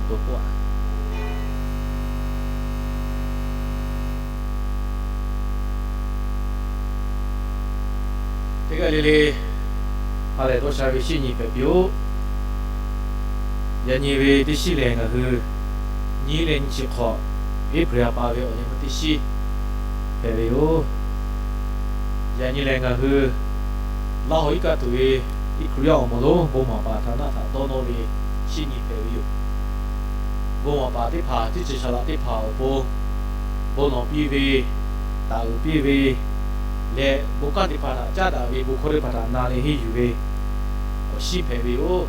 to k'oˆ a. Teˇ g'aˇ le le, ha lehˬ dawˇ sha ve shinˉ nyi hpehꞈ piˇ-oˆ. Yaꞈ nyi ve teˇ shinˉ lehˬ, ngaˬ hui nyiˇ leh nyi chi hk'awꞈ, April ha pa ve awˬ nyi ma teˇ shinˉ hpehꞈ ve yoˬ. Yaꞈ nyi lehˬ, ngaˬ hui Laˇ huˍ iˉ kaˆ tuˬ ve iˉ Hkriꞈ yaˇ awˬ moˍ lonˉ bon maˍ paˍ htaꞈ naˆ htaꞈ dawˇ nawˇ ve shinˉ nyi hpehꞈ ve yoˬ. Bon maˍ paˍ teˇ hpaˍ, teˇ ceuˬ shaˍ laꞈ teˇ hpaˍ awˬ pon bon lawˬ piˇ ve, taˍ uiˍ piˇ ve leh, bon kanˉ teˇ hpaˍ htaꞈ caˉ daꞈ ve bon hkawˇ teˇ hpaˍ htaꞈ na leh henˇ yuˬ ve awˬ shinˉ hpehꞈ ve yoˬ.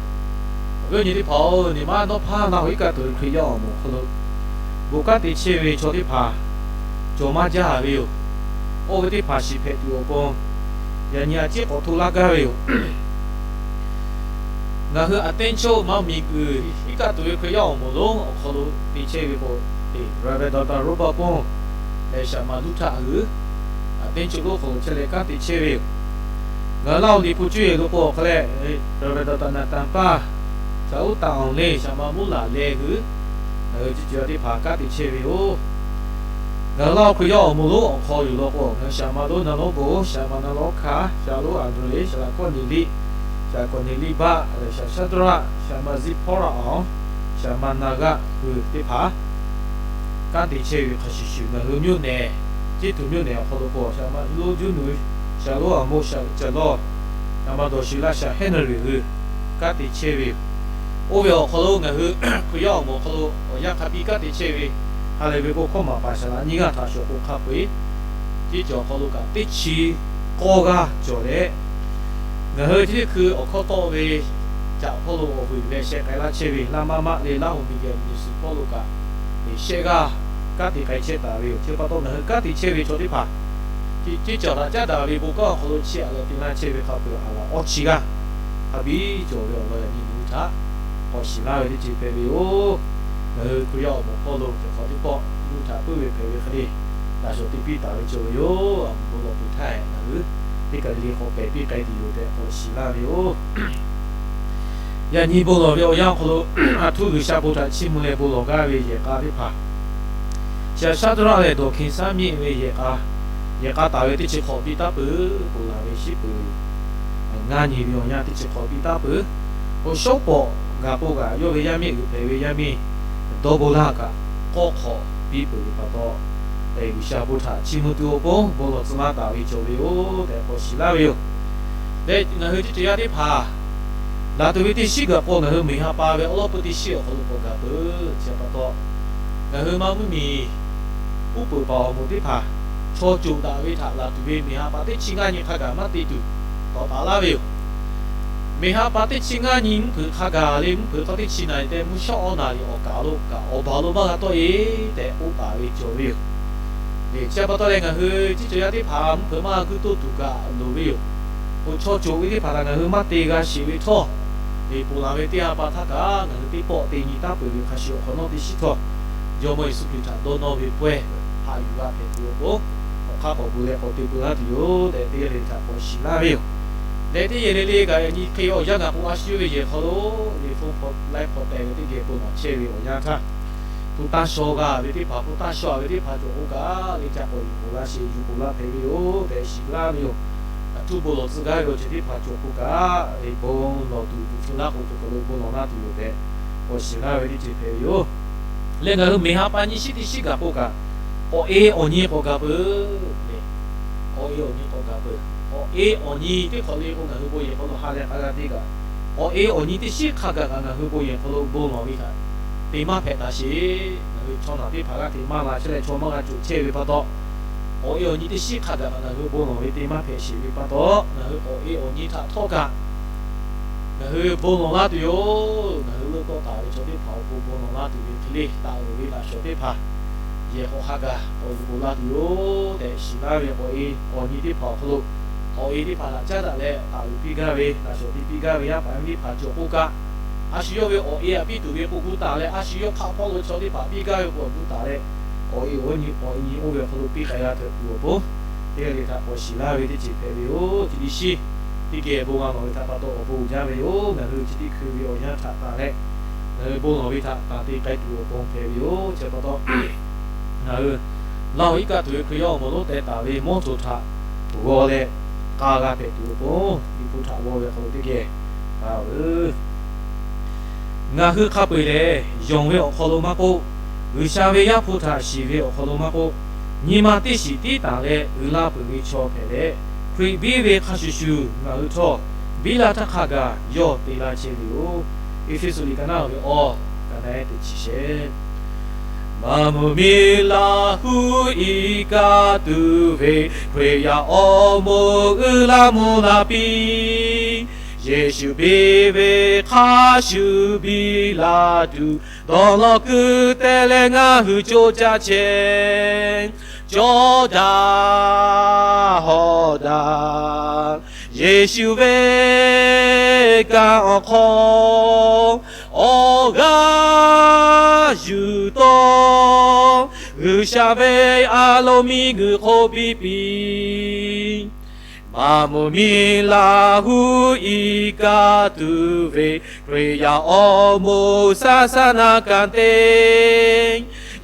Awˬ viˉ awˬ nyi teˇ hpaˍ-oˬ, nyi ma dawˇ hpaˇ Laˇ huˍ iˉ kaˆ tuˬ ve Hkriꞈ yaˇ awˬ moˍ hk'aw lo bon kanˉ te chehˇ ve chaw teˇ hpaˍ cawˬ maˇ jaˇ ve yoˬ. Oˇ ve teˇ hpaˍ shiˍ hpehꞈ tuˬ awˬ pon, yaꞈ nyi a ciˉ k'awꞈ hto laˇ gaˇ ve yoˬ. Ngaˬ hui aꞈ teˇ choˆ maˇ miˬ guiˬ iˉ kaˆ tuˬ ve Hkriꞈ yaˇ awˬ moˍ lonˉ awˬ hk'aw lo te chehˇ ve k'o, Reverend Doctor Robert Poon leh Shaˍ ma Luˇ htaꞈ hui aꞈ teˇ choˆ lonˉ hk'aw lo chehˇ leh kanˉ te chehˇ ve yoˬ. Ngaˬ hui Laˇ huˍ liꞈ hpu cuˇ yehˬ lo k'o, awˬ hk'aw leh Reverend Doctor Naˍtanˍ paˇ, Shaˍ uˉ taˍ awˬ le, Shaˍ ma Muˇ laˬ leh hui, ngaˬ hui chi ceuˬ yaˇ teˇ hpaˍ kanˉ te chehˇ ve yoˬ. Ngaˬ hui Laˇ huˍ Hkriꞈ yaˇ awˬ moˍ lonˉ awˬ hk'aw yuˬ law k'o, ngaˬ hui Shaˍ ma Loˉ Na Loˉ Bon, Shaˍ ma Na Loˉ Hkaˍ, Shaˍ Loˉ Aˍdruˆ Leˍ, Shaˍ laꞈ Kawˇ Neˍ Liˆ, Shaˍ Kawˍ Neˍ Liˆ Baˆ leh Shaˍ Shaˉdawˇraˆ, Shaˍ ma Ziˇ hpawˇ raꞈ awˬ, Shaˍ ma Na g'aˆ hui teˇ hpaˍ kanˉ te chehˇ ve hk'a shuˍ shuˍ, ngaˬ hui မြို့နယ်, ကျေးထူမြို့နယ် awˬ hk'aw lo k'o, Shaˍ ma Loˉ Juˇ nuiˬ, Shaˍ Loˉ Aˍ mo, Shaˍ Cawˬ lawˇ, Shaˍ ma Dawˬ shuˍ laˇ, Shaˍ Henˇ na riˬ hui kanˉ te chehˇ ve yoˬ. Oˇ ve awˬ hk'aw lo ngaˬ hui Hkriꞈ yaˇ awˬ moˍ awˬ hk'aw lo awˬ yanˇ hk'a piˇ kanˉ te chehˇ ve, ha lehˬ ve bon hkawˇ maˍ paˍ shaˍ laꞈ nyiˇ g'aˇ htaꞈ shawˍ k'o hk'a peu-eˬ, teˇ cawˬ awˬ hk'aw lo kaꞈ teˇ chi k'awˇ g'aˇ cawˬ leh, ngaˬ hui teˇ hkui awˬ hkawˇ tawˆ ve caꞈ hpawˇ lo awˬ vuiˬ leh sheh k'ai laˇ chehˇ ve laˇ maˇ maˆ le Laˇ huˍ miˬ guiˬ miˬ suhˍ hpawˇ lo kaꞈ, shehˆ g'aˇ kanˉ te k'ai chehˇ taˍ ve yoˬ. Chi pa taw ngaˬ hui kanˉ te chehˇ ve chaw teˇ hpaˍ, teˇ cawˬ htaꞈ caˉ daꞈ ve bon kanˉ awˬ hk'aw lo chiˇ aꞈ leh te laˇ chehˇ ve hk'a peu-eˬ, aˬ laˬ awˇ chi g'aˇ hk'a biˇ cawˬ ve awˬ lawn yaꞈ nyi ngaˬ hui htaꞈ k'awꞈ shiˍ laˇ ve teˇ ceuˬ hpehꞈ ve yoˬ. Ngaˬ hui Hkriꞈ yaˇ awˬ moˍ hpawˇ lo cawˬ hk'awꞈ teˇ pawˆ Luˇ htaꞈ puiˉ ve hpehꞈ ve hk'e le, laꞈ shawˍ te piˇ taˍ ve cawˬ ve yoˬ. Aˬ bon lawˬ tuˬ htaˇ ngaˬ hui teˇ kaˬ le le k'awꞈ pehˬ piˇ k'ai tuˬ yoˬ tehꞈ k'awꞈ shiˍ laˇ ve yoˬ. Yaꞈ nyi bon lawˬ ve awˬ yanˇ awˬ hk'aw lo, aˬ htoꞈ G'uiˬsha bon htaꞈ chiˇ mvuh leh bon lawˬ gaˇ ve yehˬ k'a teˇ hpaˍ, Shaˍ Shaˉdawˇraˆ leh Dawˬ hkiˬ saˉ miˆ ve yehˬ k'a, yehˬ k'a taˍ ve teˇ chi hk'awꞈ piˇ taˉ peuˬ, ponˬ laˬ ve shiˉ peuˬ, ngaˇ nyi ve awˬ yanˇ teˇ chi hk'awꞈ piˇ taˉ peuˬ. Awˬ shawˉ pawˍ gaˬ k'o kaꞈ, yawˇ ve yaˇ miˇ g'uiˬ hpehꞈ ve yaˇ miˇ dawˇ bon laˇ kaꞈ, k'awˇ hk'awꞈ piˇ peuˬ ve pa taw, G'uiˬsha bon htaꞈ chiˇ mvuh tuˬ awˬ pon bon lawˬ tcuh laˇ taˍ ve cawˬ ve yoˬ tehꞈ k'awꞈ shiˍ laˇ ve yoˬ. Leh ngaˬ hui teˇ ceuˬ yaˇ teˇ hpaˍ, laˬ tuˬ ve teˇ shiˉ gaˬ k'o, ngaˬ hui miˬ ha pa ve awˉ lawˉ peu teˇ shiˉ awˬ hk'aw lo k'awꞈ gaˬ peuˬ. Chi pa taw, ngaˬ hui maˇ mvuhˇ miˬ uˉ peunˍ paˍ awˬ moˍ teˇ hpaˍ, chaw coˬ daꞈ ve htaꞈ laˬ tuˬ ve miˬ ha pa teˇ chi ngaˇ nyi hk'a gaˬ maˇ te tuˬ tawˍ taˍ laˇ ve yoˬ. Miˬ ha pa teˇ chi ngaˇ nyi mvuhˇ hpeuꞈ hk'a gaˬ le, mvuhˇ hpeuꞈ hk'aw teˇ chi naˍ riˍ tehꞈ mvuhˇ shawˉ awˇ naˍ riˍ awˬ kaˍ lo kaꞈ awˬ baˬ lo maˇ g'a tawˆ-e tehꞈ k'oˆ taˍ ve cawˬ ve yoˬ. Chi pa taw leh ngaˬ hui teˇ cawˬ yaˇ teˇ hpaˍ mvuhˇ hpeuꞈ maˇ g'a guiˇ toˇ tuˬ kaꞈ loˍ ve yoˬ. Awˬ chaw coˬ ve teˇ hpaˍ htaꞈ ngaˬ hui maˇ te g'a sheˍ ve htawˇ, ponˬ laˬ ve teˇ ha pa htaˇ kaꞈ ngaˬ hui teˇ pawˆ te nyi taˉ peuˬ ve hk'a shuˍ awˬ hk'awꞈ nawˉ teˇ shiˉ htawˇ, Jawˇmawˇ Yeˍsuˆ Hkriꞈ htaꞈ dawˇ nawˇ ve pawehˇ haꞈ yuˬ g'a hpehꞈ tuˬ awˬ pon, awˬ hk'aˇ k'awꞈ gu leh k'awꞈ te peuˬ laˇ tuˬ yoˬ tehꞈ teˇ g'aˇ le le htaꞈ k'awꞈ shiˍ laˇ ve yoˬ. Leh teˇ yehˬ le le kaꞈ yaꞈ nyi hk'e awˬ yanˇ gaˬ k'o, a shu ve yehˬ hk'aw lo le hpu hk'aw laiˉ hk'aw teh ve teˇ geh bon lawˬ chehˇ ve awˬ yanˇ htaˇ, hpu taˇ shaw g'a ve teˇ hpaˍ, hpu taˇ shaw ve teˇ hpaˍ cawˬ k'o kaꞈ, le ca k'awꞈ yuˬ k'oˍ laˇ sheˍ, yuˬ k'oˍ laˇ hpehꞈ ve yoˬ tehꞈ shiˍ laˇ ve yoˬ. Aˬ htoꞈ bon lawˬ tcuh gaˇ ve awˬ ceuˬ teˇ hpaˍ cawˬ k'o kaꞈ, bon lawˬ tuˬ tuˬ hpfuh laˇ k'o, cawˬ k'o lo bon lawˬ laˇ tuˬ yoˬ tehꞈ k'awꞈ shiˍ laˇ ve teˇ ceuˬ hpehꞈ ve yoˬ. Leh ngaˬ hui miˬ ha pa nyiˇ shiˉ teˇ shiˉ gaˬ k'o kaꞈ, k'awꞈ e awˬ nyi k'awꞈ gaˬ peuˬ le. K'awꞈ e awˬ nyi k'awꞈ gaˬ peuˬ. K'awꞈ e awˬ nyi teˇ hk'awꞈ le k'o, ngaˬ hui bon yehˬ hk'aw lo ha leh k'a g'a te kaꞈ, k'awꞈ e awˬ nyi teˇ shiˉ hk'a gaˬ kaꞈ ngaˬ hui bon yehˬ hk'aw lo bon lawˬ ve htaꞈ te maˇ hpehꞈ taˍ sheˍ. Ngaˬ hui chaw naˬ teˇ hpaˍ g'aˇ hteꞈ maˇ la chehˇ leh chaw maˇ g'a coˬ chehˇ ve pa taw, k'awꞈ e awˬ nyi teˇ shiˉ hk'a gaˬ kaꞈ ngaˬ hui bon lawˬ ve te maˇ hpehꞈ sheˍ ve pa taw, ngaˬ hui k'awꞈ e awˬ nyi htaꞈ htawˇ kaꞈ ngaˬ hui bon lawˬ laˇ tuˬ yoˬ. Ngaˬ hui leuˆ tawˆ taˍ ve chaw teˇ hpaˍ awˬ pon bon lawˬ laˇ tuˬ ve hk'e le, taˍ uiˍ ve laꞈ shawˍ teˇ hpaˍ yehˬ k'awꞈ hk'a gaˬ k'awꞈ yuˬ k'oˍ laˇ tuˬ yoˬ tehꞈ shiˍ laˇ ve k'awꞈ e awˬ nyi teˇ hpaˍ awˬ hk'aw lo, k'awꞈ e teˇ hpaˍ htaꞈ caˉ daꞈ leh taˍ uiˍ piˇ gaˇ ve, laꞈ shawˍ te piˇ gaˇ ve yaˇ paˍ yaˇ miˇ teˇ hpaˍ cawˬ k'o kaꞈ, a shu yawˇ ve awˬ e htaꞈ piˇ tuˬ ve k'o gu taˍ leh, a shu yawˇ hk'aˆ hpawˇ lo chaw teˇ hpaˍ piˇ gaˇ ve k'o gu taˍ leh, k'awꞈ e awˬ nyi k'awꞈ e nyi oˇ ve awˬ hk'aw lo piˇ k'ai g'a hpehꞈ tuˬ awˬ pon, teˇ g'aˇ le htaꞈ k'awꞈ shiˍ laˇ ve teˇ ceuˬ hpehꞈ ve yoˬ. Chi teˇ shiˉ teˇ geh bon g'a lawˬ ve htaꞈ pa taw awˬ bon uiˍ jaˇ ve yoˬ. Ngaˬ hui chi teˇ hkui ve awˬ yanˇ htaꞈ tanˬ leh, ngaˬ hui bon lawˬ ve htaꞈ tanˬ te k'ai tuˬ awˬ pon hpehꞈ ve yoˬ. Chi pa taw, ngaˬ hui Laˇ huˍ iˉ kaˆ tuˬ ve Hkriꞈ yaˇ awˬ moˍ lonˉ teh taˍ ve mawˇ htoꞈ htaꞈ g'aw leh k'a g'a hpehꞈ tuˬ awˬ pon, Liꞈ hpu htaꞈ g'aw ve awˬ hk'aw lo teˇ geh k'a veuˬ. Ngaˬ hui hk'a peu-eˬ lehˬ, yonˍ ve awˬ hk'aw lo maˇ k'oˆ, G'uiˬsha ve Yaˇ hpu htaꞈ shiˍ ve awˬ hk'aw lo maˇ k'oˆ, nyi ma teˇ shiˍ tiˉ tanˬ leh uiˍ la peuˬ ve chaw hpehꞈ leh, Hkriꞈ biˇ ve hk'a shuˍ shuˍ ngaˬ hui htawˇ biˇ la htaˇ hk'a gaˬ yawˇ te laˇ chehˇ ve yoˬ. Eˇfeˇsuꞈ liꞈ ka naˉ ve awˇ, ka naˉ teˇ chi shehˍ. Maˇ mvuh miˬ Laˇ huˍ iˉ kaˆ tuˬ ve Hkriꞈ yaˇ awˬ moˍ uiˍ la mvuh la piˇ. Yeˍsuˆ biˇ ve hk'a shuˍ biˇ la tuˬ dawˇ law kuiˬ te leh ngaˬ hui co caˇ chehˇ. Cawˇ daꞈ hawˍ daꞈ. Yeˍsuˆ ve kanˇ awˬ hk'aw awˬ g'aˇ yuˬ taw, G'uiˬsha ve a loˍ miˬguiˬ hk'oˆ biˇ piˇ. Maˇ mvuh miˬ Laˇ huˍ iˉ kaˆ tuˬ ve Hkriꞈ yaˇ awˬ moˍ saˍ saˍ naˍ kanˍ te,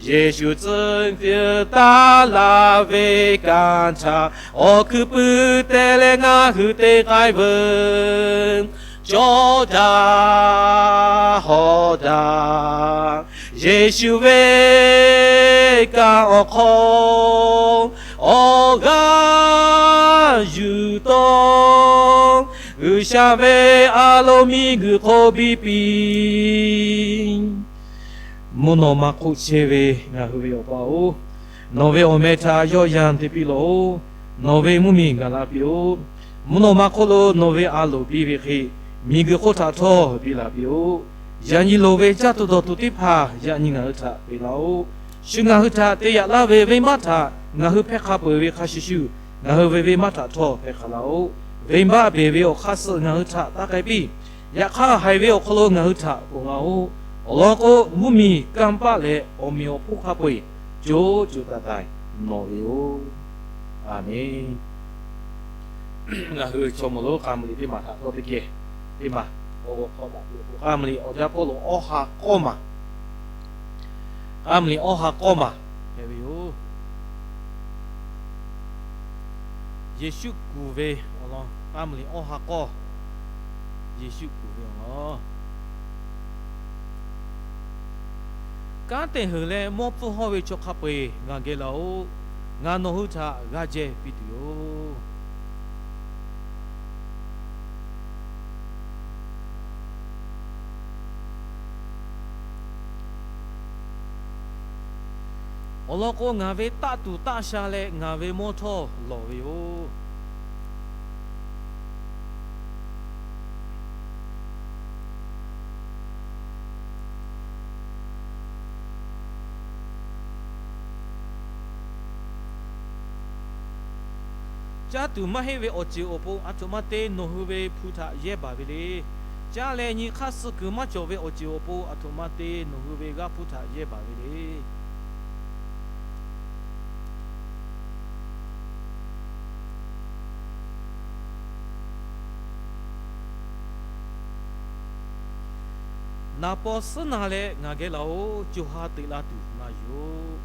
Yeˍsuˆ tcuhˉ taˍ laˇ ve kanˇ htaꞈ awˬ hkuiˉ puiˍ te leh ngaˬ hui te k'ai veuˬ. Cawˇ daꞈ hawˍ daꞈ. Yeˍsuˆ ve kanˇ awˬ hk'aw awˬ g'aˇ yuˬ taw, G'uiˬsha ve a loˍ miˬguiˬ hk'oˆ biˇ piˇ. Mvuhˇ naw ma hk'oˆ chehˇ ve ngaˬ hui ve Awˬ pa-oˬ, nawˬ ve awˬ meh htaꞈ yawˇ yan te piˇ lawˬ-oˬ. Nawˬ ve mvuhˇmiˬ gaˬ la piˇ-oˆ. Mvuhˇ naw ma hk'oˆ lo nawˬ ve a loˍ biˇ ve hk'e, miˬguiˬ hk'oˆ htaꞈ htawˇ biˇ la piˇ-oˆ. Yaꞈ nyi loˍ ve caˇ tuˬ dawˬ tuˬ teˇ hpaˍ yaꞈ nyi ngaˬ hui htaꞈ peꞈ laˇ-oˆ. Shu ngaˬ hui htaꞈ te yaꞈ laˇ ve venˇbaˆ htaꞈ ngaˬ hui hpehˇ hk'a peuˬ ve hk'a shuˍ shuˍ, ngaˬ hui ve venˇbaˆ htaꞈ htawˇ hpehˇ hk'a laˇ-oˆ. Venˇbaˆ beˬ ve awˬ hk'aˇ suh ngaˬ hui htaꞈ taˇ k'ai piˇ. Yaꞈ hk'aˇ, haiˬ ve awˬ hk'aw lo ngaˬ hui htaꞈ ponˬ laˇ-oˆ. Awˬ lawn k'o, mvuhˇmiˬ, kanˇ paˆ leh awˬ meꞈ awˬ hponˇ hk'a peu-eˬ co co taiˍ taiˍ nawˬ ve yoˬ. A menˬ. Ngaˬ hui chaw mawˬ lonˉ k'a mvuh liꞈ teˇ maˬ htaꞈ htawˇ teˇ geh, teˇ maˬ, awˬ g'awˬ hk'aw taˍ ve k'a mvuh liꞈ awˬ jaˇ pawˇ lo awˇ ha k'awˇ maˬ, k'a mvuh liꞈ awˇ ha k'awˇ maˬ hpehꞈ ve yoˬ. Yeˍsuˆ kuˬ ve awˬ lawn, k'a mvuh liꞈ awˇ ha k'awˇ, Yeˍsuˆ kuˬ ve awˬ lawn. Kanˉ te heuˬ leh mawˇ pfuhˇ hawˇ ve chaw hk'a peu-eˬ ngaˬ geh laˬ-oꞈ. Ngaˬ nawˬ hui htaꞈ g'a jehˬ piˇ tuˬ yoˬ. Awˬ lawn k'o, ngaˬ ve taˆ tuˬ taˆ sha leh ngaˬ ve mawˇ htawˇ lawˬ ve yoˬ. Caˇ tuˬ maˇ heˆ ve awˬ ceuˬ awˬ pon aˬ htoꞈ ma te nawˬ hui ve hpu htaꞈ yehˇ baˬ ve le. Caˇ leh nyi hk'aˇ suh kuiˬ maˇ cawˬ ve awˬ ceuˬ awˬ pon aˬ htoꞈ ma te nawˬ hui ve g'aˇ hpu htaꞈ yehˇ baˬ ve le. Naˍ paw suhˉ na leh ngaˬ geh laˬ-oꞈ. Co ha teꞈ la tuˬ ngaˬ yoˬ.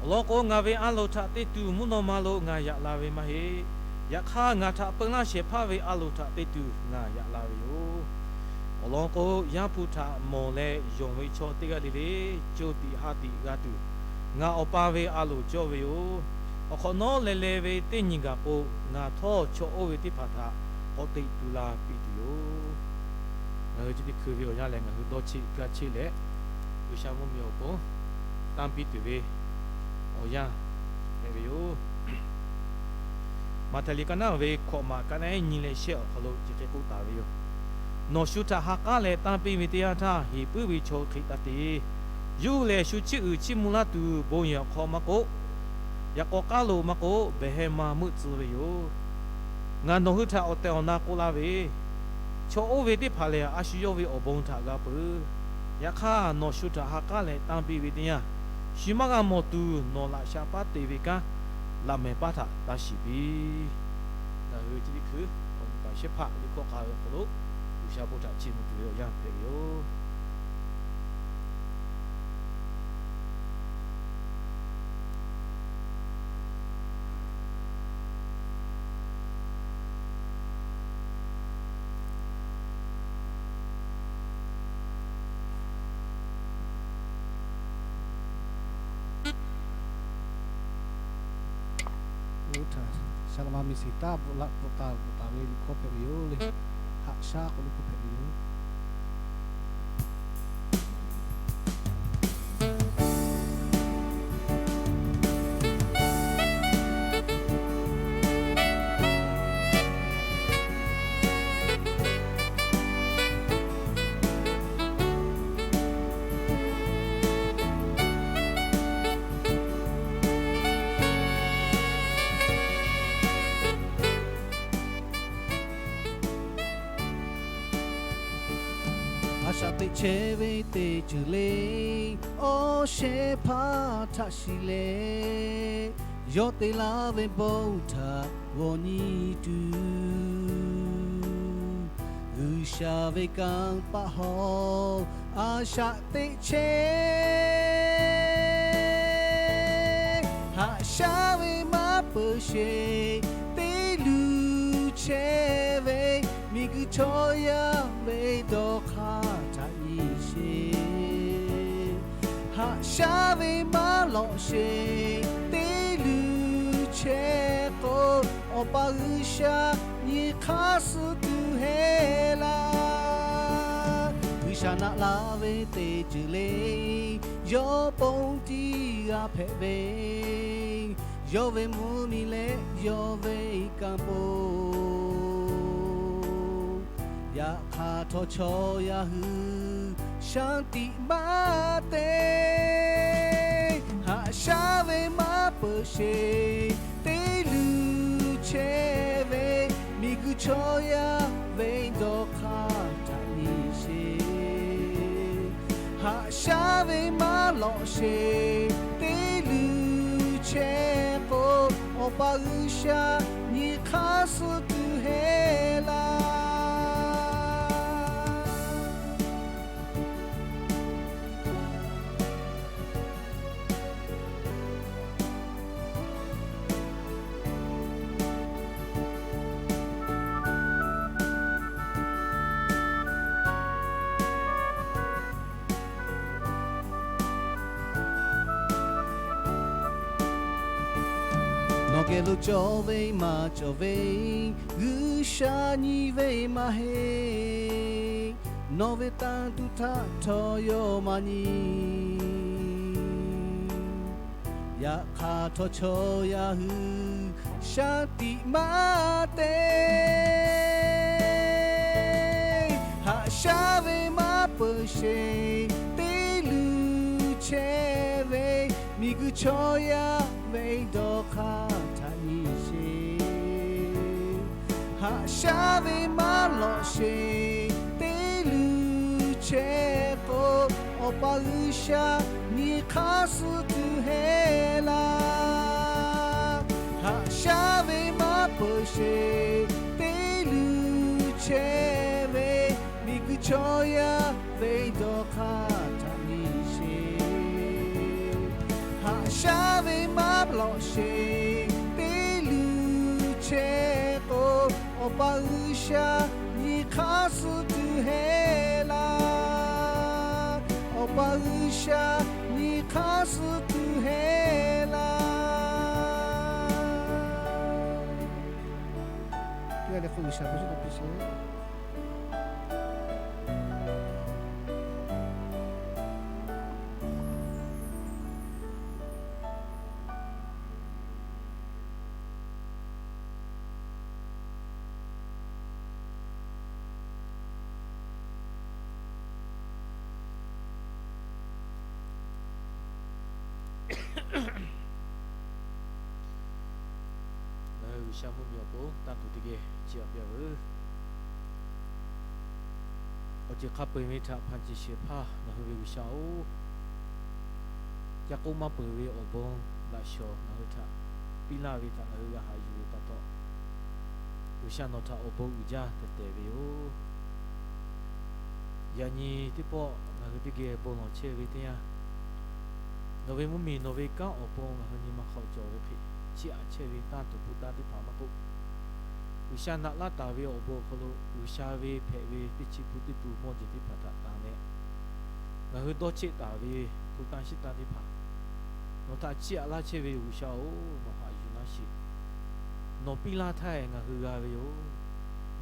Awˬ lawn k'o, ngaˬ ve a loˍ htaꞈ te tuˬ mvuhˇ naw ma lo ngaˬ yaꞈ la ve maˇ heˆ. Yaꞈ hk'aˇ, ngaˬ htaꞈ peu laˇ shehˍ hpaˇ ve a loˍ htaꞈ te tuˬ ngaˬ yaꞈ la ve yoˬ. Awˬ lawn k'o, Yaˇ hpu htaꞈ mawˬ leh yonˍ ve chaw teˇ g'aˇ le le co tiꞈ ha tiꞈ g'a tuˬ, ngaˬ Awˬ pa ve a loˍ cawˇ ve yoˬ. Awˬ hk'awꞈ nawˉ leh leh ve teˇ nyi gaˬ k'o, ngaˬ htawˇ chaw oˇ ve teˇ hpaˍ htaꞈ k'awꞈ teꞈ tu la piˇ tuˬ yoˬ. Ngaˬ hui chi teˇ hkui ve awˬ yanˇ lehˬ, ngaˬ hui dawˇ cheˆ gaˇ cheˆ leh, G'uiˬsha mvuhˇmiˬ awˬ pon tanˇ piˇ tuˬ ve awˬ yanˇ hpehꞈ ve yoˬ. Maꞈhtehˍ liꞈ ka naˉ ve hkawꞈ maˬ ka naˉ nyi leh shehˆ awˬ hk'aw lo chi hk'e k'oˆ taˍ ve yoˬ. Nawˬ shu htaꞈ ha k'aˉ leh tanˇ piˇ ve teˇ yanˇ htaˇ, heˍ puiˉ ve chaw hk'e taˇ te. Yawˇ hui lehˬ, shu chiˇ uiˍ chiˇ mvuh laˇ tuˬ bon yehˬ awˬ hk'aw maˇ k'oˆ, yaꞈ k'aw k'aˉ lo maˇ k'oˆ, behˬ heh ma meuˆ tcuh ve yoˬ. Ngaˬ nawˬ hui htaꞈ awˬ tehˬ awˬ na k'oˆ laˇ ve, chaw oˇ ve teˇ hpaˍ lehˬ, a shu yawˇ ve awˬ bon htaꞈ g'a peuˬ. Yaꞈ hk'aˇ, nawˬ shu htaꞈ ha k'aˉ leh tanˇ piˇ ve teˇ yanˇ, shu maˇ g'a mawˬ tuˬ nawˬ laꞈ sha paˉ te ve kanˉ, laꞈ mehˍ paˇ htaꞈ taˇ shiˍ piˇ. Ngaˬ hui chi teˇ hkui awˬ nyi paˍ shehˉ hpaˇ liꞈ hkawˇ k'a ve awˬ hk'aw lo G'uiˬsha bon htaꞈ chiˇ mvuh tuˬ ve awˬ yanˇ hpehꞈ ve yoˬ. Oˇ htaꞈ Saˍlaˍma miˬ shiˍ taˇ bvuhꞈ la bvuhꞈ taˍ bvuhꞈ taˍ ve liꞈ hkawˇ hpehꞈ ve yoˬ le. Haꞈ shaˉ k'oˆ liꞈ hkawˇ hpehꞈ ve yoˬ. A shaꞈ teꞈ chehˇ ve teˇ ceuˬ le, awˬ shehˍ hpaˇ htaꞈ shiˍ leh, yawˇ te laˇ ve bon htaꞈ g'awˬ nyi tuˬ, G'uiˬsha ve kanˇ paˆ hawˬ a shaꞈ teꞈ chehˇ. Haꞈ shaˉ ve maˇ peuˬ sheˍ, teˇ luˬ chehˇ ve miˬguiˬ chaw yaˇ ve dawˇ hk'aˇ htaꞈ nyi sheˍ. Haꞈ shaˉ ve maˇ lawꞈ sheˍ, teˇ luˬ chehˇ k'o, Awˬ pa G'uiˬsha nyi hk'aˇ suh tuˬ heˆ laˇ. G'uiˬsha naꞈ la ve teˇ ceuˬ le, yawˇ ponˬ tiˉ g'a hpehꞈ ve, yawˇ ve mvuhˇ miˬ leh yawˇ ve kanˇ paˆ. Yaꞈ hk'aˇ htawˇ chaw yaˇ hui shaˉ tiꞈ maˇ te. Haꞈ shaˉ ve maˇ peuˬ sheˍ, teˇ luˬ chehˇ ve miˬguiˬ chaw yaˇ ve dawˇ hk'aˇ htaꞈ nyi sheˍ. Haꞈ shaˉ ve maˇ lawꞈ sheˍ, teˇ luˬ chehˇ k'o, Awˬ pa G'uiˬsha nyi hk'aˇ suh tuˬ heˆ laˇ. Nawˬ geh lo cawˬ ve maˇ cawˬ ve, G'uiˬsha nyi ve maˇ heˆ. Nawˬ ve tanˇ tuˬ htaꞈ htawˇ yawˇ maˇ nyi. Yaꞈ hk'aˇ htawˇ chaw yaˇ hui shaˉ tiꞈ maˇ te. Haꞈ shaˉ ve maˇ peuˬ sheˍ, teˇ luˬ chehˇ ve miˬguiˬ chaw yaˇ ve dawˇ hk'aˇ htaꞈ nyi sheˍ. Haꞈ shaˉ ve maˇ lawꞈ sheˍ, teˇ luˬ chehˇ k'o, Awˬ pa G'uiˬsha nyi hk'aˇ suh tuˬ heˆ laˇ. Haꞈ shaˉ ve maˇ peuˬ sheˍ, teˇ luˬ chehˇ ve miˬguiˬ chaw yaˇ ve dawˇ hk'aˇ htaꞈ nyi sheˍ. Haꞈ shaˉ ve maˇ lawꞈ sheˍ, teˇ luˬ chehˇ k'o, Awˬ pa G'uiˬsha nyi hk'aˇ suh tuˬ heˆ laˇ. Awˬ pa G'uiˬsha nyi hk'aˇ suh tuˬ heˆ laˇ. Teˇ g'aˇ le k'o G'uiˬsha hpu shiˉ na piˇ sheˍ. Ngaˬ hui G'uiˬsha mvuhˇmiˬ awˬ pon tanˇ tuˬ teˇ geh chiˇ aꞈ piˇ-a veuˬ. Awˬ ceuˬ hk'a peu-eˬ ve htaꞈ hpanˍ ceˬ shehˍ hpaˇ ngaˬ hui ve G'uiˬsha-oˬ, ca k'oˆ maˇ peuˬ ve awˬ bon laꞈ shawˍ ngaˬ hui htaꞈ piˇ laˇ ve htaꞈ ngaˬ hui g'a haꞈ yuˬ ve pa taw, G'uiˬsha nawˬ htaꞈ awˬ bon uiˍ jaˇ tehꞈ tehˬ ve yoˬ. Yaꞈ nyi teˇ pawˆ ngaˬ hui teˇ geh bon lawˬ chehˇ ve teˇ yanˇ, nawˬ ve mvuhˇmiˬ nawˬ ve kanˉ awˬ pon ngaˬ hui nyi ma hk'aw cawˬ ve hk'e, chiˇ aꞈ chehˇ ve tanˇ tuˬ hpu tanˇ teˇ hpaˍ maˇ k'oˆ, G'uiˬsha naꞈ laˇ taˍ ve awˬ bon awˬ hk'aw lo G'uiˬsha ve hpehꞈ ve teˇ chi pun teˇ pun mawˇ jeˬ teˇ hpaˍ htaꞈ tanˍ leh, ngaˬ hui dawˇ cheˆ taˍ ve hpu tanˇ shiˉ tanˇ teˇ hpaˍ nawˬ htaꞈ chiˇ aꞈ laˇ chehˇ ve yoˬ. G'uiˬsha-oˬ, nawˬ haꞈ yuˬ laˇ sheˍ. Nawˬ piˇ laˇ htaˇ ngaˬ hui g'a ve yoˬ.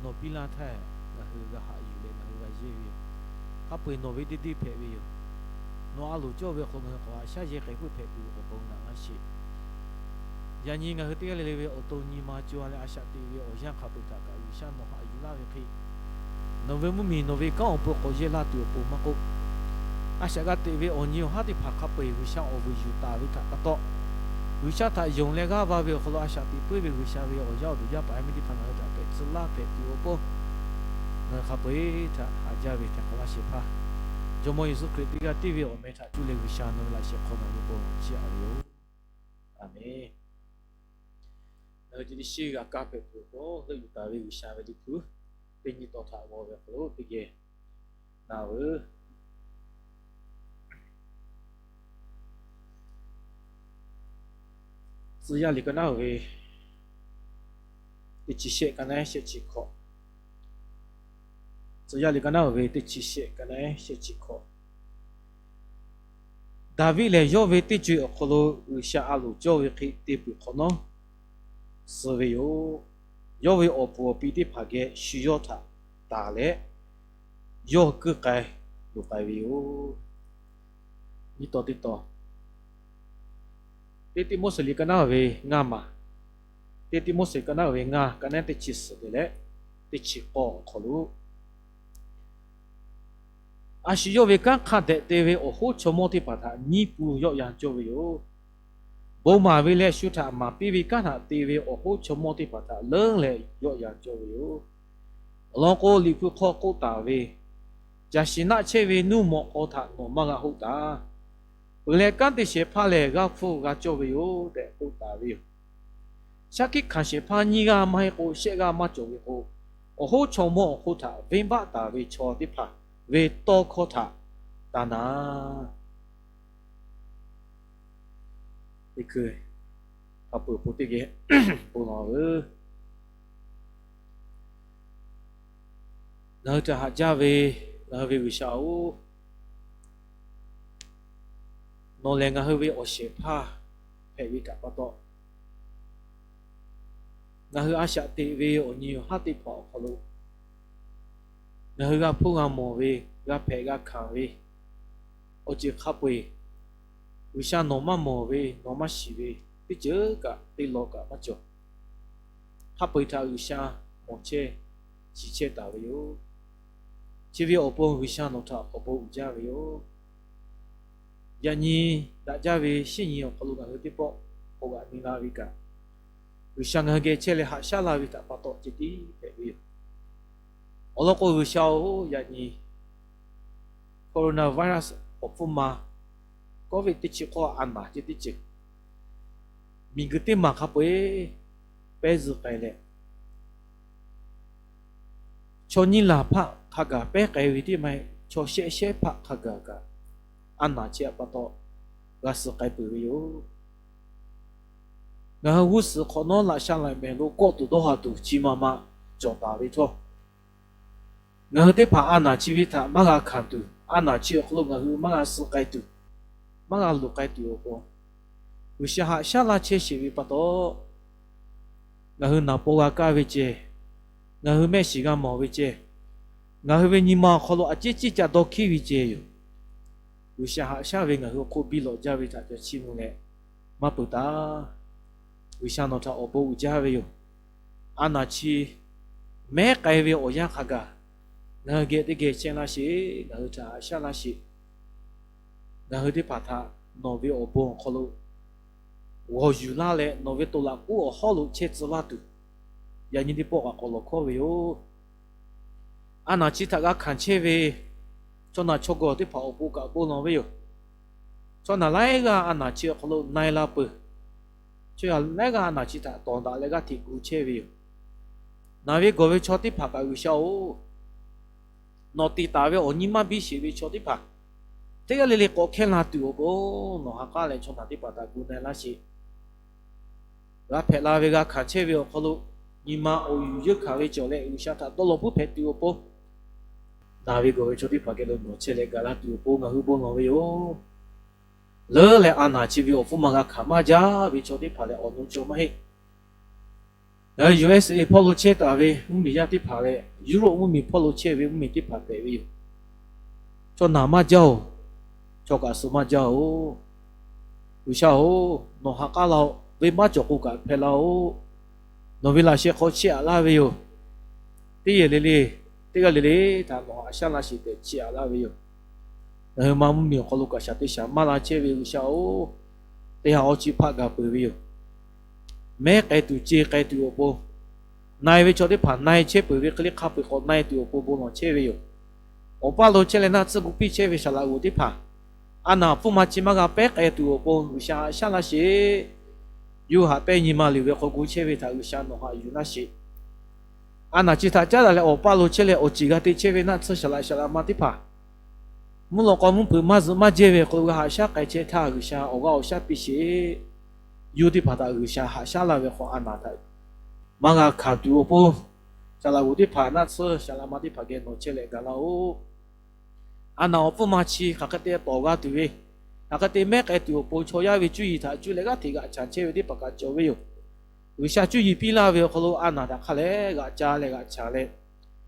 Nawˬ piˇ laˇ htaˇ ngaˬ hui g'a haꞈ yuˬ leh ngaˬ hui g'a yehˇ ve yoˬ. Hk'a peu-eˬ nawˬ ve deˇ deˇ hpehꞈ ve yoˬ. Nawˬ a loˍ cawˇ ve awˬ hk'aw lo ngaˬ hui k'awꞈ haꞈ shaˉ yehˇ k'ai puiˉ hpehꞈ tuˬ awˬ bon naꞈ laˇ sheˍ. Yaꞈ nyi ngaˬ hui teˇ g'aˇ le le ve awˬ to nyi ma co ha leh a shaꞈ teꞈ ve awˬ yanˇ hk'a peu-eˬ htaꞈ kaꞈ G'uiˬsha nawˬ haꞈ yuˬ laˇ ve hk'e, nawˬ ve mvuhˇmiˬ nawˬ ve kanˉ awˬ pon k'awꞈ yehˇ laˇ tuˬ awˬ pon maˇ k'oˆ, a shaꞈ g'a teꞈ ve awˬ nyi awˬ haˉ teˇ hpaˍ hk'a peu-eˬ G'uiˬsha awˬ vuiˬ yuˬ taˍ ve htaꞈ pa taw, G'uiˬsha htaꞈ yonˍ leh g'aˇ va ve awˬ hk'aw lo a shaꞈ teꞈ puiˉ ve G'uiˬsha ve awˬ yaˇ awˬ duˬ yaˇ paˍ yaˇ miˇ teˇ hpaˍ ngaˬ hui htaꞈ hpehꞈ tcuh laˇ hpehꞈ tuˬ awˬ pon, ngaˬ hui hk'a peu-eˬ htaꞈ haꞈ jaˇ ve htaꞈ k'awꞈ laˇ shehˍ hpaˇ, Jawˇmawˇ Yeˍsuˆ Hkriꞈ teˇ g'aˇ tiˇ ve awˬ meh htaꞈ cuˇ leh G'uiˬsha nawˬ ve laꞈ shehˍ hk'aw ngaˬ hui bon lawˬ chiˇ aꞈ ve yoˬ. Aˬmenˍ. Ngaˬ hui teˇ nyi shiˉ g'a kaˇ hpehꞈ tuˬ awˬ pon leuˆ yuˬ taˍ ve G'uiˬsha ve Liꞈ hpu teˇ nyi tawˇ htaꞈ g'aw ve awˬ hk'aw lo teˇ geh na veuˬ. Tcuh yaˇ liꞈ ka naˉ uiˍ ve teˇ chi shehˆ ka naˉ shehˆ chi hkawꞈ. Tcuh yaˇ liꞈ ka naˉ uiˍ ve teˇ chi shehˆ ka naˉ shehˆ chi hkawꞈ. Daˍviˆ lehˬ, yawˇ ve teˇ co-e awˬ hk'aw lo G'uiˬsha a loˍ cawˇ ve hk'e te peuˬ hk'awꞈ nawˉ suh ve yoˬ. Yawˇ ve awˬ puˍ awˬ pi teˇ hpaˍ geh shu yawˇ htaꞈ taˍ leh, yawˇ kuiˇ k'ai loˍ k'ai ve yoˬ. Nyiˇ taw teˇ taw, teˇ Tiˆmoˉseˍ liꞈ ka naˉ uiˍ ve ngaˇ maˬ, teˇ Tiˆmoˉseˍ ka naˉ uiˍ ve ngaˇ ka naˉ teˇ chi suhˍ te leh teˇ chi k'awˇ awˬ hk'aw lo, a shu yawˇ ve kanˉ hk'a dehꞈ te ve awˬ hoˉ chaw mawˇ teˇ hpaˍ htaꞈ nyiˇ pun yawˆ yan cawˇ ve yoˬ. Bon maˍ ve leh shu htaꞈ maˍ piˇ ve kanˉ htaꞈ te ve awˬ hoˉ chaw mawˇ teˇ hpaˍ htaꞈ leuˉ leh yawˆ yan cawˇ ve yoˬ. Awˬ lawn k'o, Liꞈ hpu hk'aw k'oˆ taˍ ve, Caˬ shiˍ naˆ chehˇ ve nuˇ mawꞈ k'aw htaꞈ nawˬ maˇ g'a hoˆ taˍ. Peuˬ leh kanˉ te shehˍ hpaˇ lehˬ, g'aˇ hpfuhˇ g'a cawˇ ve yoˬ tehꞈ k'oˆ taˍ ve yoˬ. Shaˉ hkiˆ hkanˍ shehˍ hpaˇ nyiˇ g'aˇ maˇ heˆ k'o, shehˆ g'aˇ maˇ cawˬ ve k'o, awˬ hoˉ chaw mawˇ awˬ hk'oˆ htaꞈ venˇbaˆ taˍ ve chaw teˇ hpaˍ ve tawˇ hkawˇ htaꞈ taˇ na teˇ hkui hk'a peuˬ awˬ pon teˇ geh bon lawˬ veuˬ. Ngaˬ hui htaꞈ haꞈ jaˇ ve ngaˬ hui ve G'uiˬsha-oˬ, nawˬ lehˬ ngaˬ hui ve awˬ shehˍ hpaˇ hpehꞈ ve htaꞈ pa taw, ngaˬ hui a shaꞈ teꞈ ve awˬ nyi awˬ haˉ teˇ hpaˍ awˬ hk'aw lo ngaˬ hui g'a hpuˇ g'a mawˬ ve, g'a hpehꞈ g'a hkanˍ ve awˬ ceuˬ hk'a peu-eˬ, G'uiˬsha nawˬ maˇ mawˬ ve, nawˬ maˇ shiˍ ve teˇ ceuˬ kaꞈ teˇ law kaꞈ maˇ cawˬ. Hk'a peu-eˬ htaꞈ G'uiˬsha mawˬ chehˇ, shiˍ chehˇ taˍ ve yoˬ. Chi ve awˬ pon G'uiˬsha nawˬ htaꞈ awˬ bon uiˍ jaˇ ve yoˬ. Yaꞈ nyi daꞈ jaˇ ve shehˆ nyi awˬ hk'aw lo ngaˬ hui teˇ pawˆ k'awꞈ g'aꞈ nyi la ve kaꞈ, G'uiˬsha ngaˬ hui geh chehˇ leh haꞈ shaˉ la ve htaꞈ pa taw ceh tiˉ hpehꞈ ve yoˬ. Awˬ lawn k'o, G'uiˬsha-oˬ, yaꞈ nyi coronavirus awˬ hpfuhˇ ma, Covid teˇ chi k'awˇ a naˍ ceh teˇ ceuˬ miˬguiˬ teˇ maˬ hk'a peu-eˬ pehˉ zuhˆ k'ai leh, chaw nyiˇ laˬ hpaˆ hk'a gaˬ pehˉ k'ai ve teˇ maˇ heˆ, chaw shehˆ shehˉ hpaˆ hk'a gaˬ kaꞈ, a naˍ chi a pa taw g'a suh k'ai peuˬ ve yoˬ. Ngaˬ hui g'uˇ suhˍ hk'awꞈ nawˉ laꞈ sha laꞈ mehˍ lo kawˆ tuˬ dawˇ ha tuˬ chi ma ma cawˬ taˍ ve htawˇ, ngaˬ hui teˇ hpaˍ a naˍ chi ve htaꞈ maˇ g'a hkanˍ tuˬ, a naˍ chi awˬ hk'aw lo ngaˬ hui maˇ g'a suh k'ai tuˬ, maˇ g'a luˬ k'ai tuˬ awˬ pon, G'uiˬsha haꞈ shaˉ laˇ chehˇ sheˍ ve pa taw, ngaˬ hui naˍ paw g'a kaˇ ve ceh, ngaˬ hui mehˆ shiˍ g'a mawˬ ve ceh, ngaˬ hui ve nyi ma awˬ hk'aw lo a ciˉ ciˉ ca dawˇ hkiˉ ve ceh yoˬ. G'uiˬsha haꞈ shaˉ ve ngaˬ hui awˬ hk'oˆ biˇ lawꞈ jaˇ ve htaꞈ ca chiˇ mvuh leh, maˇ peuˬ taˍ. G'uiˬsha nawˬ htaꞈ awˬ bon uiˍ jaˇ ve yoˬ. A naˍ chi mehˉ k'ai ve awˬ yanˇ hk'a gaˬ, ngaˬ hui geh teˇ geh chehˇ laˇ sheˍ, ngaˬ hui htaꞈ haꞈ shaˉ laˇ sheˍ. Ngaˬ hui teˇ hpaˍ htaꞈ nawˬ ve awˬ bon awˬ hk'aw lo g'awˬ yuˬ laˇ leh, nawˬ ve to laꞈ k'oˉ awˬ hawˉ lo chehˇ tcuh laˇ tuˬ, yaꞈ nyi teˇ pawˆ kaꞈ k'awꞈ lawˬ hkawˉ ve yoˬ. A naˍ chi htaꞈ g'a hkanˍ chehˇ ve chaw naˬ chaw gawˬ teˇ hpaˍ awˬ pon kaꞈ bon lawˬ ve yoˬ. Chaw naˬ laiˉ g'aˇ a naˍ chi awˬ hk'aw lo na-e la peuˬ. Chaw yaˇ lehˉ g'aˇ a naˍ chi htaꞈ tawˍ daꞈ leh g'aˇ hteꞈ gu chehˇ ve yoˬ. Naˬ ve gawˬ ve chaw teˇ hpaˍ kaꞈ G'uiˬsha-oˬ, nawˬ te taˍ ve awˬ nyi maˇ biˇ sheˍ ve chaw teˇ hpaˍ, teˇ g'aˇ le le k'awꞈ hkehˇ la tuˬ awˬ pon nawˬ ha k'aˉ leh chaw naˬ teˇ hpaˍ htaꞈ gu na laˇ sheˍ. G'a hpehꞈ la ve g'a hkanˍ chehˇ ve awˬ hk'aw lo, nyi ma awˬ yuˬ yeunˇ hkanˍ ve cawˬ leh G'uiˬsha htaꞈ dawˇ law puiˉ hpehꞈ tuˬ awˬ pon, naˬ ve gawˬ ve chaw teˇ hpaˍ geh lo nawˬ chehˇ leh gaˬ laˇ tuˬ awˬ pon ngaˬ hui bon lawˬ ve yoˬ. Leuˉ leh a naˍ chi ve awˬ hpfuhˇ ma g'a hkanˍ maˇ jaˇ ve chaw teˇ hpaˍ lehˬ awˬ nu cawˬ maˇ heˆ. Ngaˬ hui U S A hpawˇ lo chehˇ taˍ ve mvuhˇmiˬ yaˇ teˇ hpaˍ leh Europe mvuhˇmiˬ hpawˇ lo chehˇ ve mvuhˇmiˬ teˇ hpaˍ hpehꞈ ve yoˬ. Chaw naˬ maˇ jaˇ-oˬ, chaw kaꞈ suh maˇ jaˇ-oˬ. G'uiˬsha-oˬ, nawˬ ha k'aˉ laˇ-oˆ. Venˇbaˆ cawˬ k'o kaꞈ hpehꞈ laˇ-oˆ. Nawˬ ve laꞈ sheh hk'aw chiˇ aꞈ laˇ ve yoˬ. Teˇ yehˬ le le, teˇ g'aˇ le le htaꞈ nawˬ haꞈ shaˉ laˇ sheˍ tehꞈ chiˇ aꞈ laˇ ve yoˬ. Ngaˬ hui ma mvuhˇmiˬ awˬ hk'aw lo kaꞈ shaˍ teˇ shaˍ maˇ la chehˇ ve G'uiˬsha-oˬ, teˇ ha awˇ chi hpaˆ gaˬ peuˬ ve yoˬ. Mehˉ k'ai tuˬ ce k'ai tuˬ awˬ pon, na-e ve chaw teˇ hpaˍ na-e chehˇ peuˬ ve hk'e le hk'a peu-eˬ k'awꞈ na-e tuˬ awˬ pon bon lawˬ chehˇ ve yoˬ. Awˬ paˇ lo chehˇ leh naˆ tsuhˇ gu piˇ chehˇ ve saˍlaꞈ g'oˍ teˇ hpaˍ, a naˍ hpfuhˇ ma chi maˇ g'a pehˉ k'ai tuˬ awˬ pon G'uiˬsha haꞈ shaˉ laˇ sheˍ. Yawˇ hui haꞈ pehnˇ nyi ma liꞈ ve hk'aw gu chehˇ ve htaꞈ G'uiˬsha nawˬ haꞈ yuˬ laˇ sheˍ. A naˍ chi htaꞈ caˉ daꞈ leh awˬ paˇ lo chehˇ leh awˬ ceˬ g'a te chehˇ ve naˆ tsuhˇ saˍlaꞈ saˍlaꞈ ma teˇ hpaˍ, mvuhˇ lawꞈ k'aw mvuhˇ hpeuꞈ maˇ zuhꞈ maˇ jehˇ ve awˬ hk'aw lo g'a haꞈ shaˉ k'ai chehˇ htaˇ G'uiˬsha awˬ g'aˇ awˬ shaˉ piˇ sheˍ. Yawˇ teˇ hpaˍ htaꞈ G'uiˬsha haꞈ shaˉ laˇ ve hk'aw a naˍ htaꞈ maˇ g'a hkanˍ tuˬ awˬ pon, saˍlaꞈ g'oˍ teˇ hpaˍ naˆ tsuhˇ saˍlaꞈ ma teˇ hpaˍ geh nawˬ chehˇ leh gaˬ laˇ-oˆ. A naˍ awˬ hpfuhˇ ma chi hk'aˬ hk'e te tawˍ g'a tuˬ ve, hk'aˬ hk'e te mehˉ k'ai tuˬ awˬ pon chaw yaˇ ve cuˇ yiˍ htaꞈ cuˇ leh g'aˇ hteꞈ g'aꞈ caˍ chehˇ ve teˇ hpaˍ kaꞈ cawˬ ve yoˬ. G'uiˬsha cuˇ yiˍ piˇ laˇ ve awˬ hk'aw lo a naˍ htaꞈ hk'a leh g'aꞈ ca leh g'aꞈ caˍ leh,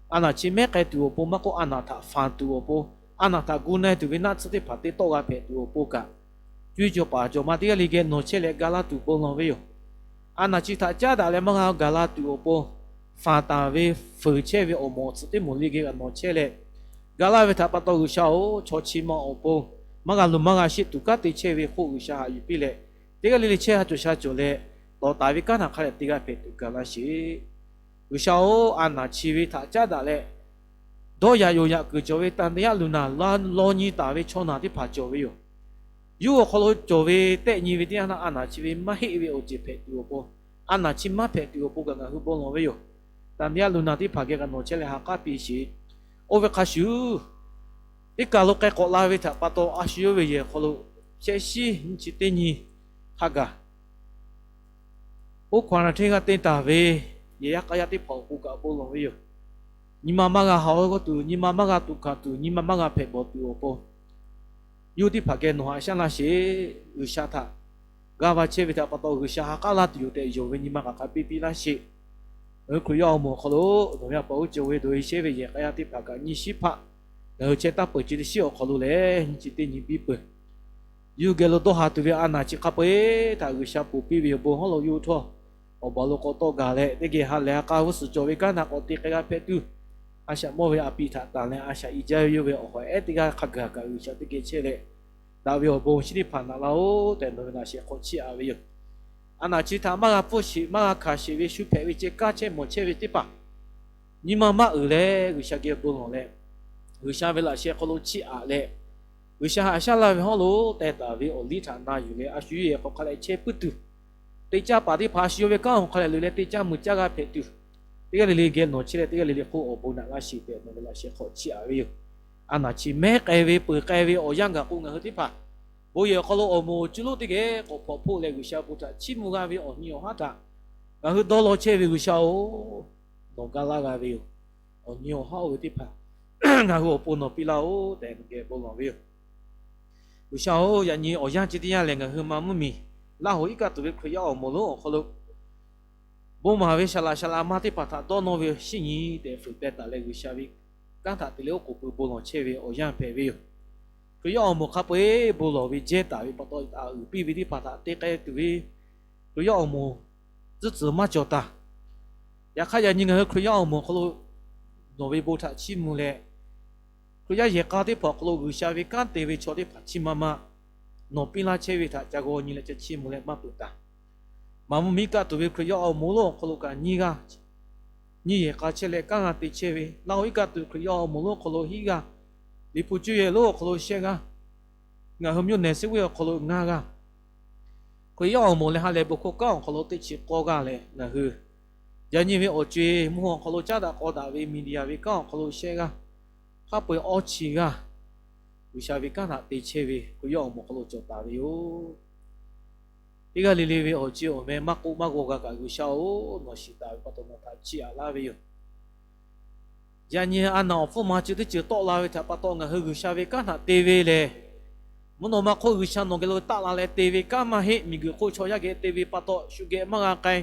a naˍ chi mehˉ k'ai tuˬ awˬ pon maˇ k'oˆ, a naˍ htaꞈ fanˍ tuˬ awˬ pon, a naˍ htaꞈ gu na-e tuˬ ve naˆ tsuhˇ teˇ hpaˍ te tawˆ g'a hpehꞈ tuˬ awˬ pon kaꞈ, cuˇ yiˍ cawˬ paˍ cawˬ ma teˇ g'aˇ le geh nawˬ chehˇ leh ga laˇ tuˬ bon lawˬ ve yoˬ. A naˍ chi htaꞈ caˉ daꞈ leh maˇ g'a gaˬ la tuˬ awˬ pon, fanˍ taˍ ve fuiˍ chehˇ ve awˬ moˍ awˬ tsuhꞈ teˇ moˍ le geh nawˬ chehˇ leh, ga laˇ ve htaꞈ pa taw G'uiˬsha-oˬ, chaw chi ma awˬ pon maˇ g'a luˬ maˇ g'a sheˆ tuˬ kanˉ te chehˇ ve hk'oˆ G'uiˬsha haꞈ yuˬ piˇ leh, teˇ g'aˇ le le chehˇ ha cawˬ sha cawˬ leh, tawˍ taˍ ve kanˉ htaꞈ hk'a leh te g'a hpehꞈ tuˬ gaˬ laˇ sheˍ. G'uiˬsha-oˬ, a naˍ chi ve htaꞈ caˉ daꞈ leh, dawˇ yaꞈ yonˍ yaꞈ kuiˬ cawˬ ve tanˍ teˇ yaˇ luˬ naˬ la law nyi taˍ ve chaw naˬ teˇ hpaˍ cawˬ ve yoˬ. Yawˇ hui awˬ hk'aw lo cawˬ ve tehˆ nyi ve teˇ yanˇ htaˇ a naˍ chi ve maˇ heˆ ve awˬ ceuˬ hpehꞈ tuˬ awˬ pon, a naˍ chi maˇ hpehꞈ tuˬ awˬ pon kaꞈ ngaˬ hui bon lawˬ ve yoˬ. Tanˍ teˇ yaˇ luˬ naˬ teˇ hpaˍ geh kaꞈ nawˬ chehˇ leh ha k'aˉ piˇ sheˍ. Oˇ ve hk'a shuˍ, iˉ kaˬ lo k'ai k'awꞈ la ve htaꞈ pa taw a shu yawˇ ve yehˬ hk'aw lo chehˇ shiˉ nyiˇ chi teˇ nyi hk'a gaˬ, oˇ hkawꞈ naˬ hteˇ g'aˇ te taˍ ve yehˬ yaˇ k'a yaˇ teˇ hpaˍ awˬ pon kaꞈ bon lawˬ ve yoˬ. Nyi ma maˇ g'a haꞈ-oˆ g'awˇ tuˬ, nyi ma maˇ g'a tuꞈ hkanˍ tuˬ, nyi ma maˇ g'a hpehꞈ bawˬ tuˬ awˬ pon, yawˇ teˇ hpaˍ geh nawˬ haꞈ shaˉ laˇ sheˍ. G'uiˬsha htaꞈ g'a va chehˇ ve htaꞈ pa taw G'uiˬsha ha k'aˉ laˇ tuˬ yoˬ tehꞈ yonˍ ve nyi ma k'aꞈ hk'a piˇ piˇ laˇ sheˍ. Ngaˬ hui Hkriꞈ yaˇ awˬ moˍ awˬ hk'aw lo nawˬ ve a pa uˉ cawˬ ve dawˬ-e shehˇ ve yehˬ k'a yaˇ teˇ hpaˍ kaꞈ nyiˇ shiˉ hpaˆ ngaˬ hui chehˇ taˇ peuˬ chi teˇ shiˉ awˬ hk'aw lo lehˬ nyiˇ chi teˇ nyi piˇ peuˬ. Yawˇ hui geh lo dawˇ haˍ tuˬ ve a naˍ chi hk'a peu-eˬ htaꞈ G'uiˬsha ponˬ piˇ ve awˬ bon hawˉ lo yawˇ hui htawˇ, awˬ baˬ lo k'awꞈ tawˆ gaˬ leh teˇ geh ha lehˬ ha k'a g'uˇ suhˍ cawˬ ve kanˉ htaꞈ k'awꞈ te k'ai g'a hpehꞈ tuˬ, a shaꞈ mawˇ ve a piˍ htaꞈ tanˬ leh a shaꞈ i jaˇ ve yawˇ ve awˬ hawˍ ehˉ teˇ g'aˇ hk'a gaˬ kaꞈ G'uiˬsha teˇ geh chehˇ leh, daꞈ ve awˬ bon chi teˇ hpaˍ naꞈ laˇ-oˆ tehꞈ nawˬ ve laꞈ sheh hk'aw chiˇ aꞈ ve yoˬ. A naˍ chi htaꞈ maˇ g'a pfuhˇ sheˍ maˇ g'a hkanˍ sheˍ ve shu hpehꞈ ve ceh kaˇ chehˇ mawˬ chehˇ ve teˇ hpaˍ, nyi ma maˇ uiˍ leh G'uiˬsha geh bon lawˬ leh, G'uiˬsha ve laꞈ sheh hk'aw lo chiˇ aꞈ leh, G'uiˬsha haꞈ shaˉ laˇ ve hawˉ lo teh taˍ ve awˬ liˇ htaꞈ na yuˬ leh a shu yawˇ yehˬ hk'aw hk'a leh chehˇ puiˉ tuˬ, teˇ caˇ paˍ teˇ hpaˍ a shu yawˇ ve kanˉ awˬ hk'a leh loꞈ leh teˇ caˇ mui caˇ g'a hpehꞈ tuˬ, teˇ g'aˇ le le geh nawˬ chehˇ leh teˇ g'aˇ le le hk'oˆ awˬ bon naꞈ laˇ sheˍ tehꞈ nawˬ ve laꞈ sheh hk'aw chiˇ aꞈ ve yoˬ. A naˍ chi mehˉ k'ai ve peuˬ k'ai ve awˬ yanˇ gaˬ k'o ngaˬ hui teˇ hpaˍ bon yehˬ awˬ hk'aw lo awˬ moˍ awˬ cuˇ lonˉ teˇ geh k'awꞈ hpawnˬ hpoˆ leh G'uiˬsha bon htaꞈ chiˇ mvuh g'a ve awˬ nyi awˬ haˉ htaꞈ ngaˬ hui dawˇ law chehˇ ve G'uiˬsha-oˬ, nawˬ ga laˇ g'a ve yoˬ. Awˬ nyi awˬ haˉ oˇ ve teˇ hpaˍ ngaˬ hui awˬ pon nawˬ piˇ laˇ-oˆ tehꞈ nawˬ geh bon lawˬ ve yoˬ. G'uiˬsha-oˬ, yaꞈ nyi awˬ yanˇ chi teˇ yanˇ lehˬ ngaˬ hui ma mvuhˇmiˬ Laˇ hoꞈ iˉ kaˆ tuˬ ve Hkriꞈ yaˇ awˬ moˍ lonˉ awˬ hk'aw lo bon maˍ ve saˍ laꞈ saˍ laꞈ ma teˇ hpaˍ htaꞈ dawˇ nawˇ ve shinˉ nyi tehꞈ fuiˍ teh taˍ leh G'uiˬsha ve kanˉ htaꞈ te leh oˉ k'oˍ pui bon lawˬ chehˇ ve awˬ yanˇ hpehꞈ ve yoˬ. Hkriꞈ yaˇ awˬ moˍ hk'a peu-eˬ bon lawˬ ve jehˇ taˍ ve pa taw, a uiˍ piˇ ve teˇ hpaˍ htaꞈ te k'ai tuˬ ve Hkriꞈ yaˇ awˬ moˍ tcuhˉ tcuhˬ maˇ cawˬ taˍ. Yaꞈ hk'aˇ, yaꞈ nyi ngaˬ hui Hkriꞈ yaˇ awˬ moˍ awˬ hk'aw lo nawˬ ve bon htaꞈ chiˇ mvuh leh, Hkriꞈ yaˇ yehˬ k'a teˇ hpaˍ awˬ hk'aw lo G'uiˬsha ve kanˉ te ve chaw teˇ hpaˍ chiˇ ma ma nawˬ piˇ laˇ chehˇ ve htaꞈ ca g'aw nyi leh ca chiˇ mvuh leh maˇ peuˬ taˍ. Maˍ mvuhˇmiˬ iˉ kaˆ tuˬ ve Hkriꞈ yaˇ awˬ moˍ lonˉ awˬ hk'aw lo kaꞈ nyiˇ g'aˇ nyiˇ yehˬ k'a chehˇ leh kanˉ g'a te chehˇ ve, Laˇ hoꞈ iˉ kaˆ tuˬ Hkriꞈ yaˇ awˬ moˍ lonˉ awˬ hk'aw lo hiˉ g'aˇ, Liꞈ hpu cuˇ yehˬ lonˉ awˬ hk'aw lo shehˆ g'aˇ, ngaˬ hui mvuhˇ nehˬ suhˉ ve awˬ hk'aw lo ngaˇ g'aˇ, Hkriꞈ yaˇ awˬ moˍ leh ha lehˬ bon hkawˇ kanˉ awˬ hk'aw lo teˇ chi k'awˇ g'aˇ leh ngaˬ hui yaꞈ nyi ve awˬ co-e mvuhˇ awˬ hk'aw lo caˉ daꞈ k'aw daꞈ ve media ve kanˉ awˬ hk'aw lo shehˆ g'aˇ, hk'a peu-eˬ awˇ chi g'aˇ G'uiˬsha ve kanˉ htaꞈ te chehˇ ve Hkriꞈ yaˇ awˬ moˍ awˬ hk'aw lo cawˬ taˍ ve yoˬ. Teˇ g'aˇ le le ve awˬ co-e awˬ meh maˇ k'oˆ maˇ g'aw g'a kaꞈ, G'uiˬsha-oˬ, nawˬ shiˍ taˍ ve pa taw nawˬ htaꞈ chiˇ aꞈ laˇ ve yoˬ. Yaꞈ nyi a naˬ awˬ hpfuhˇ ma ceuˬ teˇ ceuˬ tawˆ la ve htaꞈ pa taw ngaˬ hui G'uiˬsha ve kanˉ htaꞈ te ve lehˬ, mvuhˇ naw ma hk'oˆ G'uiˬsha nawˬ geh lo taˆ la leh te ve kanˉ maˇ heˆ. Miˬguiˬ hk'oˆ chaw yaˇ geh te ve pa taw shu geh maˇ g'a k'ai,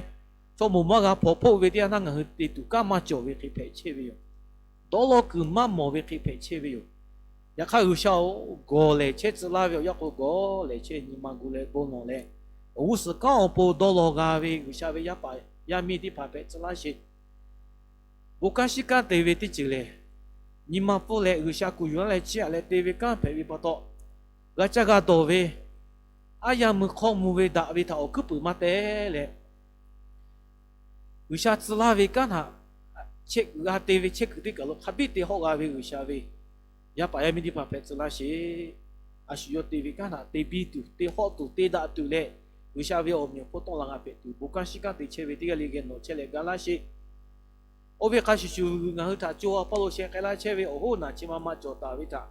chaw moˍ maˇ g'a hpawnˬ hpoˆ ve teˇ yanˇ htaˇ ngaˬ hui te tuˬ kanˉ maˇ cawˬ ve hk'e hpehꞈ chehˇ ve yoˬ. Dawˇ law kuiˬ maˇ mawˬ ve hk'e hpehꞈ chehˇ ve yoˬ. Yaꞈ hk'aˇ G'uiˬsha-oˬ, gawˬ lehˬ chehˇ tcuh laˇ ve awˬ yanˇ k'o, g'awˬ lehˬ chehˇ nyi ma gu leh bon lawˬ leh, awˬ g'uˇ suhˍ kanˉ awˬ pon dawˇ law g'a ve G'uiˬsha ve yaˇ paˍ yaˇ miˇ teˇ hpaˍ hpehꞈ tcuh laˇ sheˍ. Bon kanˉ shiˉ kanˉ te ve teˇ ceuˬ lehˬ, nyi ma pfuhˇ leh G'uiˬsha kuˬ yuˬ laˇ leh chiˇ aꞈ leh te ve kanˉ hpehꞈ ve pa taw, g'a caˇ g'a dawˬ ve, aˉ yaˇ mui hk'awˇ mvuh ve daꞈ ve htaꞈ awˬ hkuiˉ puiˍ maˇ teh leh, G'uiˬsha tcuh laˇ ve kanˉ htaꞈ g'a te ve chehˇ kuiˬ teˇ kaˬ lo hk'a biˇ te hawˆ g'a ve G'uiˬsha ve yaˇ paˍ yaˇ miˇ teˇ hpaˍ hpehꞈ tcuh laˇ sheˍ. A shu yawˇ te ve kanˉ htaꞈ te biˇ tuˬ, te hawˆ tuˬ, te daꞈ tuˬ leh, G'uiˬsha ve awˬ meꞈ awˬ hponˇ tawˆ la g'a hpehꞈ tuˬ, bon kanˉ shiˉ kanˉ te chehˇ ve teˇ g'aˇ le geh nawˬ chehˇ leh ga laˇ sheˍ. Oˇ ve hk'a shuˍ shuˍ, ngaˬ hui htaꞈ co a hpawˇ lo sheh k'ai laˇ chehˇ ve awˬ hoˉ naˬ chi ma ma cawˬ taˍ ve htaꞈ,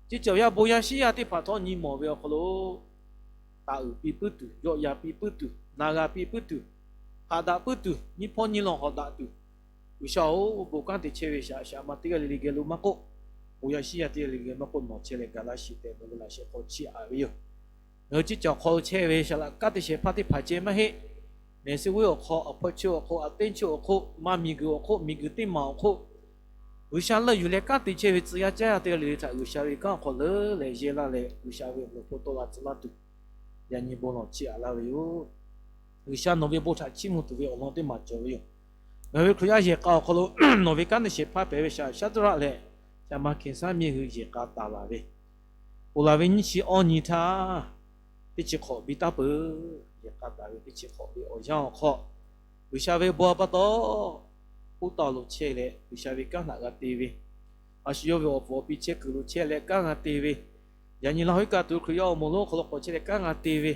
chi cawˬ yaˇ bon yaˇ shiˉ yaˇ teˇ hpaˍ htawˇ nyi mawˬ ve awˬ hk'aw lo, taˍ uiˍ piˇ puiˉ tuˬ, yawˆ yan piˇ puiˉ tuˬ, na g'a piˇ puiˉ tuˬ, haꞈ daꞈ puiˉ tuˬ, nyiˇ hpawˇ nyiˇ lawn hawˍ daꞈ tuˬ, G'uiˬsha-oˬ, bon kanˉ te chehˇ ve shaꞈ shaꞈ ma teˇ g'aˇ le le geh lo maˇ k'oˆ, bon yaˇ shiˉ yaˇ teˇ g'aˇ le le geh maˇ k'oˆ nawˬ chehˇ leh ga laˇ sheˍ tehꞈ, nawˬ ve laꞈ sheh hk'aw chiˇ aꞈ ve yoˬ. Ngaˬ hui chi cawˬ hk'aw lo chehˇ ve shaˍ laꞈ kaˉ teˇ shehˍ hpaˇ teˇ hpaˍ ceh maˇ heˆ. Mehˬ suh g'uˇ awˬ hk'aw, awˬ hpawˇ chi awˬ hk'oˆ, a teˇ chi awˬ hk'oˆ, maˇ miˬguiˬ awˬ hk'oˆ, miˬguiˬ teˇ maˬ awˬ hk'oˆ, G'uiˬsha leuˆ yuˬ leh kanˉ te chehˇ ve tcuh yaˇ caˇ yaˇ teˇ g'aˇ le le htaꞈ G'uiˬsha ve kanˉ awˬ hk'aw leuˉ leh yehˇ laˇ leh, G'uiˬsha ve awˬ moˍ hpon tawˆ la tcuh laˇ tuˬ, yaꞈ nyi bon lawˬ chiˇ aꞈ laˇ ve yoˬ. G'uiˬsha nawˬ ve bon htaꞈ chiˇ mvuh tuˬ ve awˬ lawn teˇ maˬ cawˬ ve yoˬ. Ngaˬ hui Hkriꞈ yaˇ yehˬ k'a awˬ hk'aw lo nawˬ ve kanˉ teˇ shehˍ hpaˇ hpehꞈ ve shaˍ Shaˍdraˆ leh Shaˍ ma Keˍsaˇmiˇ hui yehˬ k'a taˍ laˬ ve, ponˬ laˬ ve nyiˇ chi awˇ nyi htaˇ, teˇ chi hk'awꞈ biˇ taˍ peuˬ. Yehˬ k'a taˍ ve teˇ chi hk'awꞈ ve awˬ yanˇ awˬ hk'aw, G'uiˬsha ve bon a pa taw, oˇ taˍ lo chehˇ leh G'uiˬsha ve kanˉ htaꞈ g'a te ve, a shu yawˇ ve awˬ puˍ awˬ pi chehˇ kuiˬ lo chehˇ leh kanˉ g'a te ve, yaꞈ nyi Laˇ huˉ kaꞈ tuˬ Hkriꞈ yaˇ awˬ moˍ lonˉ hk'aw lo k'awꞈ chehˇ leh kanˉ g'a te ve,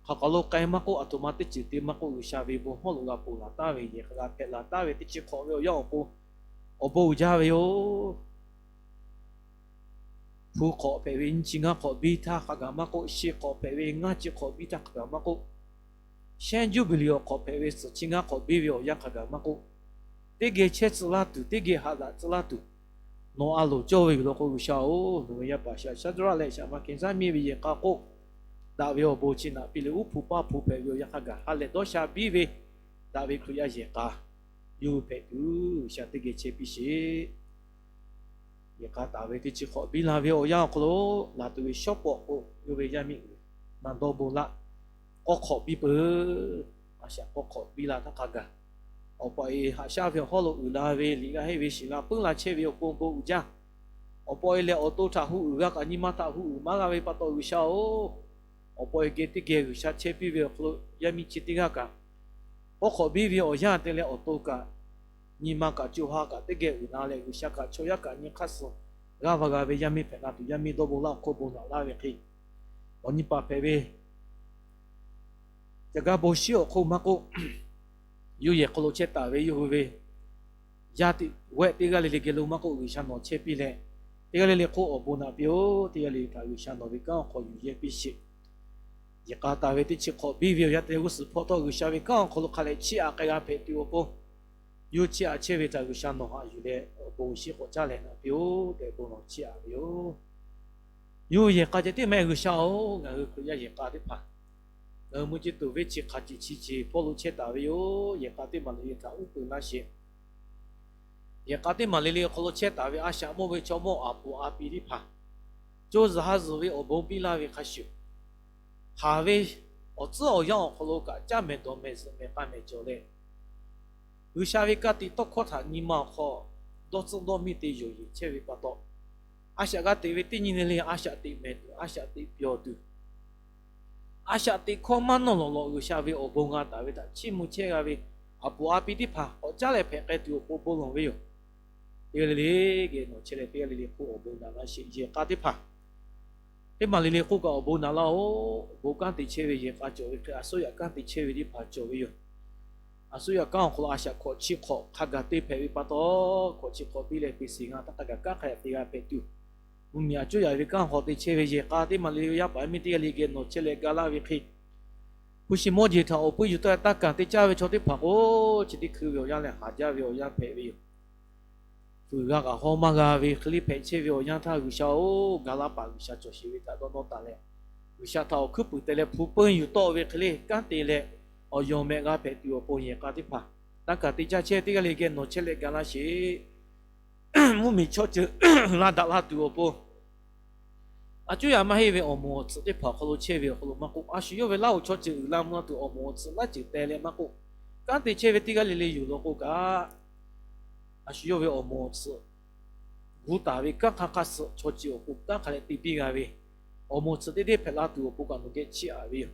hk'aˬ hk'aˬ lo k'ai maˇ k'oˆ, aˬ htoꞈ ma teˇ ceuˬ te maˇ k'oˆ, G'uiˬsha ve bon hawˉ lo g'a ponˬ laˬ taˍ ve, yehˬ k'a g'a hpehꞈ laˬ taˍ ve teˇ chi hk'awꞈ ve awˬ yanˇ awˬ hk'aw, awˬ bon uiˍ jaˇ ve yoˬ. Hpu hk'awꞈ hpehꞈ ve nyiˇ chi ngaˇ hk'awꞈ biˇ htaˇ hk'a gaˬ maˇ k'oˆ, shi hk'awꞈ hpehꞈ ve ngaˇ chi hk'awꞈ biˇ htaˇ hk'a gaˬ maˇ k'oˆ, shehˉ juˇbiˍliˍ awˬ hk'awꞈ hpehꞈ ve suhˍ chi ngaˇ hk'awꞈ biˇ ve awˬ yanˇ hk'a gaˬ maˇ k'oˆ, teˇ geh chehˇ tcuh laˇ tuˬ, teˇ geh haꞈ daꞈ tcuh laˇ tuˬ, nawˬ a loˍ cawˇ ve yoˬ law k'o, G'uiˬsha-oˬ, nawˬ ve yaˇ paˍ shaˍ Shaˍdraˆ leh Shaˍ ma Keˍsaˇmiˇ ve yehˬ k'a k'oˆ, daꞈ ve awˬ bon chi naꞈ piˇ leh uˉ hpu paˇ hpu hpehꞈ ve awˬ yanˇ hk'a gaˬ ha lehˬ dawˇ sha biˇ ve, daꞈ ve Hkriꞈ yaˇ yehˬ k'a yawˇ hui hpehꞈ tuˬ G'uiˬsha teˇ geh chehˇ piˇ sheˍ. Yehˬ k'a taˍ ve teˇ chi hk'awꞈ biˇ la ve awˬ yanˇ awˬ hk'aw lo, laˬ tuˬ ve shawˉ pawˍ k'o, yawˇ ve yaˇ miˇ uiˍ na dawˇ bon laˇ, k'awˇ hk'awꞈ biˇ peuˬ. A shaꞈ k'awˇ hk'awꞈ biˇ la htaˇ hk'a gaˬ, awˬ pa e haꞈ shaˉ ve awˬ hawˉ lo uiˍ la ve liꞈ g'a henˇ ve shiˍ la puiˉ la chehˇ ve awˬ pon bon uiˍ jaˇ. Awˬ pa e lehˬ awˬ to htaꞈ hu uiˍ g'a kaꞈ nyi ma htaꞈ hu uiˍ maˇ g'a ve pa taw, G'uiˬsha-oˬ, awˬ pa e geh teˇ geh G'uiˬsha chehˇ piˇ ve awˬ hk'aw lo yaˇ miˇ chi teˇ g'aˇ kaꞈ, k'awˇ hk'awꞈ biˇ ve awˬ yanˇ te leh awˬ to kaꞈ, nyi ma kaꞈ co ha kaꞈ teˇ geh uiˍ la leh, G'uiˬsha kaꞈ chaw yaˇ kaꞈ nyi hk'aˇ suh g'aˇ va g'a ve yaˇ miˇ hpehꞈ la tuˬ, yaˇ miˇ dawˇ bon laˇ awˬ hk'oˆ bon naꞈ laˇ ve hk'e, awˬ nyi paˍ hpehꞈ ve, ca gaˇ bon shiˉ awˬ hk'oˆ maˇ k'oˆ, yawˇ yehˬ hk'aw lo chehˇ taˍ ve yawˇ hui ve yaˇ teˇ wehˆ teˇ g'aˇ le le geh lo maˇ k'oˆ, G'uiˬsha nawˬ chehˇ piˇ leh, teˇ g'aˇ le le hk'oˆ awˬ bon naꞈ piˇ-oˬ. Teˇ g'aˇ le le htaꞈ G'uiˬsha nawˬ ve kanˉ awˬ hk'aw yuˬ yehˇ piˇ sheˍ. Yehˬ k'a taˍ ve teˇ chi hk'awꞈ biˇ ve awˬ yanˇ te g'uˇ suhˍ hpawˇ htawˇ, G'uiˬsha ve kanˉ awˬ hk'aw lo hk'a lehˬ chiˇ aꞈ k'ai g'a hpehꞈ tuˬ awˬ pon, yawˇ chiˇ aꞈ chehˇ ve htaꞈ G'uiˬsha nawˬ haꞈ yuˬ leh awˬ bon shiˉ k'awꞈ caˇ leh naꞈ piˇ-oˬ tehꞈ bon lawˬ chiˇ aꞈ ve yoˬ. Yawˇ hui yehˬ k'a ceh tiˉ maˇ heˆ, G'uiˬsha-oˬ, ngaˬ hui Hkriꞈ yaˇ yehˬ k'a teˇ hpaˍ, ngaˬ hui mvuhˇ ceˇ tuˬ venˇ chi hk'a ciˬ chi ceˬ hpawˇ lo chehˇ taˍ ve yoˬ. Yehˬ k'a teˇ maˬ le le htaꞈ uˉ peunˍ laˇ sheˍ. Yehˬ k'a teˇ maˬ le le awˬ hk'aw lo chehˇ taˍ ve a shaꞈ mawˇ ve chaw mawˇ aˬ puˍ a pi teˇ hpaˍ, co zuhˬ ha zuhˬ ve awˬ bon piˇ laˇ ve hk'a shuˍ, haˍ ve awˬ tcuhˉ awˬ yanˇ awˬ hk'aw lo kaꞈ caˇ mehˍ dawˬ mehˍ zuhꞈ mehˍ k'a mehˍ cawˬ leh, G'uiˬsha ve ka tiꞈ tawˇ hkawˇ htaꞈ nyi ma awˬ hk'aw dawˇ tcuhˉ dawˇ miˇ te yonˍ yeˬ chehˇ ve pa taw, a shaꞈ g'a teꞈ ve teˇ nyi le le a shaꞈ teꞈ mehˍ tuˬ, a shaꞈ teꞈ pyawˬ tuˬ, a shaꞈ teꞈ hkawˇ maˇ nawˇ lawꞈ lawꞈ G'uiˬsha ve awˬ bon g'a taˍ ve htaꞈ chiˇ mvuh chehˇ g'a ve aˬ puˍ a pi teˇ hpaˍ k'awꞈ caˉ leh hpehꞈ k'ai tuˬ awˬ pon bon lawˬ ve yoˬ. Teˇ g'aˇ le le geh nawˬ chehˇ leh teˇ g'aˇ le le hk'oˆ awˬ bon naꞈ laˇ sheˍ. Yehˬ k'a teˇ hpaˍ Teˇ maˬ le le k'oˆ kaꞈ awˬ bon naꞈ laˇ-oˬ. Awˬ bon kanˉ te chehˇ ve yehˬ k'a cawˬ ve hk'e, a suˉ yaꞈ kanˉ te chehˇ ve teˇ hpaˍ cawˬ ve yoˬ. A suˉ yaꞈ kanˉ awˬ hk'aw lo a shaꞈ hkawꞈ chi hk'awꞈ hk'a gaˬ te hpehꞈ ve pa taw, hkawꞈ chi hk'awꞈ piˇ leh te shiˍ ngaˇ taˇ hk'a gaˬ kanˉ hk'a dehꞈ te g'a hpehꞈ tuˬ, mvuhˇmiˬ a cuˉ yaꞈ ve kanˉ hk'aw te chehˇ ve yehˬ k'a teˇ maˬ le le yaˇ paˍ yaˇ miˇ teˇ g'aˇ le geh nawˬ chehˇ leh ga laˇ ve hk'e, hpu shi mawˇ jeˬ htaꞈ awˬ puiˉ yuˬ taˇ taˇ kaˬ te caˇ ve chaw teˇ hpaˍ k'o, chi teˇ hkui ve awˬ yanˇ leh haˍ jaˇ ve awˬ yanˇ hpehꞈ ve yoˬ. Vuiˬ g'a kaꞈ haw maˇ g'a ve hk'e le hpehꞈ chehˇ ve awˬ yanˇ htaˇ, G'uiˬsha-oˬ, ga laˇ paˍ G'uiˬsha cawˬ sheˍ ve htaꞈ dawˇ nawˇ taˍ leh, G'uiˬsha htaꞈ awˬ hkuiˉ puiˍ te leh hpu peunˇ yuˬ tawˆ ve hk'e le kanˉ te leh, awˬ yonˍ mehꞈ g'a hpehꞈ tuˬ awˬ pon yehˬ k'a teˇ hpaˍ, taˇ kaˬ te caˇ chehˇ teˇ g'aˇ le geh nawˬ chehˇ leh ga laˇ sheˍ. Mvuhˇmiˬ chaw ceuˬ laˇ daꞈ laˇ tuˬ awˬ pon, a cuˉ yaꞈ maˇ heˆ ve awˬ moˍ awˬ tsuhꞈ teˇ hpaˍ awˬ hk'aw lo chehˇ ve awˬ hk'aw lo maˇ k'oˆ, a shu yawˇ ve laˇ-oˬ chaw ceuˬ uiˍ la mvuh la tuˬ awˬ moˍ awˬ tsuhꞈ laˇ ceuˬ teh leh maˇ k'oˆ, kanˉ te chehˇ ve teˇ g'aˇ le le yoˬ law k'o kaꞈ, a shu yawˇ ve awˬ moˍ awˬ tsuhꞈ gu taˍ ve kanˉ hk'aˇ hk'aˇ suh chaw ceuˬ awˬ pon kanˉ hk'a dehꞈ te biˇ g'a ve, awˬ moˍ awˬ tsuhꞈ teˇ deˇ hpehꞈ la tuˬ awˬ pon kaꞈ nawˬ geh chiˇ aꞈ ve yoˬ.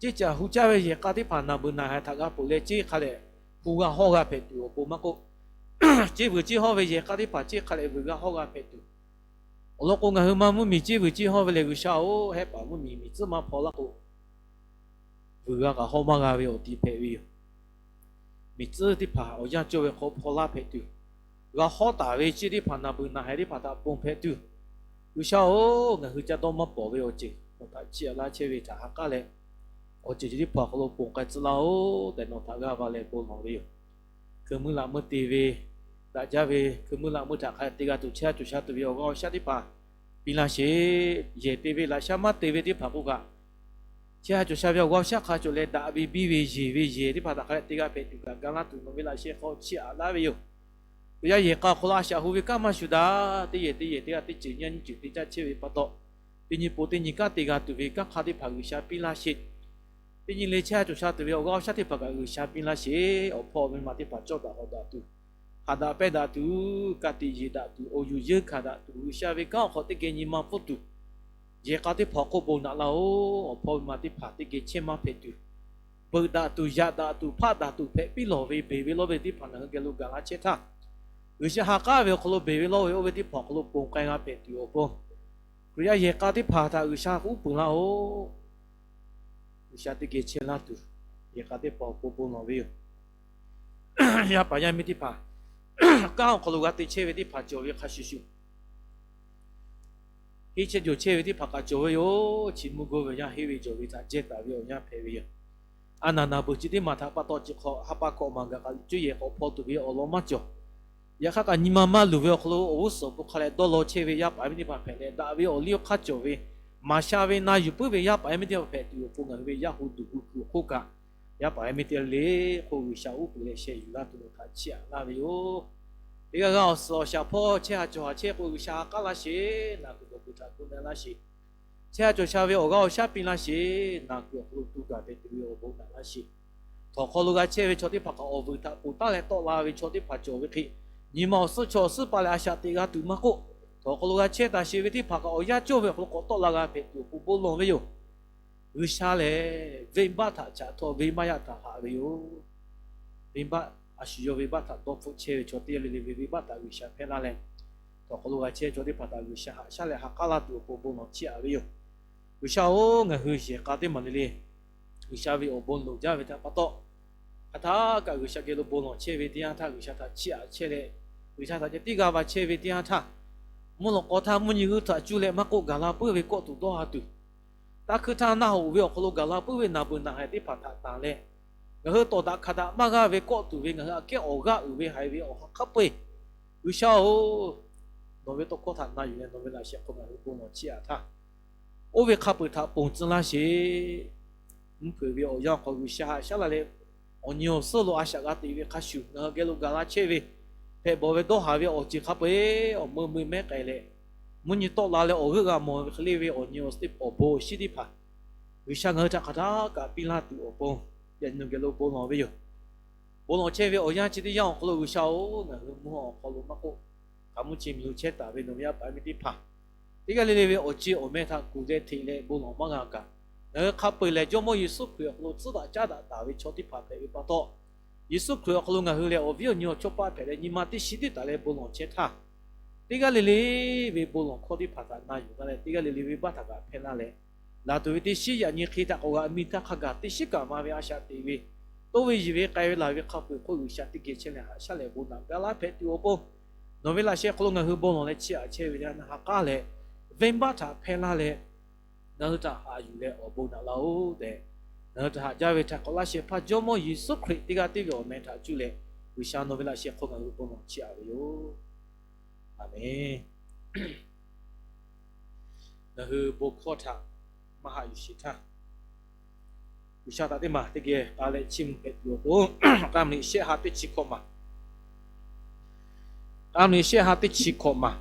Ceˇ caꞈ hu caˇ ve yehˬ k'a teˇ hpaˍ naˬ beuˬ naˬ haiˬ htaꞈ g'a peuˬ leh, ceˇ hk'a dehꞈ hu g'a hawˇ g'a hpehꞈ tuˬ awˬ pon maˇ k'oˆ, ceˇ vuiˬ ceˇ hawˇ ve yehˬ k'a teˇ hpaˍ ceˇ hk'a dehꞈ vuiˬ g'a hawˇ g'a hpehꞈ tuˬ awˬ lawn k'o, ngaˬ hui ma mvuhˇmiˬ ceˇ vuiˬ ceˇ hawˇ ve lehˬ, G'uiˬsha-oˬ, hehˆ paˍ mvuhˇmiˬ miˬ tcuhˉ maˇ hpaw laˇ k'o, vuiˬ g'a kaꞈ hawˇ maˇ g'a ve awˬ ti hpehꞈ ve yoˬ. Miˬ tcuhˉ teˇ hpaˍ awˬ yanˇ cawˇ ve hk'aw hpaw laˇ hpehꞈ tuˬ, g'a hawˉ taˍ ve ceˇ teˇ hpaˍ naˬ beuˬ naˬ haiˬ teˇ hpaˍ htaꞈ ponˬ hpehꞈ tuˬ, G'uiˬsha-oˬ, ngaˬ hui ca dawˇ maˇ pawˍ ve awˬ ceuˬ nawˬ htaꞈ chiˇ aꞈ laˇ chehˇ ve htaꞈ ha k'aˉ leh, awˬ ceuˬ chi teˇ hpaˍ awˬ hk'aw lo ponˬ k'ai tcuh laˇ-oˬ tehꞈ nawˬ htaꞈ g'aˇ va leh bon lawˬ ve yoˬ. Hkeu muiˉ laꞈ meuˇ te ve, daꞈ jaˇ ve hkeu muiˉ laꞈ meuˇ htaꞈ hk'a te g'a tuˬ chehˇ sha cawˬ sha tuˬ ve awˬ g'aˇ awˬ shaˉ teˇ hpaˍ piˇ laˇ sheˍ. Yehˬ te ve laꞈ shaˉ maˇ te ve teˇ hpaˍ k'oˆ kaꞈ, chehˇ sha cawˬ sha ve awˬ g'aˇ awˬ shaˉ hk'a cawˬ leh daꞈ ve biˇ ve yeˬ ve yehˬ teˇ hpaˍ htaꞈ hk'a dehꞈ te g'a hpehꞈ tuˬ kaꞈ ga laˇ tuˬ nawˬ ve laꞈ sheh hk'aw chiˇ aꞈ laˇ ve yoˬ. Hkriꞈ yaˇ yehˬ k'a awˬ hk'aw lo a shaꞈ hu ve kanˉ maˇ shuˍ daꞈ, teˇ yehˬ teˇ yehˬ teˇ g'aˇ teˇ ceuˬ nyi nyi ceuˬ te caˇ chehˇ ve pa taw, teˇ nyi po teˇ nyi kanˉ te g'a tuˬ ve kanˉ hk'aˇ teˇ hpaˍ G'uiˬsha piˇ laˇ sheˍ. Teˇ nyi le chehˇ sha cawˬ sha tuˬ ve awˬ g'aˇ awˬ shaˉ teˇ hpaˍ kaꞈ G'uiˬsha piˇ laˇ sheˍ. Awˬ hpawˇ ve ma teˇ hpaˍ cawˇ daꞈ k'awꞈ daꞈ tuˬ, haꞈ daꞈ pehnˇ daꞈ tuˬ, ka tiꞈ yeˬ daꞈ tuˬ, awˬ yuˬ yeunˇ hkanˍ daꞈ tuˬ, G'uiˬsha ve kanˉ awˬ hk'aw teˇ geh nyi ma pfuhˇ tuˬ, yehˬ k'a teˇ hpaˍ awˬ hk'oˆ bon naꞈ laˇ-oˬ. Awˬ hpawˇ ve ma teˇ hpaˍ teˇ geh chehˇ maˇ hpehꞈ tuˬ, beuꞈ daꞈ tuˬ, yaꞈ daꞈ tuˬ, hpaˆ daꞈ tuˬ hpehꞈ piˇ lawˬ ve beˬ ve lawˇ ve teˇ hpaˍ ngaˬ hui geh lo gaˬ laˇ chehˇ htaˇ, G'uiˬsha ha k'aˉ ve awˬ hk'aw lo beˬ ve lawˇ ve oˇ ve teˇ hpaˍ awˬ hk'aw lo ponˬ k'ai g'a hpehꞈ tuˬ awˬ pon, Hkriꞈ yaˇ yehˬ k'a teˇ hpaˍ htaꞈ G'uiˬsha uˉ peunˍ laˇ-oˬ. G'uiˬsha teˇ geh chehˇ laˇ tuˬ, yehˬ k'a teˇ hpaˍ awˬ pon bon lawˬ ve yoˬ. Yaˇ paˍ yaˇ miˇ teˇ hpaˍ, kanˉ awˬ hk'aw lo g'a te chehˇ ve teˇ hpaˍ cawˬ ve hk'a shuˍ shuˍ, henˇ chehˇ jawˬ chehˇ ve teˇ hpaˍ kaꞈ cawˬ ve yoˬ. Chi mvuhˇ gawˇ ve yaˇ henˇ ve jawˬ ve htaꞈ jehˇ taˍ ve awˬ yanˇ hpehꞈ ve yoˬ. A naˍ naˍ beuˬ chi teˇ maˬ htaꞈ pa taw chi hk'aw ha pa hkawꞈ maˬ gaˬ kaꞈ cuˇ yehˬ k'awꞈ hpaw tuˬ ve awˬ lawn maˇ cawˬ. Yaꞈ hk'aˇ kaꞈ nyi ma maˇ luˬ ve awˬ hk'aw lo awˬ g'uˇ suhˍ awˬ pon hk'a leh dawˇ law chehˇ ve yaˇ paˍ miˇ teˇ hpaˍ hpehꞈ leh, daꞈ ve awˬ liˇ awˬ hk'aˇ cawˬ ve, maˍ sha ve na yuˬ puiˉ ve yaˇ paˍ miˇ teˇ hpaˍ hpehꞈ tuˬ awˬ pon ngaˬ hui ve yaˇ hu duˬ gu kuiˬ awˬ hk'oˆ kaꞈ, yaˇ paˍ miˇ teˇ g'aˇ le le hk'oˆ G'uiˬsha uˉ peunˍ leh sheh yuˬ laˇ tuˬ nawˬ htaꞈ chiˇ aꞈ laˇ ve yoˬ. Teˇ g'aˇ g'aˇ awˬ suhˍ awˬ shaˍ hpawˇ chehˇ sha cawˬ sha chehˇ k'o, G'uiˬsha ha k'aˉ laˇ sheˍ. Naˬ kuiˬ dawˬ kuiˬ htaꞈ gu na laˇ sheˍ. Chehˇ sha cawˬ sha ve awˬ g'aˇ awˬ shaˉ piˇ laˇ sheˍ. Naˬ kuiˬ awˬ hk'aw lo tu gaˬ hpehꞈ tuˬ ve awˬ bon naꞈ laˇ sheˍ. Htawnˍ hk'aw lo g'a chehˇ ve chaw teˇ hpaˍ kaꞈ awˬ vuiˬ htaꞈ ponˬ taˉ leh tawˆ la ve chaw teˇ hpaˍ cawˬ ve hk'e, nyi ma awˬ suhˉ chaw awˬ suhˉ pa leh a shaꞈ teꞈ g'a tuˬ maˇ k'oˆ, htawnˍ hk'aw lo g'a chehˇ taˍ sheˍ ve teˇ hpaˍ kaꞈ awˬ yanˇ cawˇ ve awˬ hk'aw lo k'awꞈ tawˆ la g'a hpehꞈ tuˬ awˬ pon bon lawˬ ve yoˬ. G'uiˬsha lehˬ, venˇbaˆ htaꞈ chaꞈ htawˇ venˇbaˆ yaˇ htaꞈ haꞈ ve yoˬ. Venˇbaˆ, a shu yawˇ venˇbaˆ htaꞈ dawˇ hpfuhˆ chehˇ ve chaw teˇ g'aˇ le le ve venˇbaˆ htaꞈ G'uiˬsha hpehˇ laˇ leh, htawnˍ hk'aw lo g'a chehˇ chaw teˇ hpaˍ htaꞈ G'uiˬsha haꞈ shaˉ leh ha k'aˉ laˇ tuˬ awˬ pon bon lawˬ chiˇ aꞈ ve yoˬ. G'uiˬsha-oˬ, ngaˬ hui yehˬ k'a teˇ maˬ le le G'uiˬsha ve awˬ bon loˍ jaˇ ve htaꞈ pa taw, hk'aˬ htaˇ kaꞈ G'uiˬsha geh lo bon lawˬ chehˇ ve teˇ yanˇ htaˇ, G'uiˬsha htaꞈ chiˇ aꞈ chehˇ leh, G'uiˬsha htaꞈ ceh tiˉ g'a va chehˇ ve teˇ yanˇ htaˇ, mvuhˇ lawꞈ k'aw htaˇ mvuhˇ nyi g'uˇ htaꞈ cuˇ leh maˇ k'oˆ gaˬ la puiˉ ve kawˆ tuˬ dawˇ ha tuˬ, taˇ hkuiˇ htaˇ naˆ hoꞈ ve awˬ hk'aw lo gaˬ la puiˉ ve naˬ beuˬ naˬ haiˬ teˇ hpaˍ htaꞈ tanˬ leh, ngaˬ hui tawˍ daꞈ hkanˍ daꞈ maˇ g'aˇ ve kawˆ tuˬ ve ngaˬ hui aꞈ kehˉ awˬ g'aˇ uiˍ ve haiˬ ve awˬ ha hk'a peu-eˬ, G'uiˬsha-oˬ, nawˬ ve tawˇ hkawˇ htaꞈ na yuˬ leh nawˬ ve laꞈ sheh hk'aw ngaˬ hui bon lawˬ chiˇ aꞈ htaˇ, oˇ ve hk'a peu-eˬ htaꞈ ponˬ tcuh laˇ sheˍ. Mvuhˇ hpeuꞈ ve awˬ yanˇ hk'aw G'uiˬsha haꞈ shaˉ la leh, awˬ nyi awˬ suhˉ lo a shaꞈ g'a teꞈ ve hk'a shuˍ ngaˬ hui geh lo gaˬ la chehˇ ve, hpehꞈ bawˬ ve dawˇ haˍ ve awˬ ceuˬ hk'a peu-eˬ awˬ meuˇ meuˇ mehˉ k'ai leh, mvuhˇ nyi tawˆ la leh awˬ g'euˆ g'a mawˬ ve hk'e le ve awˬ nyi awˬ suhˉ awˬ bon awˬ shinˉ teˇ hpaˍ G'uiˬsha ngaˬ hui htaꞈ hk'aˬ htaˇ kaꞈ piˇ laˇ tuˬ awˬ pon, yaꞈ nyi geh lo bon lawˬ ve yoˬ. Bon lawˬ chehˇ ve awˬ yanˇ chi teˇ yanˇ awˬ hk'aw lo G'uiˬsha-oˬ, ngaˬ hui mvuhˇ awˬ hk'aw lo maˇ k'oˆ, hk'a mvuhˇ chi miˬ lo chehˇ taˍ ve nawˬ ve yaˇ paˍ yaˇ miˇ teˇ hpaˍ, teˇ g'aˇ le le ve awˬ ceˇ awˬ meh htaꞈ kuˬ leh hteꞈ leh bon lawˬ maˇ g'a kaꞈ, ngaˬ hui hk'a peu-eˬ lehˬ Jawˇmawˇ Yeˍsuˆ Hkriꞈ awˬ hk'aw lo tcuhˉ daꞈ caˉ daꞈ taˍ ve chaw teˇ hpaˍ hpehꞈ ve pa taw, Yeˍsuˆ Hkriꞈ awˬ hk'aw lo ngaˬ hui lehˬ awˬ viˉ awˬ nyi awˬ chawˇ paˆ hpehꞈ leh nyi ma teˇ shiˉ teˇ taˍ leh bon lawˬ chehˇ htaˇ, teˇ g'aˇ le le ve bon lawˬ hkawˇ teˇ hpaˍ htaꞈ na yuˬ laˇ leh, teˇ g'aˇ le le ve baˆ htaꞈ kaꞈ hpehˇ laˇ leh, laˬ tuˬ ve teˇ shinˉ yaꞈ nyi hk'e htaꞈ k'awꞈ g'a mi htaˇ hk'a gaˬ teˇ shinˉ kaꞈ ma ve a shaꞈ teꞈ ve, toˇ ve yiˬ ve k'ai ve laˬ ve hk'a peu-eˬ hk'oˆ G'uiˬsha teˇ geh chehˇ leh haꞈ shaˉ leh bon naꞈ gaˇ laˇ hpehꞈ tuˬ awˬ pon, nawˬ ve laꞈ sheh hk'aw lo ngaˬ hui bon lawˬ leh chiˇ aꞈ chehˇ ve teˇ yanˇ htaˇ hk'a k'aˉ leh, venˇbaˆ htaꞈ hpehˇ laˇ leh, ngaˬ hui htaꞈ haꞈ yuˬ leh awˬ bon naꞈ laˇ-oˆ tehꞈ, ngaˬ hui htaꞈ haꞈ jaˇ ve htaꞈ k'awꞈ laˇ shehˍ hpaˇ Jawˇmawˇ Yeˍsuˆ Hkriꞈ teˇ g'aˇ tiˉ ve awˬ meh htaꞈ cuˇ leh, G'uiˬsha nawˬ ve laꞈ sheh hk'aw ngaˬ hui bon lawˬ chiˇ aꞈ ve yoˬ. Aˍmenˍ. Ngaˬ hui bon hkawˇ htaꞈ maˇ haꞈ yuˬ sheˍ htaˇ, G'uiˬsha htaꞈ teˇ maˬ teˇ geh k'a leh chiˇ mvuh hpehꞈ tuˬ awˬ pon, k'a mvuhˇ miˬ shehˆ ha teˇ chi hkawꞈ maˬ, k'a mvuhˇ miˬ shehˆ ha teˇ chi hkawꞈ maˬ,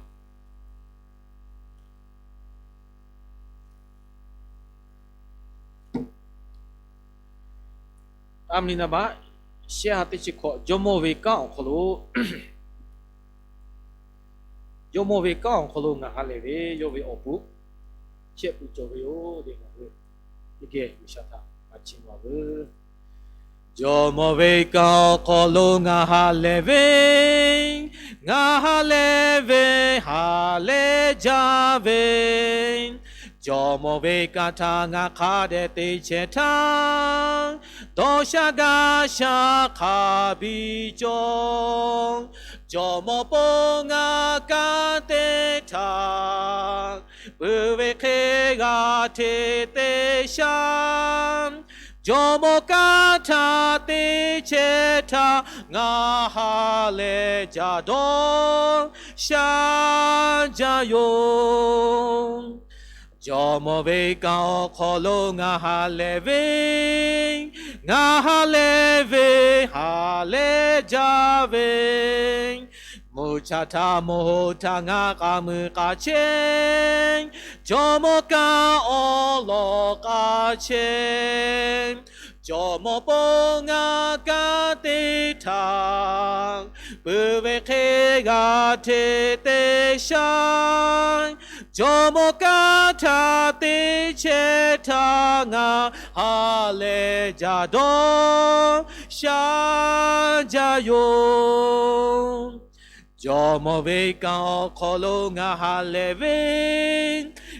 k'a mvuhˇ miˬ naˍ baˆ shehˆ ha teˇ chi hkawꞈ, Jawˇmawˇ ve kanˉ awˬ hk'aw lo, Jawˇmawˇ ve kanˉ awˬ hk'aw lo ngaˬ ha lehˬ ve yawˇ ve awˬ bon shehˆ pui cawˬ ve yoˬ tehꞈ ngaˬ hui teˇ geh G'uiˬsha htaꞈ maˍ chiˇ mvuh-a veuˬ. Jawˇmawˇ ve kanˉ awˬ hk'aw lo ngaˬ ha lehˬ ve, ngaˬ ha lehˬ ve ha lehˬ jaˇ ve, Jawˇmawˇ ve kanˉ htaꞈ ngaˬ hk'a dehꞈ te chehˇ htaˇ, dawˇ sha gaˇ sha hk'a biˇ cawˬ. Jawˇmawˇ bon ngaˬ kanˉ te htaˇ, peuˬ ve hk'e g'a hteꞈ te sha. Jawˇmawˇ kanˉ htaꞈ te chehˇ htaˇ, ngaˬ ha lehˬ jaˇ dawˇ sha jaˇ yoˬ. Jawˇmawˇ ve kanˉ awˬ hk'aw lo ngaˬ ha lehˬ ve, ngaˬ ha lehˬ ve ha lehˬ jaˇ ve, mvuhˇ cha htaˇ mvuhˇ hoꞈ htaꞈ ngaˬ k'a mui k'a chehˇ, Jawˇmawˇ kanˉ awˬ lawn k'a chehˇ. Jawˇmawˇ bon ngaˬ kanˉ te htaˇ, peuˬ ve hk'e g'a hteꞈ te sha. Jawˇmawˇ kanˉ htaꞈ te chehˇ htaˇ, ngaˬ ha lehˬ jaˇ dawˇ sha jaˇ yoˬ. Jawˇmawˇ ve kanˉ awˬ hk'aw lo ngaˬ ha lehˬ ve,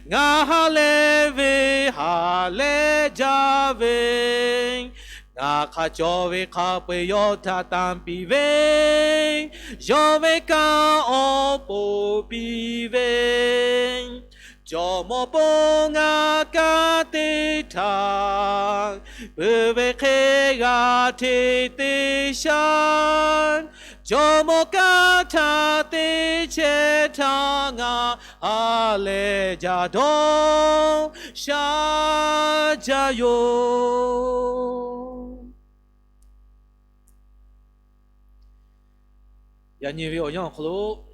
ngaˬ ha lehˬ ve ha lehˬ jaˇ ve, ngaˬ hk'a cawˬ ve hk'a peu-eˬ yawˇ htaꞈ tanˇ piˇ ve, yawˇ ve kanˉ awˬ pon piˇ ve, Jawˇmawˇ bon ngaˬ kanˉ te htaˇ, peuˬ ve hk'e g'a hteꞈ te sha. Jawˇmawˇ kanˉ htaꞈ te chehˇ htaˇ, ngaˬ ha lehˬ jaˇ dawˇ sha jaˇ yoˬ. Yaꞈ nyi ve awˬ yanˇ awˬ hk'aw lo,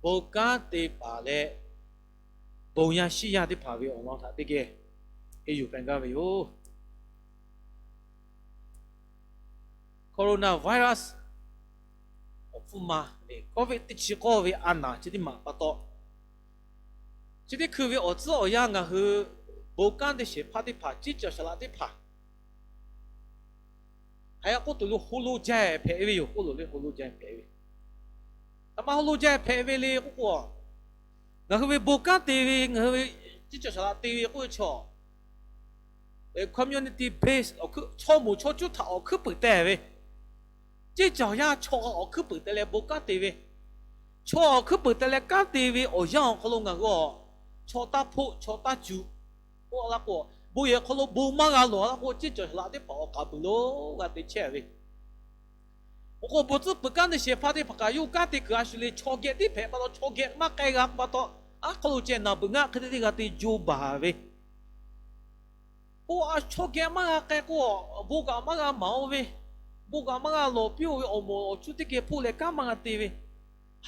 bon kanˉ te paˍ leh bon yaˇ shiˉ yaˇ teˇ hpaˍ ve awˬ lawn htaꞈ teˇ geh henˇ yuˬ pehˬ gaˇ ve yoˬ. Coronavirus awˬ hpfuhˇ ma lehˬ, Covid teˇ chi k'awˇ ve a naˍ chi teˇ maˬ pa taw, chi teˇ hkui ve awˬ tcuhˉ awˬ yanˇ ngaˬ hui bon kanˉ te shehˍ hpaˇ teˇ hpaˍ, ciˉ cawˬ shaˍ laꞈ teˇ hpaˍ, hk'aˬ hk'e k'oˆ tuˬ lo โฮโล jaˇ hpehꞈ ve yoˬ. K'oˆ loˬ le, โฮโล jaˇ hpehꞈ ve. Aˬ ma โฮโล jaˇ hpehꞈ ve le k'oˆ k'o, ngaˬ hui ve bon kanˉ te ve, ngaˬ hui ve ciˉ cawˬ shaˍ laꞈ te ve k'oˆ ve chaw, community base, chaw moˍ chaw cuˇ htaꞈ awˬ hkuiˉ puiˍ teh ve, ciˉ cawˬ yaˇ chaw awˬ hkuiˉ puiˍ teh leh bon kanˉ te ve, chaw awˬ hkuiˉ puiˍ teh leh kanˉ te ve awˬ yanˇ awˬ hk'aw lo ngaˬ hui a, chaw taˇ hpoˆ chaw taˇ cuˬ k'oˆ laˇ k'o, bon yehˬ hk'aw lo bon maˇ g'a lawˬ laˇ k'o, ciˉ cawˬ shaˍ laꞈ teˇ hpaˍ awˬ k'aˍ puiˍ lo g'a te chehˇ ve. Awˬ k'o, bon tcuhˉ peuˬ kanˉ te shehˍ hpaˇ teˇ hpaˍ kaꞈ yawˇ hui kanˉ te kuiˬ a shu le, chaw geh tiˉ hpehꞈ pa taw, chaw geh maˇ k'ai g'a pa taw, aˉ hk'aw lo ceh naˬ beuꞈ ngaˆ hk'e te teˇ g'a te jo baˬ ve. K'o, chaw geh maˇ g'a k'ai k'o, bon kaꞈ maˇ g'a maˍ-oˬ ve, bon kaꞈ maˇ g'a lawˬ piˇ-oˬ ve, awˬ moˍ awˬ cuˇ teˇ geh hpoˆ leh kanˉ maˇ g'a te ve,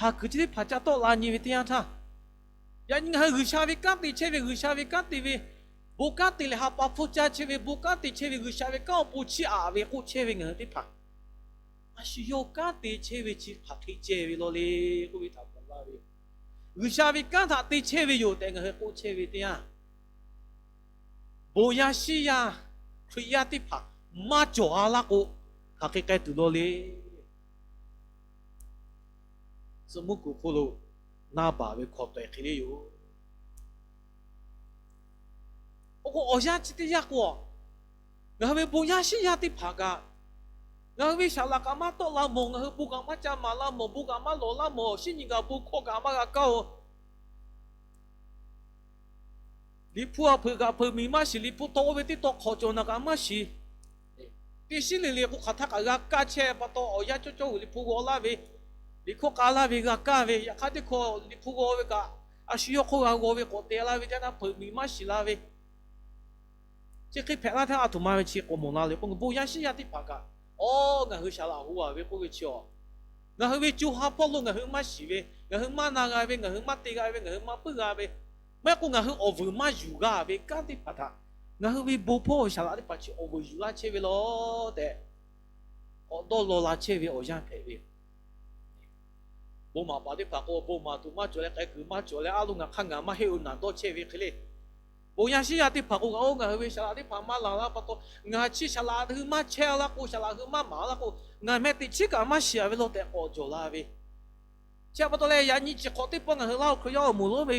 haˍ kuiˬ chi teˇ hpaˍ ca tawˆ la nyi ve teˇ yanˇ htaˇ, yaꞈ nyi ngaˬ hui G'uiˬsha ve kanˉ te chehˇ ve, G'uiˬsha ve kanˉ te ve, bon kanˉ te leh ha pa hpfuhˇ caˇ chehˇ ve, bon kanˉ te chehˇ ve, G'uiˬsha ve kanˉ awˬ pon chiˇ aꞈ ve k'oˆ chehˇ ve ngaˬ hui teˇ hpaˍ, a shu yawˇ kanˉ te chehˇ ve chi hk'aˬ hk'e ceh ve law le k'oˆ ve htaꞈ mawˬ laˇ ve yoˬ. G'uiˬsha ve kanˉ htaꞈ te chehˇ ve yoˬ tehꞈ ngaˬ hui k'oˆ chehˇ ve teˇ yanˇ, bon yaˇ shiˉ yaˇ Hkriꞈ yaˇ teˇ hpaˍ maˇ cawˬ-a laˇ k'o, hk'aˬ hk'e k'ai tuˬ law le. tcuh muiˉ kuˬ hk'oˆ lo naˇ baˬ ve hkawꞈ pehˍ hk'e le yoˬ. Oˇ k'o, awˬ yanˇ chi teˇ yanˇ k'o, ngaˬ hui ve bon yaˇ shiˉ yaˇ teˇ hpaˍ kaꞈ, ngaˬ hui ve saˍ laꞈ kaꞈ maˇ tawˆ la mawˬ, ngaˬ hui bon kaꞈ maˇ ca maˍ la mawˬ, bon kaꞈ maˇ lawˬ la mawˬ, shiˉ nyi gaˬ bon hkawˇ kaꞈ maˇ g'a kaˇ oˬ. Liꞈ hpu a hpeuꞈ kaꞈ hpeuꞈ miˬ maˇ shiˍ, liꞈ hpu taw oˇ ve teˇ taw hk'awꞈ cawˬ naˬ kaꞈ maˇ shiˍ. Teˇ shiˉ le le k'o, hk'aˬ htaˇ kaꞈ g'a kaˇ chehˇ pa taw, awˬ yanˇ cawˇ cawˇ ve liꞈ hpu g'aw laˇ ve, liꞈ hkawˇ k'a laˇ ve g'a kaˇ ve, yaꞈ hk'aˇ teˇ hkawˇ liꞈ hpu g'aw ve kaꞈ, a shu yawˇ hk'oˆ g'a g'aw ve k'awꞈ te laˇ ve, jaˇ naˇ hpeuꞈ miˬ maˇ shiˍ la ve, chi hk'e hpehꞈ laˇ htaˇ, a htoꞈ ma ve chi k'awꞈ mawˬ la le k'o, bon yaˇ shiˉ yaˇ teˇ hpaˍ kaꞈ, awˉ, ngaˬ hui saˍ laꞈ hu a ve k'oˆ ve chi awˬ, ngaˬ hui ve co ha hpawˇ lo ngaˬ hui maˇ shiˍ ve, ngaˬ hui maˇ na g'a ve, ngaˬ hui maˇ te g'a ve, ngaˬ hui maˇ puiˉ g'a ve, maˇ heˆ k'o ngaˬ hui awˬ vuiˬ maˇ yuˬ g'a ve kanˉ teˇ hpaˍ htaꞈ, ngaˬ hui ve bon hpawˇ ve saˍ laꞈ teˇ hpaˍ chi awˬ vuiˬ yuˬ laˇ chehˇ ve law tehꞈ, k'awꞈ dawˇ law la chehˇ ve awˬ yanˇ hpehꞈ ve yoˬ. Bon maˍ paˍ teˇ hpaˍ k'o, bon maˍ tuˬ maˇ cawˬ leh, k'ai kuiˬ maˇ cawˬ leh, a loˇ ngaˬ hk'aˇ ngaˬ maˇ heˆ oˬ naˬ dawˇ chehˇ ve hk'e le. Bon yaˇ shiˉ yaˇ teˇ hpaˍ k'o, ngaˬ oˇ ngaˬ hui ve saˍ laꞈ teˇ hpaˍ maˇ laˬ laˇ pa taw, ngaˬ chi saˍ laꞈ hui maˇ chehˇ laˇ k'o, saˍ laꞈ hui maˇ maˍ laˇ k'o, ngaˬ meh teꞈ chiˉ kaꞈ maˇ shiˍ a ve law tehꞈ k'awꞈ jawˬ la ve. Chi pa taw leh, yaꞈ nyi chi hk'awꞈ teˇ pawˆ ngaˬ hui Laˇ huˍ Hkriꞈ yaˇ awˬ moˍ lonˉ ve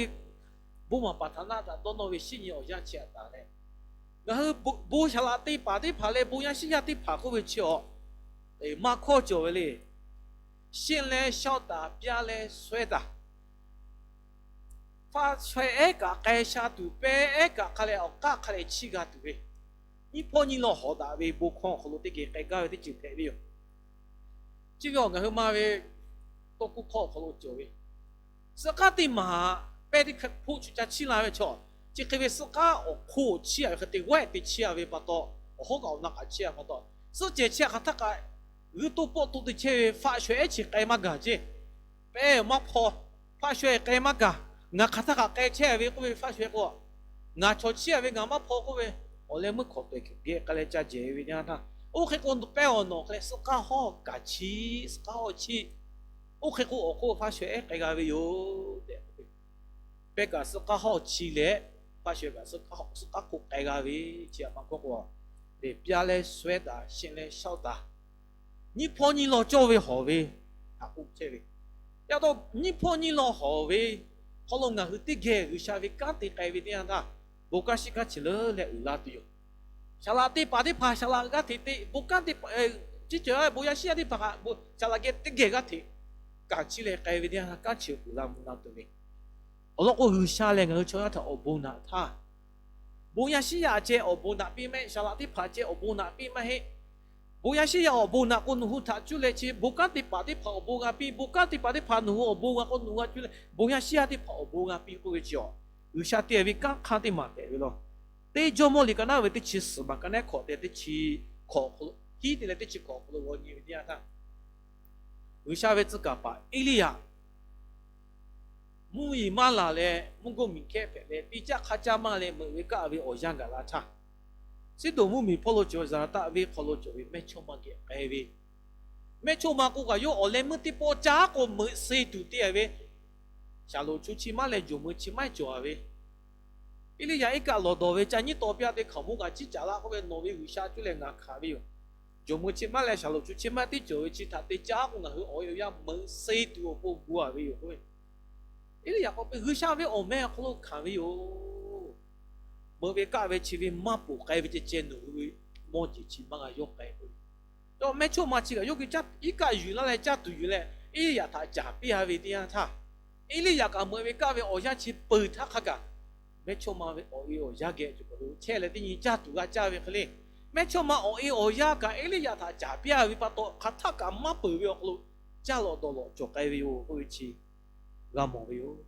bon maˍ paˍ htaꞈ naˆ htaꞈ dawˇ nawˇ ve shiˉ nyi awˬ yanˇ chi htaꞈ taˍ leh, ngaˬ hui bon saˍ laꞈ te paˍ teˇ hpaˍ leh bon yaˇ shiˉ yaˇ teˇ hpaˍ k'oˆ ve chi awˬ, maˇ hkawˇ cawˬ ve le. ရှင်းလင်းလျှောက်တာ ပြန်လဲဆွဲတာ, hpaˆ shawehˇ ehˉ kaꞈ k'ai sha tuˬ, pehˇ ehˉ kaꞈ hk'a leh awˬ k'aˆ hk'a leh chiˇ g'a tuˬ ve, nyiˇ hpawˇ nyiˇ law hawˍ daꞈ ve bon hkawˇ awˬ hk'aw lo teˇ geh k'ai gaˇ ve teˇ ceuˬ hpehꞈ ve yoˬ. Chi ve awˬ ngaˬ hui ma ve tawˇ hkawˇ hkawˇ awˬ hk'aw lo cawˬ ve, suh k'aˉ teˇ maˬ pehˇ teˇ hpoˆ chu ca chiˇ la ve chaw, chi hk'e ve suh k'aˉ awˬ hk'oˆ chiˇ a ve hk'e te g'awehˇ te chiˇ a ve pa taw, awˬ hawˉ kaꞈ awˬ na kaꞈ chiˇ a pa taw, suhˉ cehˬ chi hk'aˬ htaˇ kaꞈ g'uiˇ toˇ pawˆ toˇ te chehˇ ve hpaˆ shawehˇ ehˉ chi k'ai maˇ gaˬ ceˇ. Pehˇ maˇ hpaw, hpaˆ shawehˇ k'ai maˇ gaˬ. Ngaˬ hk'aˬ htaˇ kaꞈ k'ai chehˇ ve k'oˆ ve hpaˆ shawehˇ k'o, ngaˬ chaw chiˇ a ve ngaˬ maˇ hpaw k'oˆ ve, awˬ leh meuˇ hk'awꞈ pehˍ hk'e geh k'ai leh ca jehˬ ve teˇ yanˇ htaˇ, oˇ hk'e k'o pehˇ awˬ nawˬ hk'e leh suh k'aˉ hawˇ kaꞈ chiˇ, suh k'aˉ hawˇ chiˇ. Oˇ hk'e k'o awˬ hk'oˆ hpaˆ shawehˇ ehˉ k'ai g'a ve yoˬ tehꞈ, pehˇ kaꞈ suh k'aˉ hawˇ chiˇ leh, hpaˆ shawehˇ kaꞈ suh k'aˉ hawˇ suh k'aˉ hk'oˆ k'ai g'a ve, chi a ma hkawˇ k'o, ပြန်လဲဆွဲတာ ရှင်းလင်းလျှောက်တာ nyiˇ hpawˇ nyiˇ law cawˇ ve hawˍ ve htaꞈ k'oˆ chehˇ ve. Yaꞈ taw nyiˇ hpawˇ nyiˇ law hawˍ ve hk'aw lo ngaˬ hui teˇ geh G'uiˬsha ve kanˉ te k'ai ve teˇ yanˇ htaˇ, bon kanˉ shiˉ kanˉ chi leuˉ leh uiˍ la tuˬ yoˬ. Saˍ laꞈ te paˍ teˇ hpaˍ saˍ laꞈ g'a hteꞈ te, bon kanˉ te, teˇ ceuˬ bon yaˇ shiˉ yaˇ teˇ hpaˍ saˍ laꞈ geh teˇ geh g'a hteꞈ kanˉ chiˇ leh k'ai ve teˇ yanˇ htaˇ, kanˉ chi uiˍ la mvuh la tuˬ ve. Awˬ lawn k'o, G'uiˬsha lehˬ ngaˬ hui chaw yaˇ htaꞈ awˬ bon naꞈ htaˇ, bon yaˇ shiˉ yaˇ ceh awˬ bon naꞈ piˇ maˇ heˆ. Saˍ laꞈ teˇ hpaˍ ceh awˬ bon naꞈ piˇ maˇ heˆ. Bon yaˇ shiˉ yaˇ awˬ bon naꞈ k'o, nawˬ hui htaꞈ cuˇ leh chi bon kanˉ te paˍ teˇ hpaˍ awˬ bon g'a piˇ, bon kanˉ te paˍ teˇ hpaˍ nawˬ hui awˬ bon g'a k'o, nawˬ hui g'a cuˇ leh bon yaˇ shiˉ yaˇ teˇ hpaˍ awˬ bon g'a piˇ k'oˆ ve chi, G'uiˬsha te ve kanˉ hk'aˇ teˇ maˬ hpehꞈ ve law. Teˇ Jawˇmawˇ liꞈ ka naˉ ve teˇ chi suhˍ maˬ ka naˉ hkawꞈ te teˇ chi hkawꞈ hiˉ te leh teˇ chi hkawꞈ awˬ hk'aw lo g'aw nyi ve teˇ yanˇ htaˇ, G'uiˬsha ve tcuh kaˍ paˍ Eˇliˇyaꞈ mvuhˇmiˬ maˇ laˬ leh mvuhˇ goˇ miˬ hkehˇ hpehꞈ leh, te caˇ hk'a caˇ maˇ leh meuꞈ ve kaˆ ve awˬ yanˇ gaˬ la htaˇ, Siˉdonˍ mvuhˇmiˬ hpawˇ lo cawˬ ve Zaˍraˍtaˆ venˇ hk'aw lo cawˬ ve mehˇchawˇma geh k'ai ve, mehˇchawˇma k'o kaꞈ yawˇ awˬ leh meuˇ teˇ pawˆ caˇ k'o meuꞈ se tuˬ te ve, shaˍlonˍ chu chi maˇ leh jawˬ meuꞈ chi maˇ cawˬ ve, Eˇliˇyaꞈ iˉ kaˆ lawˬ dawˬ ve, Ca nyiˉ taw pyaˇ te hkaoˍmonˇ kaꞈ ciˉ caˍ laˇ k'oˆ ve, Nawˬ ve G'uiˬsha cuˇ leh ngaˬ hkanˍ ve yoˬ. Jawˬ meuꞈ chi maˇ leh shaˍlonˍ chu chi maˇ tiˉ cawˬ ve, chi htaꞈ te caˇ k'o ngaˬ hui awˬ e awˬ yanˇ meuꞈ se tuˬ awˬ pon gu a ve yoˬ k'oˆ ve, Eˇliˇyaꞈ k'oˆ piˇ, G'uiˬsha ve awˬ meh awˬ hk'aw lo hkanˍ ve yoˬ. Meuꞈ ve kaˆ ve chi ve maˇ poˬ k'ai ve ceh ceh nawˬ hui mawˇ jeˬ chi maˇ g'a yawˇ k'ai k'oˆ ve, mehˇchawˇma chi kaꞈ yawˇ geh iˉ kaˆ yuˬ laˇ leh caˇ tuˬ yuˬ leh, Eˇliˇyaꞈ htaꞈ caˍ piˇ a ve teˇ yanˇ htaˇ, Eˇliˇyaꞈ kaꞈ meuꞈ ve kaˆ ve awˬ yanˇ chi peuˬ htaˇ hk'a gaˬ, mehˇchawˇma ve awˬ e awˬ yanˇ geh cawˬ kaꞈ lo chehˇ leh teˇ nyi caˇ tuˬ g'a caˇ ve hk'e le, mehˇchawˇma awˬ e awˬ yanˇ kaꞈ Eˇliˇyaꞈ htaꞈ caˍ piˇ a ve pa taw, hk'aˬ htaˆ kaꞈ maˇ peuˬ ve awˬ hk'aw lo caˇ lawꞈ dawˬ lawꞈ cawˬ k'ai ve yoˬ k'oˆ ve chi g'a mawˬ ve yoˬ.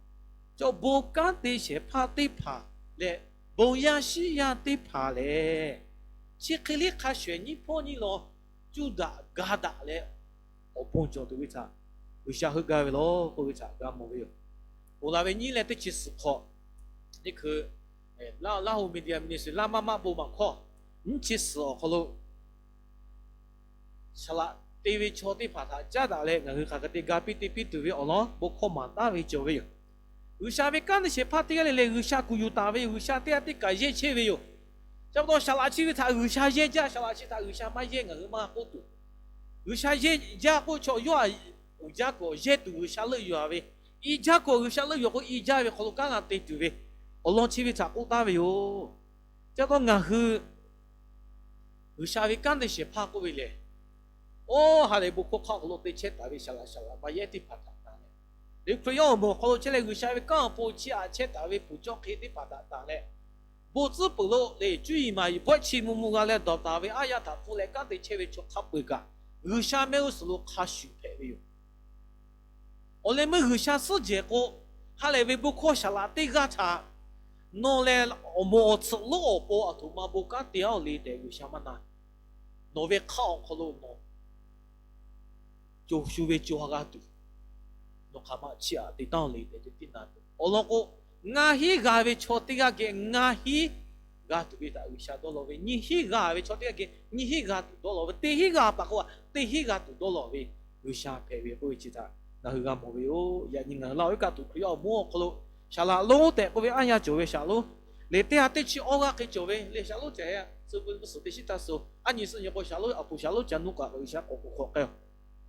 Chaw bon kanˉ te shehˍ hpaˇ teˇ hpaˍ leh bon yaˇ shiˉ yaˇ teˇ hpaˍ lehˬ, chi hk'e le hk'a shawehˍ nyiˇ hpawˇ nyiˇ law cuˇ daꞈ ga daꞈ leh awˬ bon cawˬ tuˬ ve htaꞈ G'uiˬsha heuˆ gaˇ ve law k'oˆ ve htaꞈ g'a mawˬ ve yoˬ. Ponˬ laˬ ve nyiˇ leh teˇ chi suhˍ hk'awꞈ, teˇ hkui Laˇ huˍ media ministry laˇ maˇ maˇ bon maˬ hkawˇ nyiˇ chi suhˍ awˬ hk'aw lo saˍ laꞈ te ve chaw teˇ hpaˍ htaꞈ caˉ daꞈ leh ngaˬ hui hk'aˬ hk'e te ga piˇ te piˇ tuˬ ve awˬ lawn bon hkawˇ maˍ taˍ ve cawˬ ve yoˬ. G'uiˬsha ve kanˉ te shehˍ hpaˇ teˇ g'aˇ le le G'uiˬsha kuˬ yuˬ taˍ ve yoˬ. G'uiˬsha teˇ g'aˇ teˇ kaˬ yehˇ chehˇ ve yoˬ. Chi pa taw saˍ laꞈ chi ve htaꞈ G'uiˬsha yehˇ jaˇ, saˍ laꞈ chi htaꞈ G'uiˬsha maˇ yehˇ ngaˬ hui maˇ k'oˆ tuˬ, G'uiˬsha yehˇ jaˇ k'oˆ chaw yawˇ a uiˍ jaˇ kuiˬ awˬ yehˇ tuˬ G'uiˬsha leuˆ yuˬ-a ve, i jaˇ kuiˬ awˬ G'uiˬsha leuˆ yuˬ k'o, i jaˇ ve hk'aw lo kanˉ g'a te tuˬ ve awˬ lawn chi ve htaꞈ k'oˆ taˍ ve yoˬ. Chi pa taw ngaˬ hui G'uiˬsha ve kanˉ te shehˍ hpaˇ k'oˆ ve lehˬ, oˇ ha lehˬ bon hkawˇ hk'aˆ awˬ hk'aw lo te chehˇ taˍ ve saˍ laꞈ saˍ laꞈ ma yehˇ teˇ hpaˍ htaꞈ tanˬ leh, Hkriꞈ yaˇ awˬ moˍ awˬ hk'aw lo chehˇ leh G'uiˬsha ve kanˉ awˬ pon chiˇ aꞈ chehˇ taˍ ve pfuhˍ cawˇ hk'e teˇ hpaˍ htaꞈ tanˬ leh, bon tcuhˉ peuˬ lo leh cuˇ yiˍ maˍ yiˍ bawehˇ chi mvuh mvuh g'a leh dawˬ taˍ ve aˉ yaˇ htaꞈ hpfuhˇ leh kanˉ te chehˇ ve chaw hk'a peu-eˬ kaꞈ, G'uiˬsha mehˆ g'uˇ suhˍ lo hk'a shuˍ hpehꞈ ve yoˬ. Awˬ leh meuˇ G'uiˬsha suhˉ jehˬ k'o, ha lehˬ ve bon hkawˇ saˍ laꞈ teˇ g'aˇ htaꞈ nawˬ lehˬ awˬ moˍ awˬ tsuhꞈ lonˉ awˬ pon aˬ htoꞈ ma bon kanˉ te-a-oˬ le tehꞈ G'uiˬsha maˇ na. Nawˬ ve hk'aˆ awˬ hk'aw lo nawˬ co shu ve co ha g'a tuˬ, nawˬ hk'aˬ ma chiˇ aꞈ te taˉ-oˬ le tehꞈ teˇ tiˉ na tuˬ. Awˬ lawn k'o, ngaˇ hinˉ g'a ve chaw teˇ g'aˇ geh ngaˇ hinˉ g'a tuˬ ve htaꞈ G'uiˬsha dawˇ law ve, nyiˇ hinˉ g'a ve chaw teˇ g'aˇ geh nyiˇ hinˉ g'a tuˬ dawˇ law ve, teˇ hinˉ g'a paˍ k'o, teˇ hinˉ g'a tuˬ dawˇ law ve G'uiˬsha hpehꞈ ve k'oˆ ve chi htaꞈ ngaˬ hui g'a mawˬ ve yoˬ. Yaꞈ nyi ngaˬ hui Laˇ huˍ iˉ kaˆ tuˬ Hkriꞈ yaˇ awˬ moˍ awˬ hk'aw lo saˍ laꞈ lonˉ tehꞈ k'oˆ ve aˉ yaˇ cawˬ ve saˍ laꞈ lonˉ lehˬ, teˇ ha teˇ chi awˇ g'aˇ hk'e cawˬ ve lehˬ, saˍ laꞈ lonˉ ceh suh ve mvuhˇ suhˍ teˇ shiˉ taˇ suh, aˉ nyi suh nyi k'o saˍ laꞈ lonˉ aˬ poˍ saˍ laꞈ lonˉ ca nuˇ kaꞈ G'uiˬsha k'awꞈ k'oˍ hk'awꞈ k'ai-oˬ.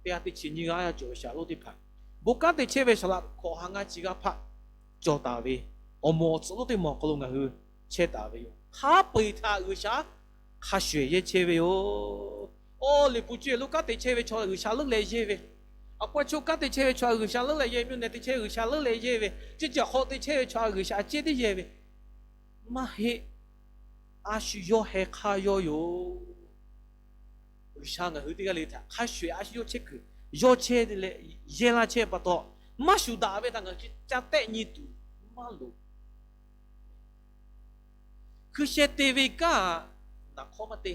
Teˇ ha teˇ chi nyiˇ g'aˇ yaˇ cawˬ ve saˍ laꞈ lonˉ teˇ hpaˍ, bon kanˉ te chehˇ ve saˍ laꞈ hkawꞈ ha ngaˇ chi g'aˇ hpaˆ cawˬ taˍ ve awˬ moˍ awˬ tsuhꞈ lonˉ teˇ maˬ awˬ hk'aw lo ngaˬ hui chehˇ taˍ ve yoˬ. Hk'a peu-eˬ htaꞈ G'uiˬsha hk'a shuˍ-ehˍ yehˇ chehˇ ve yoˬ. Oˇ, Liꞈ hpu cuˇ-e lonˉ kanˉ te chehˇ ve chaw G'uiˬsha leuˆ leh yehˇ ve, awˬ pa chaw kanˉ te chehˇ ve chaw G'uiˬsha leuˆ leh yehˇ, mvuhˇ naw te chehˇ G'uiˬsha leuˆ leh yehˇ ve, ceˇ caˬ hk'aw te chehˇ ve chaw G'uiˬsha cehˇ teˇ yehˇ ve, maˇ heˆ. A shu yawˇ heh hk'aˇ yawˇ yoˬ. G'uiˬsha ngaˬ hui teˇ g'aˇ le htaꞈ hk'a shuˍ-ehˍ a shu yawˇ chehˇ kuiˬ yawˇ chehˇ leh yehˇ laˇ chehˇ pa taw, maˇ shuˍ daꞈ ve htaꞈ ngaˬ hui ca tehˆ nyi tuˬ maˇ loˍ. Hkui sheh te ve kanˉ naˍ hk'awˇ maˇ te.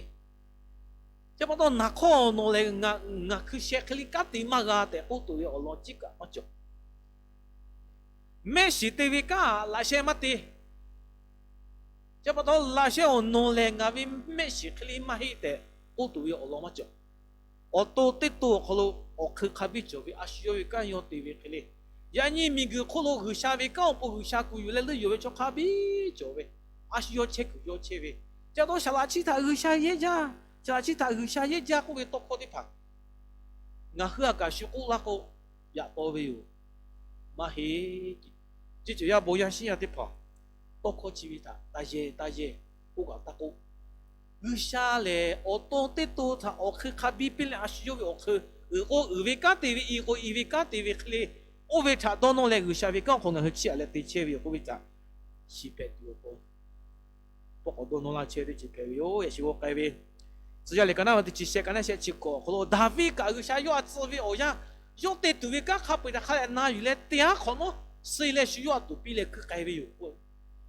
Chi pa taw naˍ hk'awˇ nawˬ lehˬ ngaˬ hkui sheh hk'e le kanˉ te maˇ g'a tehꞈ k'oˆ tuˬ ve awˬ lawn ciˉ kaꞈ maˇ cawˬ. Mehˆ shiˍ te ve kanˉ laꞈ sheh maˇ te. Chi pa taw laꞈ sheh awˬ nawˬ lehˬ ngaˬ ve mehˆ shiˍ hk'e le maˇ heˆ tehꞈ k'oˆ tuˬ ve awˬ lawn maˇ cawˬ. Awˬ to teˇ to awˬ hk'aw lo awˬ hk'eun hk'a biˇ cawˬ ve a shu yawˇ ve kanˉ yawˇ te ve hk'e le, yaꞈ nyi miˬguiˬ hk'oˆ lo G'uiˬsha ve kanˉ awˬ pon G'uiˬsha kuˬ yuˬ leh leuˆ yuˬ ve chaw hk'a biˇ cawˬ ve, a shu yawˇ chehˇ kuiˬ yawˇ chehˇ ve. Chi pa taw saˍ laꞈ chi htaꞈ G'uiˬsha yehˇ jaˇ, saˍ laꞈ chi htaꞈ G'uiˬsha yehˇ jaˇ k'oˆ ve tawˇ hkawˇ teˇ hpaˍ ngaˬ hui a kaꞈ shu k'oˆ laˇ k'o, yaꞈ taw ve yoˬ. Maˇ heˆ. Ceˇ cawˬ yaˇ bon yaˇ shinˉ yaˇ teˇ hpaˍ tawˇ hkawˇ chi ve htaꞈ taˇ yehˇ taˇ yehˇ k'oˆ kaꞈ taˇ k'oˆ. G'uiˬsha lehˬ awˬ to teˇ to htaꞈ awˬ hk'eun hk'a biˇ piˇ leh a shu yawˇ ve awˬ hk'eun, uiˍ k'o uiˍ ve kanˉ te ve, i k'o i ve kanˉ te ve hk'e le, oˇ ve htaꞈ dawˇ nawˇ leh G'uiˬsha ve kanˉ awˬ hk'aw ngaˬ hui chiˇ aꞈ leh te chehˇ ve yoˬ k'oˆ ve htaꞈ shiˍ hpehꞈ tuˬ awˬ pon pawˆ k'awꞈ dawˇ nawˇ laˇ chehˇ ve teˇ ceuˬ hpehꞈ ve yoˬ. Yaꞈ shi g'aw k'ai ve Tcuh yaˇ liꞈ ka naˉ ve teˇ chi shehˆ, ka naˉ shehˆ chi hkawꞈ awˬ hk'aw lo Daˍviˆ kaꞈ G'uiˬsha yawˇ htaꞈ tcuh ve awˬ yanˇ, yawˇ te tuˬ ve kanˉ hk'a peu-eˬ htaꞈ hk'a dehꞈ na yuˬ leh te aˉ hk'awꞈ nawˉ suh leh shu yawˇ htaꞈ tuˍ piˇ leh hkui k'ai ve yoˬ.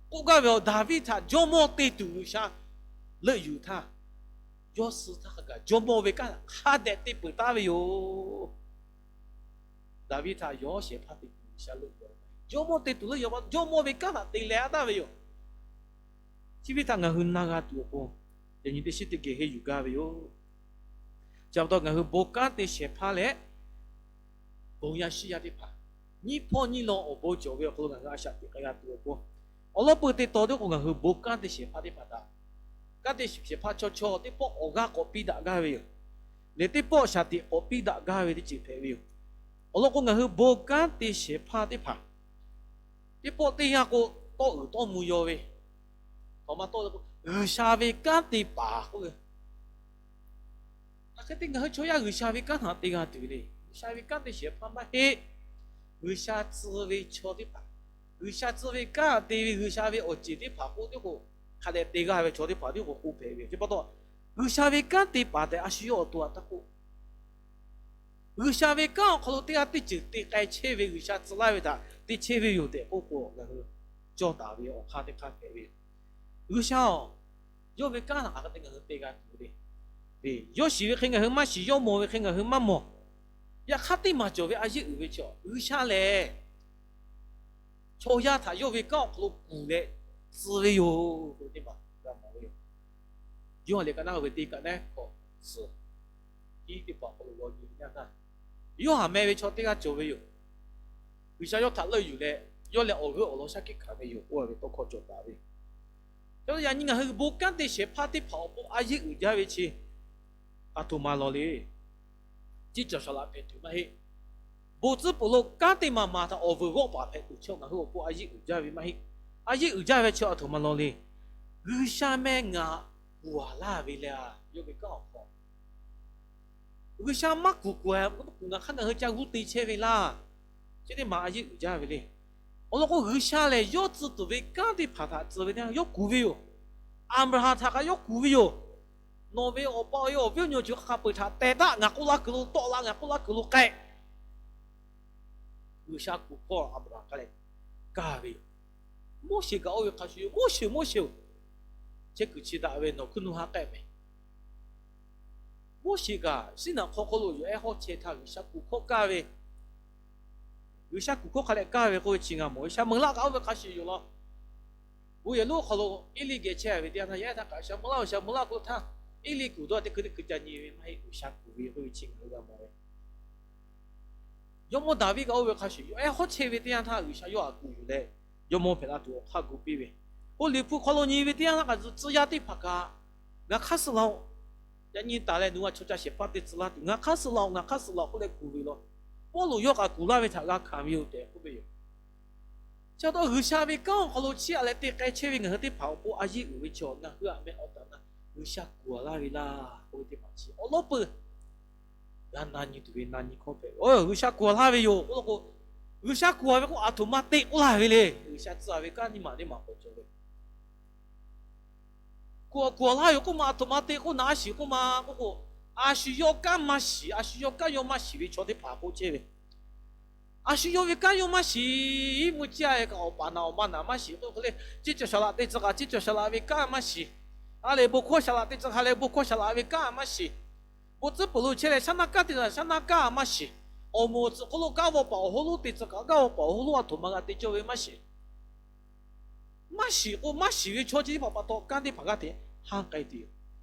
K'oˆ gaˇ ve awˬ Daˍviˆ htaꞈ jawˇmawˇ te tuˬ G'uiˬsha leuˆ yuˬ htaˇ, yawˇ suh htaˇ hk'a gaˬ jawˇmawˇ ve kanˉ htaꞈ hk'a dehꞈ te peuˬ taˍ ve yoˬ. Daˍviˆ htaꞈ yawˇ shehˍ hpaˇ te tuˬ G'uiˬsha leuˆ yuˬ, jawˇmawˇ te tuˬ leuˆ yuˬ, jawˇmawˇ ve kanˉ htaꞈ te leh a taˍ ve yoˬ. Chi ve htaꞈ ngaˬ hui na g'a tuˬ awˬ pon, yaꞈ nyi teˇ shiˉ teˇ geh henˇ yuˬ gaˇ ve yoˬ. Chi pa taw ngaˬ hui bon kanˉ te shehˍ hpaˇ leh bon yaˇ shinˉ yaˇ teˇ hpaˍ nyiˇ hpawˇ nyiˇ lawn awˬ bon cawˬ ve awˬ hk'aw lo ngaˬ hui a shaꞈ teꞈ k'ai g'a tuˬ awˬ pon, awˬ lawn peu te taw tiˉ k'o ngaˬ hui bon kanˉ te shehˍ hpaˇ teˇ hpaˍ htaꞈ, kanˉ te shehˍ hpaˇ chaw chaw teˇ pawˆ awˬ g'aˇ k'awꞈ piˇ daꞈ gaˇ ve yoˬ. Lehˬ teˇ pawˆ shaˍ tiꞈ k'awꞈ piˇ daꞈ gaˇ ve teˇ ceuˬ hpehꞈ ve yoˬ. Awˬ lawn k'o ngaˬ hui bon kanˉ te shehˍ hpaˇ teˇ hpaˍ teˇ pawˆ teˇ yanˇ k'o, tawˇ uiˍ tawˇ mvuh yaw ve, awˬ ma tawˇ le k'o G'uiˬsha ve kanˉ te paˍ k'oˆ ve, hk'aˬ hk'e te ngaˬ hui chaw yaˇ G'uiˬsha ve kanˉ htaꞈ te g'a tuˬ le. G'uiˬsha ve kanˉ te shehˍ hpaˇ maˇ heˆ. G'uiˬsha tcuh ve chaw teˇ hpaˍ, G'uiˬsha tcuh ve kanˉ te ve G'uiˬsha ve awˬ ceˬ teˇ hpaˍ k'oˆ tiˉ k'o, hk'a dehꞈ te g'a ve chaw teˇ hpaˍ tiˉ k'o k'oˆ hpehꞈ ve. Chi pa taw G'uiˬsha ve kanˉ te paˍ tehꞈ a shu yawˇ awˬ to htaꞈ taˇ k'oˆ. G'uiˬsha ve kanˉ awˬ hk'aw lo teˇ g'aˇ teˇ ceuˬ te k'ai chehˇ ve, G'uiˬsha tcuh laˇ ve htaꞈ te chehˇ ve yoˬ tehꞈ k'oˆ k'o, ngaˬ hui cawˇ taˍ ve awˬ hk'aˇ teˇ hk'aˇ hpehꞈ ve yoˬ. G'uiˬsha-oˬ, yawˇ ve kanˉ htaꞈ hk'aˬ hk'e te ngaˬ hui te g'a tuˬ le. Yawˇ shiˍ ve hk'e ngaˬ hui maˇ shiˍ, yawˇ mawˬ ve hk'e ngaˬ hui maˇ mawˬ. Yaꞈ hk'aˇ teˇ maˬ cawˬ ve a yeˇ uiˍ ve chaw G'uiˬsha lehˬ, chaw yaˇ htaꞈ yawˇ ve kanˉ awˬ hk'aw lo kuˬ leh tcuh ve yoˬ k'oˆ ve teˇ maˬ g'a mawˬ ve yoˬ. Yoˇhanˬ liꞈ ka naˉ ve teˇ ka naˉ hkawꞈ suhˍ hiˉ teˇ hpaˍ awˬ hk'aw lo g'aw nyi ve yaˇ htaˇ, Yoˇhanˬ meh ve chaw teˇ g'aˇ cawˬ ve yoˬ. G'uiˬsha yawˇ htaꞈ leuˆ yuˬ leh, yawˇ lehˬ awˬ g'euˆ awˬ lawn shaˉ hkiˆ hkanˍ ve yoˬ k'oˆ ve tawˇ hkawˇ cawˬ taˍ ve yoˬ. Yaꞈ nyi ngaˬ hui bon kanˉ te shehˍ hpaˇ teˇ hpaˍ awˬ pon a yeˇ uiˍ jaˇ ve chi, a htoꞈ ma law le. Ciˉ cawˬ shaˍ laꞈ hpehꞈ tuˬ maˇ heˆ. Bon tcuhˉ peuˬ lo kanˉ teˇ maˬ maˬ htaꞈ awˬ vuiˬ g'awˆ paˍ hpehꞈ tuˬ chaw ngaˬ hui awˬ pon a yeˆ uiˍ jaˇ ve maˇ heˆ. A yeˆ uiˍ jaˇ ve chi aˬ htoꞈ ma law le. G'uiˬsha meh ngaˬ kuˬ a laˇ ve le, yawˇ ve kanˉ awˬ hk'aw G'uiˬsha maˇ kuˬ kuˬ, maˇ kuˬ ngaˬ hk'aˇ ngaˬ hui ca g'uˇ te chehˇ ve laˇ. Chi teˇ maˬ a yeˆ uiˍ jaˇ ve le. Awˬ lawn k'o, G'uiˬsha lehˬ yawˇ tcuh tuˬ ve kanˉ teˇ hpaˍ htaꞈ tcuh ve teˇ yanˇ yawˇ kuˬ ve yoˬ. Aˍbraˍhanˍ htaꞈ kaꞈ yawˇ kuˬ ve yoˬ. Nawˬ ve awˬ pa awˬ e awˬ viˉ awˬ nyi awˬ ceuˬ hk'a peu-eˬ htaꞈ teh taˆ, ngaˬ k'oˆ laˇ kuiˬ lo tawˆ la, ngaˬ k'oˆ laˇ kuiˬ lo k'ai. G'uiˬsha kuˬ hkawˇ Aˍbraˍhanˍ hk'a leh kaˇ ve yoˬ. Moˉseˍ kaꞈ oˇ ve hk'a shuˍ yoˬ. Moˉseˍ, Moˉseˍ-oˬ, chehˇ kuiˬ chi daꞈ ve, nawˬ hkuiˉ nuˇ ha k'ehˆ mehˍ. Moˉseˍ kaꞈ Siˉnaˍ hk'aw hk'oˆ lo yawˬ ehˉ hawˉ chehˇ htaˇ G'uiˬsha kuˬ hkawˇ kaˇ ve, G'uiˬsha kuˬ hkawˇ hk'a leh kaˇ ve k'oˆ ve chi ngaˬ mawˬ ve. Shaˍmuˍlaˆ kaꞈ oˇ ve hk'a shuˍ yoˬ law. Bon yehˬ lonˉ hk'aw lo Eˇliˆ geh chehˇ ve teˇ yanˇ htaˇ, yawˬ ehˉ htaˇ kaꞈ Shaˍmuˍlaˆ, Shaˍmuˍlaˆ k'oˆ htaˇ, Eˇliˆ kuˬ dawˇ teˇ hkui teˇ hkui ca nyi ve maˇ heˆ, G'uiˬsha kuˬ ve k'oˆ ve chi ngaˬ hui g'a mawˬ ve. Jawˇmawˇ Daˍviˆ kaꞈ oˇ ve hk'a shuˍ yoˬ. Ehˉ hawˉ chehˇ ve teˇ yanˇ htaˇ G'uiˬsha yawˇ htaꞈ kuˬ yuˬ leh, jawˇmawˇ hpehꞈ la tuˬ awˬ hk'aˇ gu piˇ ve. Oˇ Liꞈ hpu hk'aw lo nyi ve teˇ yanˇ htaˇ kaꞈ tcuh yaˇ teˇ hpaˍ kaꞈ, ngaˬ hk'aˇ suh laˬ-oꞈ, yaꞈ nyi taˍ leh nawˬ hui a chaw ca shehˍ hpaˇ te tcuh laˇ tuˬ, ngaˬ hk'aˇ suh laˬ-oꞈ, ngaˬ hk'aˇ suh laˬ-oꞈ k'oˆ leh kuˬ ve law. Pawˇluꞈ yawˇ kaꞈ kuˬ laˇ ve htaꞈ g'a hkanˍ ve yoˬ tehꞈ k'oˆ ve yoˬ. Chi pa taw G'uiˬsha ve kanˉ awˬ hk'aw lo chiˇ aꞈ leh te k'ai chehˇ ve ngaˬ hui teˇ hpaˍ awˬ pon a yeˆ uiˍ ve chaw ngaˬ hui aꞈ meh awˬ taˍ na G'uiˬsha kuˬ a laˇ ve laˇ k'oˆ ve teˇ hpaˍ chi awˬ lawˉ peuˬ g'a na nyi tuˬ ve na nyi hkawˇ hpehꞈ ve. G'uiˬsha kuˬ a laˇ ve yoˬ k'oˆ law k'o, G'uiˬsha kuˬ a ve k'o aˬ htoꞈ ma te k'oˆ laˇ ve le. G'uiˬsha tcuh a ve kanˉ nyiˇ maˬ teˇ maˬ k'awꞈ cawˬ ve. Kuˬ a, kuˬ a laˇ yoˬ k'oˆ ma aˬ htoꞈ ma te k'oˆ naˍ, a shiˍ k'oˆ ma k'oˆ k'o, a shu yawˇ kanˉ maˇ shiˍ, a shu yawˇ kanˉ yawˇ maˇ shiˍ ve chaw teˇ hpaˍ k'oˆ chehˇ ve. A shu yawˇ ve kanˉ yawˇ maˇ shiˍ, mvuhˇ ciˇ a e kaꞈ awˬ paˍ naˬ awˬ ma naˬ maˇ shiˍ k'oˆ hk'e le, ceˇ cawˬ shaˍ laꞈ te tcuh kaꞈ ceˇ cawˬ shaˍ laꞈ ve kanˉ maˇ shiˍ. A lehˬ bon hkawˇ shaˍ laꞈ te tcuh hk'a leh bon hkawˇ shaˍ laꞈ ve kanˉ maˇ shiˍ. Bon tcuhˉ peuˬ lo chehˇ leh shaˉ naˇ kanˉ te tcuh shaˉ naˇ kanˉ maˇ shiˍ. Awˬ moˍ awˬ tcuhˍ hk'oˆ lo gaˇ vaw paˍ awˬ hoˉ lonˉ te tcuh kaꞈ gaˇ vaw paˍ awˬ hoˉ lonˉ aˬ htoꞈ ma g'a te cawˇ ve maˇ shiˍ. Maˇ shiˍ k'o, maˇ shiˍ ve chaw chi teˇ hpaˍ pa taw kanˉ teˇ hpaˍ g'aˇ hteꞈ haˉ k'ai tuˬ yoˬ.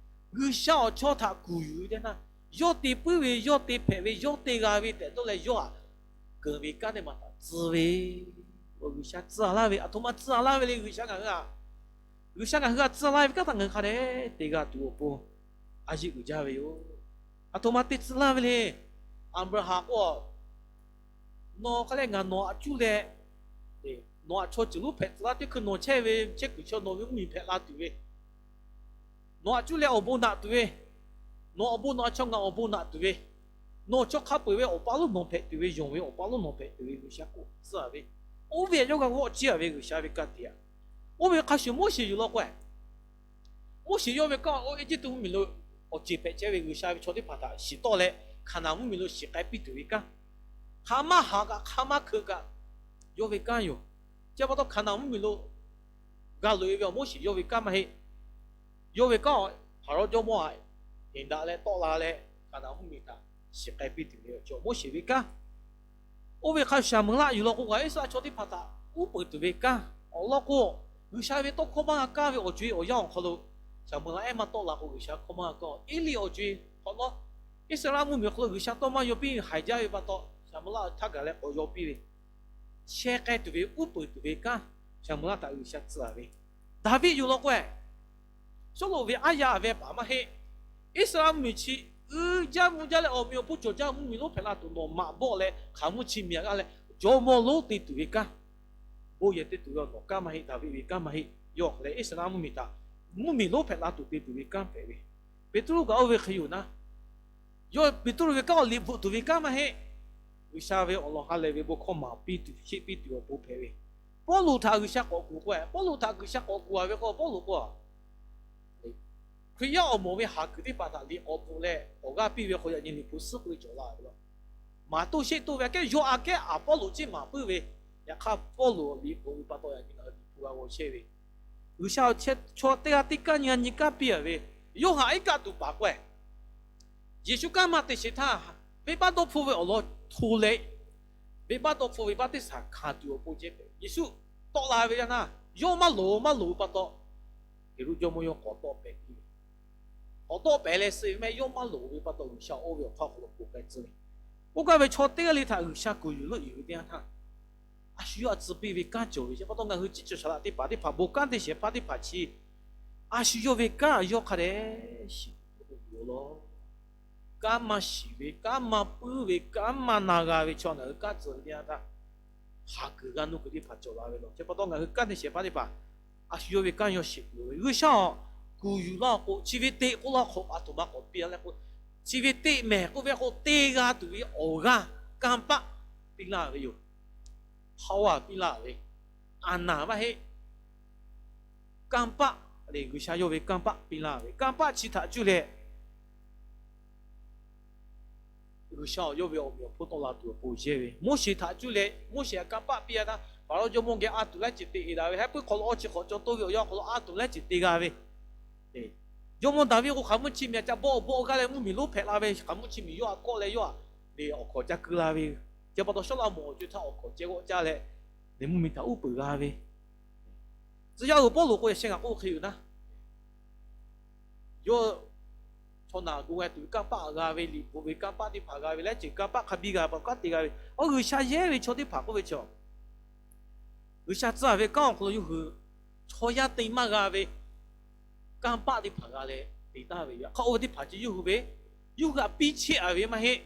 G'uiˬsha awˬ chawˇ htaꞈ kuˬ yuˬ ve teˇ yanˇ htaˇ, yawˇ te puiˉ ve, yawˇ te hpehꞈ ve, yawˇ te g'a ve tehꞈ dawˇ leh yawˇ htaꞈ keunˍ ve kanˉ teˇ maˬ htaꞈ tcuh ve. G'uiˬsha tcuh a laˇ ve, aˬ htoꞈ ma tcuh a laˇ ve le. G'uiˬsha ngaˬ hui a, G'uiˬsha ngaˬ hui a tcuh a laˇ ve kanˉ htaꞈ ngaˬ hui hk'a dehꞈ te g'a tuˬ awˬ pon a yeˆ uiˍ jaˇ ve yoˬ. Aˬ htoꞈ ma te tcuh laˇ ve le. Aˍbraˍhanˍ k'o, nawˬ hk'a leh ngaˬ nawˬ aꞈ cuˇ leh, nawˬ aꞈ chaw ceuˬ lonˉ hpehꞈ tcuh laˇ teˇ hkui nawˬ chehˇ ve chehˇ kuiˬ chaw nawˬ ve mvuhˇmiˬ hpehꞈ la tuˬ ve, nawˬ aꞈ cuˇ leh awˬ bon naꞈ tuˬ ve, nawˬ awˬ bon nawˬ aꞈ chaw ngaˬ awˬ bon naꞈ tuˬ ve, nawˬ chaw hk'a peu-eˬ ve awˬ pa lonˉ nawˬ hpehꞈ tuˬ ve, yonˍ ve awˬ pa lonˉ nawˬ hpehꞈ tuˬ ve G'uiˬsha k'oˆ tcuh a ve, oˇ ve yawˇ g'a g'awˆ ciˇ a ve G'uiˬsha ve ka tiꞈ a. Oˇ ve hk'a shuˍ Moˉseˍ yuˬ law k'o, Moˉseˍ yawˇ ve kanˉ oˇ Eˇjiˇtuꞈ mvuhˇmiˬ lo awˬ ceˬ hpehꞈ chehˇ ve G'uiˬsha ve chaw teˇ hpaˍ htaꞈ shiˍ tawˆ leh Hkaˍnanˍ mvuhˇmiˬ lo shiˍ k'ai piˇ tuˬ ve kanˉ, hk'aˬ maˇ haꞈ kaꞈ hk'aˬ maˇ hkeu kaꞈ yawˇ ve kanˉ yoˬ. Chi pa taw Hkaˍnanˍ mvuhˇmiˬ lo g'a loꞈ-e ve awˬ Moˉseˍ yawˇ ve kanˉ maˇ heˆ. Yawˇ ve kanˉ Hpaˍrawˇ jawˇmawˇ htaꞈ heˍ daꞈ leh tawˆ la leh Hkaˍnanˍ mvuhˇmiˬ htaꞈ shiˍ k'ai piˇ tuˬ ve awˬ ceuˬ Moˉseˍ ve kanˉ. Oˇ ve hk'a shuˍ Shaˍmuˍlaˆ yuˬ law k'o, Iˉsaˍreˍlaˆ chaw teˇ hpaˍ htaꞈ uˉ peunˍ tuˬ ve kanˉ awˬ lawn k'o, G'uiˬsha ve tawˇ hkawˇ maˇ g'a kaˇ ve awˬ co-e awˬ yanˇ awˬ hk'aw lo, Shaˍmuˍlaˆ ehˉ maˇ tawˆ la k'o, G'uiˬsha hkawˇ maˇ g'a kaˇ. Eˇliˆ awˬ co-e hk'awꞈ nawˉ, Iˉsaˍreˍlaˆ mvuhˇmiˬ awˬ hk'aw lo G'uiˬsha tawˇ maˇ yaw piˇ haiˬ jaˇ ve pa taw, Shaˍmuˍlaˆ htaꞈ gaˬ leh k'awꞈ yaw piˇ ve, sheh k'ai tuˬ ve uˉ peunˍ tuˬ ve kanˉ Shaˍmuˍlaˆ htaꞈ G'uiˬsha tcuh a ve, Daˍviˆ yuˬ law k'o, Sawˉluꞈ ve aˉ yaˇ ve paˍ maˇ heˆ. Iˉsaˍreˍlaˆ mvuhˇmiˬ chi uiˍ jaˇ mvuh jaˇ leh awˬ meꞈ awˬ hponˇ cawˬ jaˇ mvuhˇmiˬ lonˉ hpehꞈ la tuˬ nawˬ maꞈ bawˆ leh hk'aˬ mvuhˇ chi miˬ a g'aˇ leh jawˇmawˇ lonˉ te tuˬ ve kanˉ, bon yehˬ te tuˬ ve awˬ nawˬ kanˉ maˇ heˆ. Daˍviˆ ve kanˉ maˇ heˆ. Yawˇ hk'aˬ leh Iˉsaˍreˍlaˆ mvuhˇmiˬ htaꞈ mvuhˇmiˬ lonˉ hpehꞈ la tuˬ te tuˬ ve kanˉ hpehꞈ ve. Peˍtruˆ kaꞈ oˇ ve hk'e yoˬ naˉ, yawˇ Peˍtruˆ ve kanˉ awˬ liꞈ bvuhꞈ tuˬ ve kanˉ maˇ heˆ. G'uiˬsha ve awˬ lawn ha lehˬ ve bon hkawˇ maˍ piˇ tuˬ sheˆ piˇ tuˬ awˬ pon hpehꞈ ve. Pawˇluꞈ htaꞈ G'uiˬsha k'awꞈ kuˬ k'o, Pawˇluꞈ htaꞈ G'uiˬsha k'awꞈ kuˬ a ve k'o, Pawˇluꞈ k'o, Hkriꞈ yaˇ awˬ moˍ ve haˍ kuiˬ teˇ hpaˍ htaꞈ liꞈ k'awꞈ bvuhꞈ leh k'awꞈ g'aˇ piˇ ve k'o, yaꞈ nyi liꞈ hpu suhˉ k'oˆ ve cawˬ la ve law. Maˍ toˇ sheˆ toˇ ve aꞈ kehˉ yawˇ aꞈ kehˉ Aˍpawˇluꞈ ceˇ maˍ puiˉ ve, yaꞈ hk'aˇ Pawˇluꞈ liꞈ bvuhꞈ ve pa taw yaꞈ nyi ngaˬ hui liꞈ hpu g'a g'aw chehˇ ve. G'uiˬsha chaw teˇ g'aˇ teˇ kanˉ nyi g'a nyi kanˉ piˇ a ve, Yoˇhanˬ iˉ kaˆ tuˬ paˍ k'o, Yeˍsuˆ kanˉ maˇ te sheˍ htaˇ, venˇbaˆ dawˇ hpfuhˇ ve awˬ lawn hto leh, venˇbaˆ dawˇ hpfuhˇ ve baˆtiˆsaˬ hkanˍ tuˬ awˬ pon ceh hpehꞈ. Yeˍsuˆ tawˆ la ve yaˇ naˇ, yawˇ maˇ loˍ maˇ loˍ ve pa taw, Heˍroˆ jawˇmawˇ yawˇ k'awꞈ tawˆ pehˍ piˇ ve. K'awꞈ tawˆ pehˍ leh suh ve mehˆ yawˇ maˇ loˍ ve pa taw G'uiˬsha oˇ ve awˬ hk'aˇ awˬ hk'aw lo k'oˍ k'ai tcuh ve. Oˇ gaˇ ve chaw teˇ g'aˇ le htaꞈ G'uiˬsha kuˬ yuˬ leuˆ yuˬ ve teˇ yanˇ htaˇ, a shu yawˇ htaꞈ tcuh piˇ ve kanˉ cawˬ ve. Chi pa taw ngaˬ hui ciˉ cawˬ shaˍ laꞈ teˇ hpaˍ teˇ hpaˍ bon kanˉ te shehˍ hpaˇ teˇ hpaˍ chi, a shu yawˇ ve kanˉ yawˇ hk'a dehꞈ shiˍ tuˬ yoˬ law. kanˉ maˇ shiˍ ve, kanˉ maˇ puiˉ ve, kanˉ maˇ na g'a ve chaw ngaˬ hui kanˉ tcuh ve teˇ yanˇ htaˇ, haˍ kuiˬ g'a nuˇ kuiˬ teˇ hpaˍ cawˬ la ve lawˬ. Chi pa taw ngaˬ hui kanˉ te shehˍ hpaˇ teˇ hpaˍ a shu yawˇ ve kanˉ yawˇ sheˍ peuˬ ve. G'uiˬsha awˬ kuˬ yuˬ laˇ k'o, chi ve teꞈ k'oˆ laˇ hk'awꞈ aˬ htoꞈ ma k'awꞈ piˇ laˇ k'o, chi ve teꞈ mehˍ k'oˆ ve k'o, te g'a tuˬ ve awˬ g'aˇ kanˇ paˆ piˇ laˇ ve yoˬ. Power piˇ laˇ ve, aˬ naˍ maˇ heˆ. Kanˇ paˆ le, G'uiˬsha yawˇ ve kanˇ paˆ piˇ laˇ ve, kanˇ paˆ chi htaꞈ cuˇ leh G'uiˬsha awˬ yawˇ ve awˬ meꞈ awˬ hponˇ tawˆ la tuˬ awˬ pon yehˇ ve, Moˉseˍ htaꞈ cuˇ leh Moˉseˍ htaꞈ kanˇ paˆ piˇ a htaˇ, Hpaˍrawˇ jawˇmawˇ geh a tuˬ laiˉ ceuˬ te e daꞈ ve, heh puiˉ hk'aw lo awˇ chi hk'awꞈ caw toˇ ve awˬ yanˇ awˬ hk'aw lo a tuˬ laiˉ ceuˬ te g'a ve, jawˇmawˇ Daˍviˆ k'o hk'aˬ mvuhˇ chi miˬ aꞈ ca bawˆ bawˆ g'aˇ leh mvuhˇmiˬ lonˉ hpehꞈ la ve, hk'aˬ mvuhˇ chi miˬ yawˇ htaꞈ kawˆ leh yawˇ htaꞈ awˬ hkawnˍ ca keu la ve. Chi pa taw Sawˉlaꞈmonˍ awˬ co e htaˇ awˬ hkawnˍ ceh g'awˆ caˇ leh, mvuhˇmiˬ htaꞈ uˉ peunˍ g'a ve. Tcuh yaˇ uiˍ Pawˇluꞈ k'o yaꞈ sheh ngaˬ k'oˆ hk'e yoˬ naˉ, yawˇ chaw naˬ gu g'a tuˬ ve kanˇ paˆ g'a ve, liꞈ bvuhꞈ ve kanˇ paˆ teˇ hpaˍ g'a ve, laiˉ ceuˬ kanˇ paˆ hk'a biˇ g'a pa kanˉ te g'a ve, awˬ G'uiˬsha yehˇ ve chaw teˇ hpaˍ k'oˆ ve chaw, G'uiˬsha tcuh ve kanˉ awˬ hk'aw lo yawˇ hui chaw yaˇ te maˇ g'a ve kanˇ paˆ teˇ hpaˍ g'a leh te taˍ ve yoˬ. Hk'a oˇ ve teˇ hpaˍ chi yawˇ hui ve, yawˇ hui htaꞈ piˇ chehˇ a ve maˇ heˆ.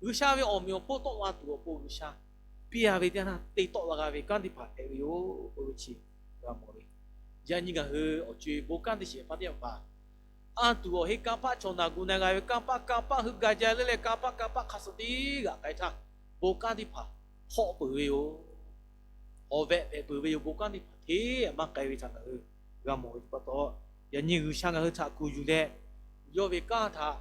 G'uiˬsha ve awˬ meꞈ awˬ hponˇ tawˆ la tuˬ awˬ pon G'uiˬsha piˇ a ve teˇ yanˇ htaˇ te tawˆ la g'a ve kanˉ teˇ hpaˍ hpehꞈ ve yoˬ k'oˆ ve chi g'a mawˬ ve. Yaꞈ nyi ngaˬ hui awˬ co e bon kanˉ teˇ shehˍ hpaˇ teˇ hpaˍ a tuˬ awˬ heˆ kanˇ paˆ chaw naˬ gu na g'a ve kanˇ paˆ, kanˇ paˆ hui ga jaˇ leuˉ leh kanˇ paˆ kanˇ paˆ hk'a suh teˇ g'aꞈ k'ai htaˇ, bon kanˉ teˇ hpaˍ hawˆ peuˬ ve yoˬ. Awˬ vehꞈ pehꞈ peuˬ ve yoˬ. Bon kanˉ teˇ hpaˍ hteˇ maˇ k'ai ve htaꞈ ngaˬ hui g'a mawˬ ve pa taw, yaꞈ nyi G'uiˬsha ngaˬ hui htaꞈ kuˬ yuˬ leh, yawˇ ve kanˉ htaꞈ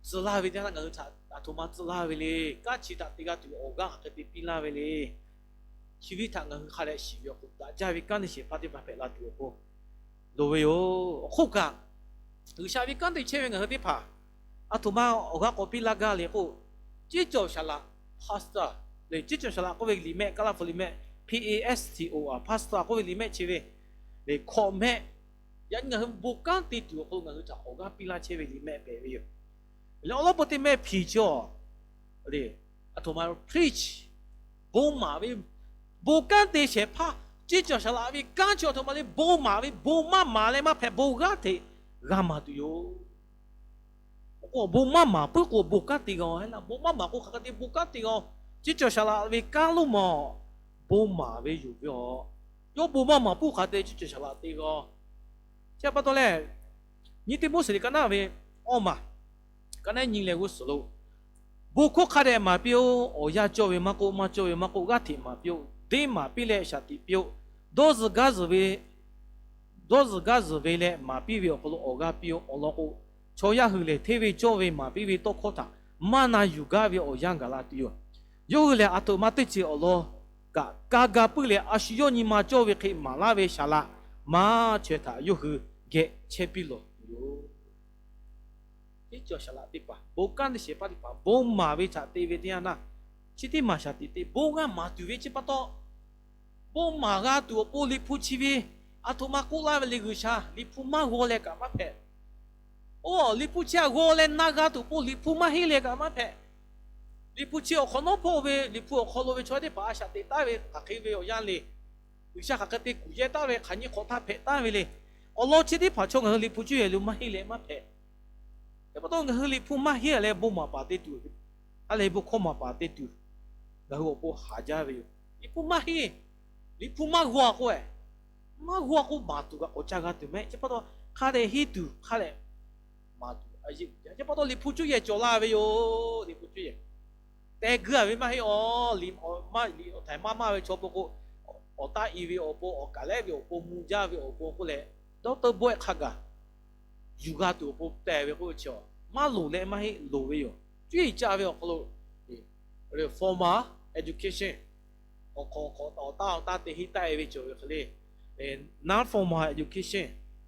tcuh laˇ ve teˇ yanˇ htaˇ ngaˬ hui htaꞈ aˬ htoꞈ ma tcuh laˇ ve le. Kanˉ chi htaꞈ te g'a tuˬ awˬ g'aˇ hk'aˬ hk'e te piˇ laˇ ve le. Chi ve htaꞈ ngaˬ hui hk'a dehꞈ shiˍ ve awˬ hk'oˆ daꞈ jaˇ ve kanˉ teˇ shehˍ hpaˇ teˇ hpaˍ hpehꞈ la tuˬ awˬ pon loˍ ve yoˬ. Awˬ hk'oˆ kaꞈ, G'uiˬsha ve kanˉ te chehˇ ve ngaˬ hui teˇ hpaˍ aˬ htoꞈ ma awˬ g'aˇ k'awꞈ piˇ laˇ gaˇ le k'o, ceˇ cawˬ saˍ laꞈ, pastor le, ceˇ cawˬ saˍ laꞈ k'oˆ ve liꞈ mehˆ, Kaˇlaˇ hpu liꞈ mehˆ, P A S T O R, pastor k'oˆ ve liꞈ mehˆ chi ve le hkawꞈ mehˆ. Yaꞈ nyi ngaˬ hui bon kanˉ te tuˬ awˬ hk'aw lo ngaˬ hui htaꞈ awˬ g'aˇ piˇ laˇ chehˇ ve liꞈ mehˆ pehꞈ ve yoˬ. Leh awˬ lawn peuˬ teˇ mehˆ hpiˍ chi awˬ le, aˬ htoꞈ ma preach, bon maˍ ve, bon kanˉ te shehˍ hpaˇ, ceˇ cawˬ saˍ laꞈ ve kanˉ chi aˬ htoꞈ ma le, bon maˍ ve, bon maˇ maˍ leh maˇ hpehꞈ, bon g'aˇ hteꞈ g'a maˍ tuˬ yoˬ. K'o bon maˇ maˍ puiˉ k'o bon kanˉ te g'a-o. Bon maˇ maˍ k'o hk'aˬ hk'e te bon kanˉ te g'a-o. Ceˇ cawˬ saˍ laꞈ ve kanˉ lo mawˬ, bon maˍ ve yoˬ ve aˬ. Yawˇ bon maˇ maˍ puiˉ hk'aˬ hk'e te ceˇ cawˬ saˍ laꞈ te g'a-o. Chi pa taw lehˬ, nyi teˇ Moˉseˍ liꞈ ka naˉ ve awˇ maˬ, ka naˉ nyi leh g'uˇ suhˍ lo, bon hkawˇ hk'a dehꞈ maˍ piˇ-oˆ. Awˬ yanˇ cawˇ ve maˇ k'oˆ, maˇ cawˇ ve maˍ k'oˆ, g'aˇ hteꞈ maˍ piˇ-oˆ. Deˇ maˍ piˇ leh shaˍ tiꞈ piˇ-oˆ. Dawˇ zuhˬ gaˇ zuhˬ ve dawˇ zuhˬ gaˇ zuhˬ ve leh maˍ piˇ ve awˬ hk'aw lo awˬ g'aˇ piˇ-oˆ. Awˬ lawn k'o, chaw yaˇ hui lehˬ hteˇ ve cawˇ ve maˍ piˇ ve tawˇ hkawˇ htaꞈ maˇ na yuˬ gaˇ ve awˬ yanˇ gaˬ la tuˬ yoˬ. Yawˇ hui lehˬ, aˬ htoꞈ ma teˇ ceuˬ awˬ lawn kaꞈ ka ga puiˉ leh, a shu yawˇ nyi ma cawˇ ve hk'e maˍ laˇ ve saˍ laꞈ ma chaweh htaꞈ yawˇ hui geh chehˇ piˇ lawˬ tuˬ yoˬ. Teˇ cawˬ saˍ laꞈ teˇ hpaˍ, bon kanˉ teˇ shehˍ hpaˇ teˇ hpaˍ, bon maˍ ve htaꞈ te ve teˇ yanˇ naˇ, chi teˇ maˍ shaˍ tiꞈ te bon g'aˇ maˍ tuˬ ve chi pa taw, bon maˍ g'a tuˬ awˬ pon Liꞈ hpu chi ve aˬ htoꞈ ma k'oˆ laˇ ve le. G'uiˬsha Liꞈ hpu maˇ g'aw leh kaꞈ maˇ hpehꞈ. Oˇ, Liꞈ hpu chi htaꞈ g'aw leh na g'a tuˬ awˬ pon Liꞈ hpu maˇ henˇ leh kaꞈ maˇ hpehꞈ. Liꞈ hpu chi awˬ hk'awꞈ nawˉ hpawˇ ve, Liꞈ hpu awˬ hk'aw lo ve chaw teˇ hpaˍ a shaꞈ teꞈ taˉ ve hk'aˬ hk'e ve awˬ yanˇ le. G'uiˬsha hk'aˬ hk'e te kuˬ yehˇ taˍ ve, hk'aˬ nyi hk'awꞈ htaˇ hpehꞈ taˍ ve le. Awˬ lawn chi teˇ hpaˍ chaw ngaˬ hui Liꞈ hpu cuˇ yehˬ lo maˇ henˇ leh maˇ hpehꞈ. Chi pa taw ngaˬ hui Liꞈ hpu maˇ henˇ leh bon maˍ paˍ te tuˬ, a lehˬ bon hkawˇ maˍ paˍ te tuˬ, ngaˬ hui awˬ pon haˍ jaˇ ve yoˬ. Liꞈ hpu maˇ henˇ, Liꞈ hpu maˇ g'aw k'o, maˇ g'aw k'o maˍ tuˬ kaꞈ k'awꞈ ca g'a tuˬ mehˆ. Chi pa taw hk'a dehꞈ henˇ tuˬ hk'a dehꞈ maˍ tuˬ a yeˇ uiˍ jaˇ. Chi pa taw Liꞈ hpu cuˇ yehˬ cawˬ la ve yoˬ. Liꞈ hpu cuˇ yehˬ teh gui a ve maˇ heˆ. Awˬ liꞈ maˇ, liꞈ awˬ htaiˍ maˇ maˇ ve chaw pon k'o, awˬ taˇ i ve awˬ pon, awˬ kaˍ lehˉ ve awˬ pon, mvuh jaˇ ve awˬ pon k'oˆ leh, doctor bawehˆ hk'a gaˬ yuˬ g'a tuˬ awˬ pon teh ve k'oˆ ve chi, maˇ loˍ leh maˇ heˆ, loˍ ve yoˬ. Cuˇ yiˍ ca ve awˬ hk'aw lo formal education, awˬ hk'awꞈ hk'awꞈ awˬ taˇ awˬ taˇ te henˇ taˆ e ve cawˬ ve hk'e le, non-formal education,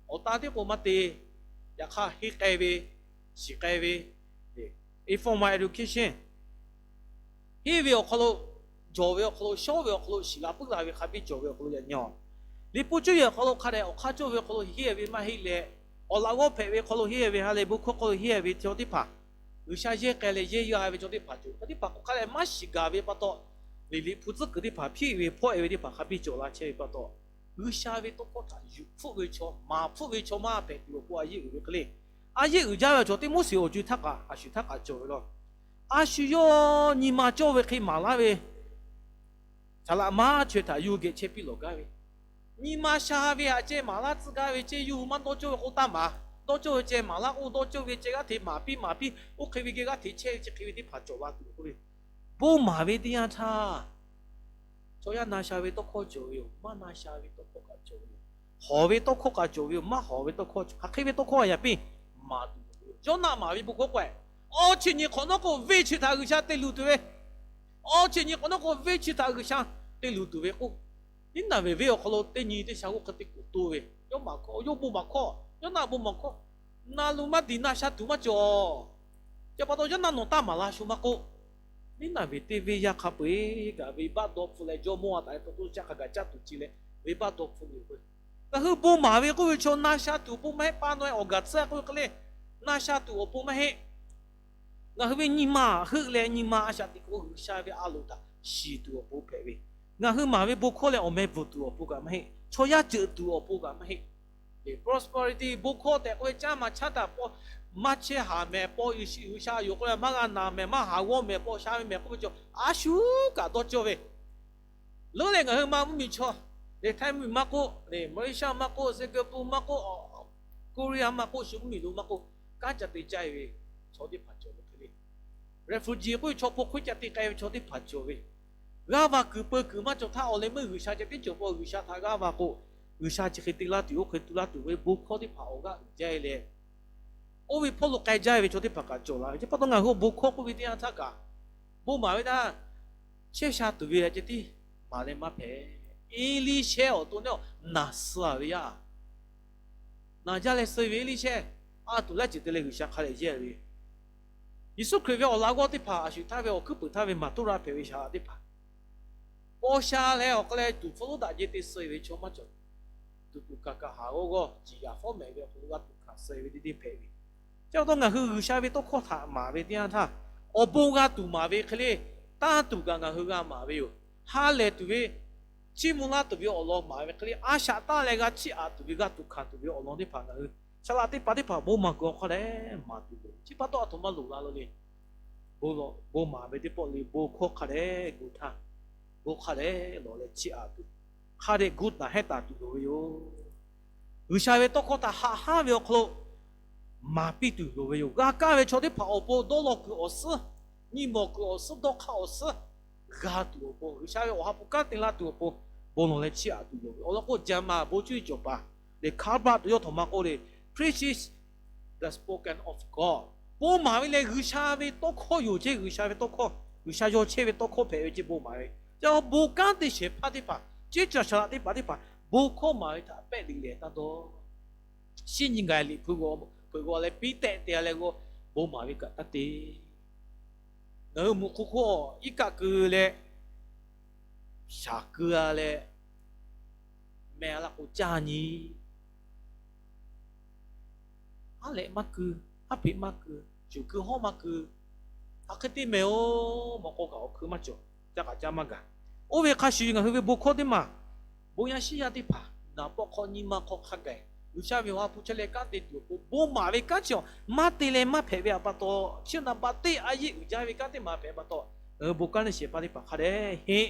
awˬ taˇ teˇ k'o maˇ te, yaꞈ hk'aˇ henˇ k'ai ve, shiˍ k'ai ve, informal education, henˇ ve awˬ hk'aw lo, jawˬ ve awˬ hk'aw lo, shawˉ ve awˬ hk'aw lo, shiˍ la puiˉ la ve hk'a biˇ cawˬ ve awˬ hk'aw lo yaꞈ nyi, Liꞈ hpu cuˇ yehˬ awˬ hk'aw lo hk'a dehꞈ awˬ hk'aˇ cawˇ ve awˬ hk'aw lo henˇ ve maˇ heˆ leh, awˬ laꞈ g'awˇ hpehꞈ ve hk'aw lo henˇ ve ha lehˬ, bon hkawˇ hk'aw lo henˇ ve chaw teˇ hpaˍ, G'uiˬsha yehˇ k'ai leh yehˇ g'a ve chaw teˇ hpaˍ cawˬ, chaw teˇ hpaˍ k'o hk'a dehꞈ maˇ shiˍ gaˬ ve pa taw, Liꞈ, Liꞈ hpu tcuhˉ kuiˬ teˇ hpaˍ hpiˇ ve hpawˆ e ve teˇ hpaˍ hk'a biˇ cawˬ la chehˇ ve pa taw, G'uiˬsha ve tawˇ hkawˇ htaꞈ yuˬ hpfuhˆ ve chaw, maˍ hpfuhˆ ve chaw maˇ hpehꞈ tuˬ awˬ pon a yeˇ uiˍ ve hk'e le. A yehˇ uiˍ jaˇ ve chaw teˇ Moˉseˍ awˬ co-e htaˇ kaꞈ a shu htaˇ kaꞈ cawˬ ve law. A shu yawˇ nyi ma cawˇ ve hk'e maˍ laˇ ve, saˍ laꞈ maˉ chaweh htaꞈ yawˇ hui geh chehˇ piˇ lawˬ gaˇ ve, nyi ma sha ve htaꞈ ceh maˍ laˇ tcuh gaˇ ve ceh yawˇ hui maˇ dawˇ cawˇ ve k'oˆ taˇ maˍ. Dawˇ cawˇ ve ceh maˍ laˇ k'o, dawˇ cawˇ ve ceh g'aˇ hteꞈ maˍ piˇ maˍ piˇ, oˇ hk'e ve geh g'aˇ hteꞈ chehˇ ve chi hk'e ve teˇ hpaˍ cawˬ la tuˬ k'oˆ ve, bon maˍ ve teˇ yanˇ htaˇ, chaw yaˇ na sha ve tawˇ hkawˇ cawˬ ve yoˬ, maˇ na sha ve tawˇ hkawˇ kaꞈ cawˬ ve yoˬ. Hawˍ ve tawˇ hkawˇ kaꞈ cawˬ ve yoˬ, maˇ hawˍ ve tawˇ hkawˇ, hk'aˬ hk'e ve tawˇ hkawˇ a yaꞈ piˇ maˍ tuˬ yoˬ. Yoˇnaˆ maˍ ve bon hkawˇ k'o, awˬ chi nyi hk'awꞈ nawˉ k'o, venˇ chi htaꞈ G'uiˬsha te luˬ tuˬ ve, awˬ chi nyi hk'awꞈ nawˉ k'o, venˇ chi htaꞈ G'uiˬsha te luˬ tuˬ ve k'o, Niˉnaˍveˍ venˇ awˬ hk'aw lo teˇ nyi teˇ sha g'oˇ hk'e te kuˬ to ve, yawˇ maˇ hkawˇ, yawˇ bon maˇ hkawˇ, Yoˇnaˆ bon maˇ hkawˇ, na luˬ maˇ diˬ na sha tuˬ maˇ cawˬ. Chi pa taw Yoˇnaˆ nawˬ taˇ maˍ la shu maˇ k'oˆ, Niˉnaˍveˍ teˇ venˇ yaˇ hk'a peu-eˬ kaꞈ venˇbaˆ dawˇ hpfuhˆ leh jawˇmawˇ a taꞈ e to to caˇ hk'a gaˬ caˇ tuˬ ci leh venˇbaˆ dawˇ hpfuhˆ ve yoˬ. Ngaˬ hui bon maˍ ve k'oˆ ve chaw na sha tuˬ awˬ pon maˇ heˆ, pa naweh awˬ gaˬ tcuhˉ k'oˆ ve hk'e le, na sha tuˬ awˬ pon maˇ heˆ. Ngaˬ hui ve nyi ma heuˆ leh nyi ma a shaꞈ teꞈ k'o G'uiˬsha ve a loˍ htaꞈ shiˍ tuˬ awˬ pon hpehꞈ ve, ngaˬ hui maˍ ve bon hkawˇ leh awˬ meh bvuhˬ tuˬ awˬ pon kaꞈ maˇ heˆ. Chaw yaˇ ceuˬ tuˬ awˬ pon kaꞈ maˇ heˆ. Prosperity bon hkawˇ tehꞈ k'oˆ ve caˇ maˍ chaˇ taˍ paw, maˇ chehˇ haˍ mehˍ paw, G'uiˬsha yoˬ k'oˆ leh maˇ g'a naˬ mehˍ, maˇ haˍ g'awˇ mehˍ, paw sha ve mehˍ k'oˆ ve cawˬ a shu kaꞈ dawˇ cawˇ ve. Leuˉ leh ngaˬ hui ma mvuhˇmiˬ chaw, Htaiˇ mvuhˇmiˬ maˇ k'oˆ, Malaysia maˇ k'oˆ, Singapore maˇ k'oˆ, Korea maˇ k'oˆ, shu mvuhˇmiˬ lo maˇ k'oˆ, kanˉ ca te caˇ ve chaw teˇ hpaˍ cawˬ ve hk'e le. Refugee k'oˆ ve chaw hpu hk'oˆ ca te k'ai ve chaw teˇ hpaˍ cawˬ ve, g'aˇ va kuiˬ peu kuiˬ maˇ cawˬ htaˇ awˬ leh meuˇ G'uiˬsha ca tiˉ cawˬ paw G'uiˬsha htaꞈ g'aˇ va k'o, G'uiˬsha chi hk'e te laˇ tuˬ oˇ hk'e tu laˇ tuˬ ve bon hkawˇ teˇ hpaˍ awˬ g'aˇ uiˍ jaˇ e leh, oˇ ve hpawˇ lo k'ai jaˇ ve chaw teˇ hpaˍ kaꞈ cawˬ la ve. Chi pa taw ngaˬ hui awˬ bon hkawˇ k'oˆ ve teˇ yanˇ htaˇ kaꞈ, bon maˍ ve htaˇ, chehˇ sha tuˬ ve a ceh tiˉ maˍ leh maˇ hpehꞈ. Eˇliˇshehˇ awˬ to naˉ naˬ suh ve yaˇ, naˬ jaˇ leh suh ve Eˇliˇshehˇ, a tuˬ laiˉ ceuˬ te leh G'uiˬsha hk'a dehꞈ yehˇ ve. Yeˍsuˆ Hkriꞈ ve awˬ laꞈ g'awˇ teˇ hpaˍ a shu htaˇ ve awˬ hkuiˉ puiˍ htaˇ ve maˍ toˇ ra hpehꞈ ve shaˍ laꞈ teˇ hpaˍ, paw sha leh awˬ hk'aw leh tuˍ hpfuh lonˉ daꞈ jeh te suh ve chaw maˇ cawˬ. Tuˍ tuˍ kaˍ kaˍ haˍ g'awˇ g'awˇ ciˍ yaˍ fawˉ mehˍ ve awˬ hk'aw lo g'a tuꞈ hkanˍ suh ve teˇ teˇ hpehꞈ ve. Chi pa taw ngaˬ hui G'uiˬsha ve tawˇ hkawˇ htaꞈ maˍ ve teˇ yanˇ htaˇ, awˬ bon g'a tuˬ maˍ ve hk'e le, tanˇ tuˬ kaꞈ ngaˬ hui g'a maˍ ve yoˬ. Ha lehˬ tuˬ ve, chiˇ mvuh laˇ tuˬ ve awˬ lawn maˍ ve hk'e le, a shaꞈ taˇ leh g'a chiˇ aꞈ tuˬ ve, g'a tuꞈ hkanˍ tuˬ ve awˬ lawn teˇ hpaˍ ngaˬ hui shaˍ laꞈ teˇ hpaˍ teˇ hpaˍ bon maˍ kuiˬ awˬ hk'aw leh maˍ tuˬ loˍ. Chi pa taw a htoꞈ ma loˍ la lo le. Bon maˍ ve teˇ pawˆ le, bon hkawˇ hk'a dehꞈ gu htaˇ, bon hk'a dehꞈ lawˬ leh chiˇ aꞈ tuˬ, hk'a dehꞈ gu taˍ hehˉ taˍ tuˬ loˍ ve yoˬ. G'uiˬsha ve tawˇ hkawˇ htaꞈ haꞈ hanˉ ve awˬ hk'aw lo maˍ piˇ tuˬ loˍ ve yoˬ. G'a kaˇ ve chaw teˇ hpaˍ awˬ pon dawˇ law kuiˬ awˬ suhˉ, nyi mawˬ kuiˬ awˬ suhˉ, dawˇ hk'aˇ awˬ suhˉ g'a tuˬ awˬ pon, G'uiˬsha ve awˬ ha hpu kanˉ te laˇ tuˬ awˬ pon bon lawˬ leh chiˇ aꞈ tuˬ loˍ ve. Awˬ lawn k'o, Jaˍmaˍ bon cuˇ yiˍ cawˬ paˍ leh Kaˇbaˆ tuˬ yawˇ htaꞈ maˇ k'oˆ le, preaches the spoken of God. Bon maˍ ve lehˬ G'uiˬsha ve tawˇ hkawˇ yoˬ ceˇ. G'uiˬsha ve tawˇ hkawˇ, G'uiˬsha yaw chehˇ ve tawˇ hkawˇ hpehꞈ ve ceˇ bon maˍ ve. Chi bon kanˉ te shehˍ hpaˇ teˇ hpaˍ, ceˇ caˬ shaˍ laꞈ teˇ hpaˍ teˇ hpaˍ bon hkawˇ maˍ ve htaꞈ pehˆ liꞈ lehˬ taˇ dawˇ. Shinˉ nyi gaˬ liꞈ hpu g'aw, hpeuꞈ g'aw leh piˇ tehˆ te-a leh g'aw, bon maˍ ve kaꞈ taˇ te. Ngaˬ hui muꞈ hk'oˆ hk'oˆ iˉ kaˆ keu leh, shaˍ keu-a leh, meh-a laˇ k'o caˇ nyi. Haˉ lehꞈ maˇ keu, haˉ hpeꞈ maˇ keu, shuˍ keu hawˉ maˇ keu, hk'aˬ hk'e te mehˍ-oˬ, mawꞈ k'aw kaꞈ awˬ hkui maˇ cawˬ, caˇ kaꞈ caˇ maˇ gaˬ. Oˇ ve hk'a shuˍ ngaˬ hui ve bon hkawˇ teˇ maˬ, bon yaˇ shiˉ yaˇ teˇ hpaˍ naˍ pawˆ hk'aw nyi ma hk'aw hk'a gaˬ, G'uiˬsha ve awˬ ha hpu chehˇ leh kanˉ te tuˬ awˬ pon bon maˍ ve kanˉ chi awˬ maˇ te leh maˇ hpehꞈ ve pa taw, chi naˍ baꞈ teˇ a yehˆ uiˍ jaˇ ve kanˉ teˇ maˬ hpehꞈ pa taw, ngaˬ hui bon kanˉ te shehˍ hpaˇ teˇ hpaˍ hk'a dehꞈ heˆ,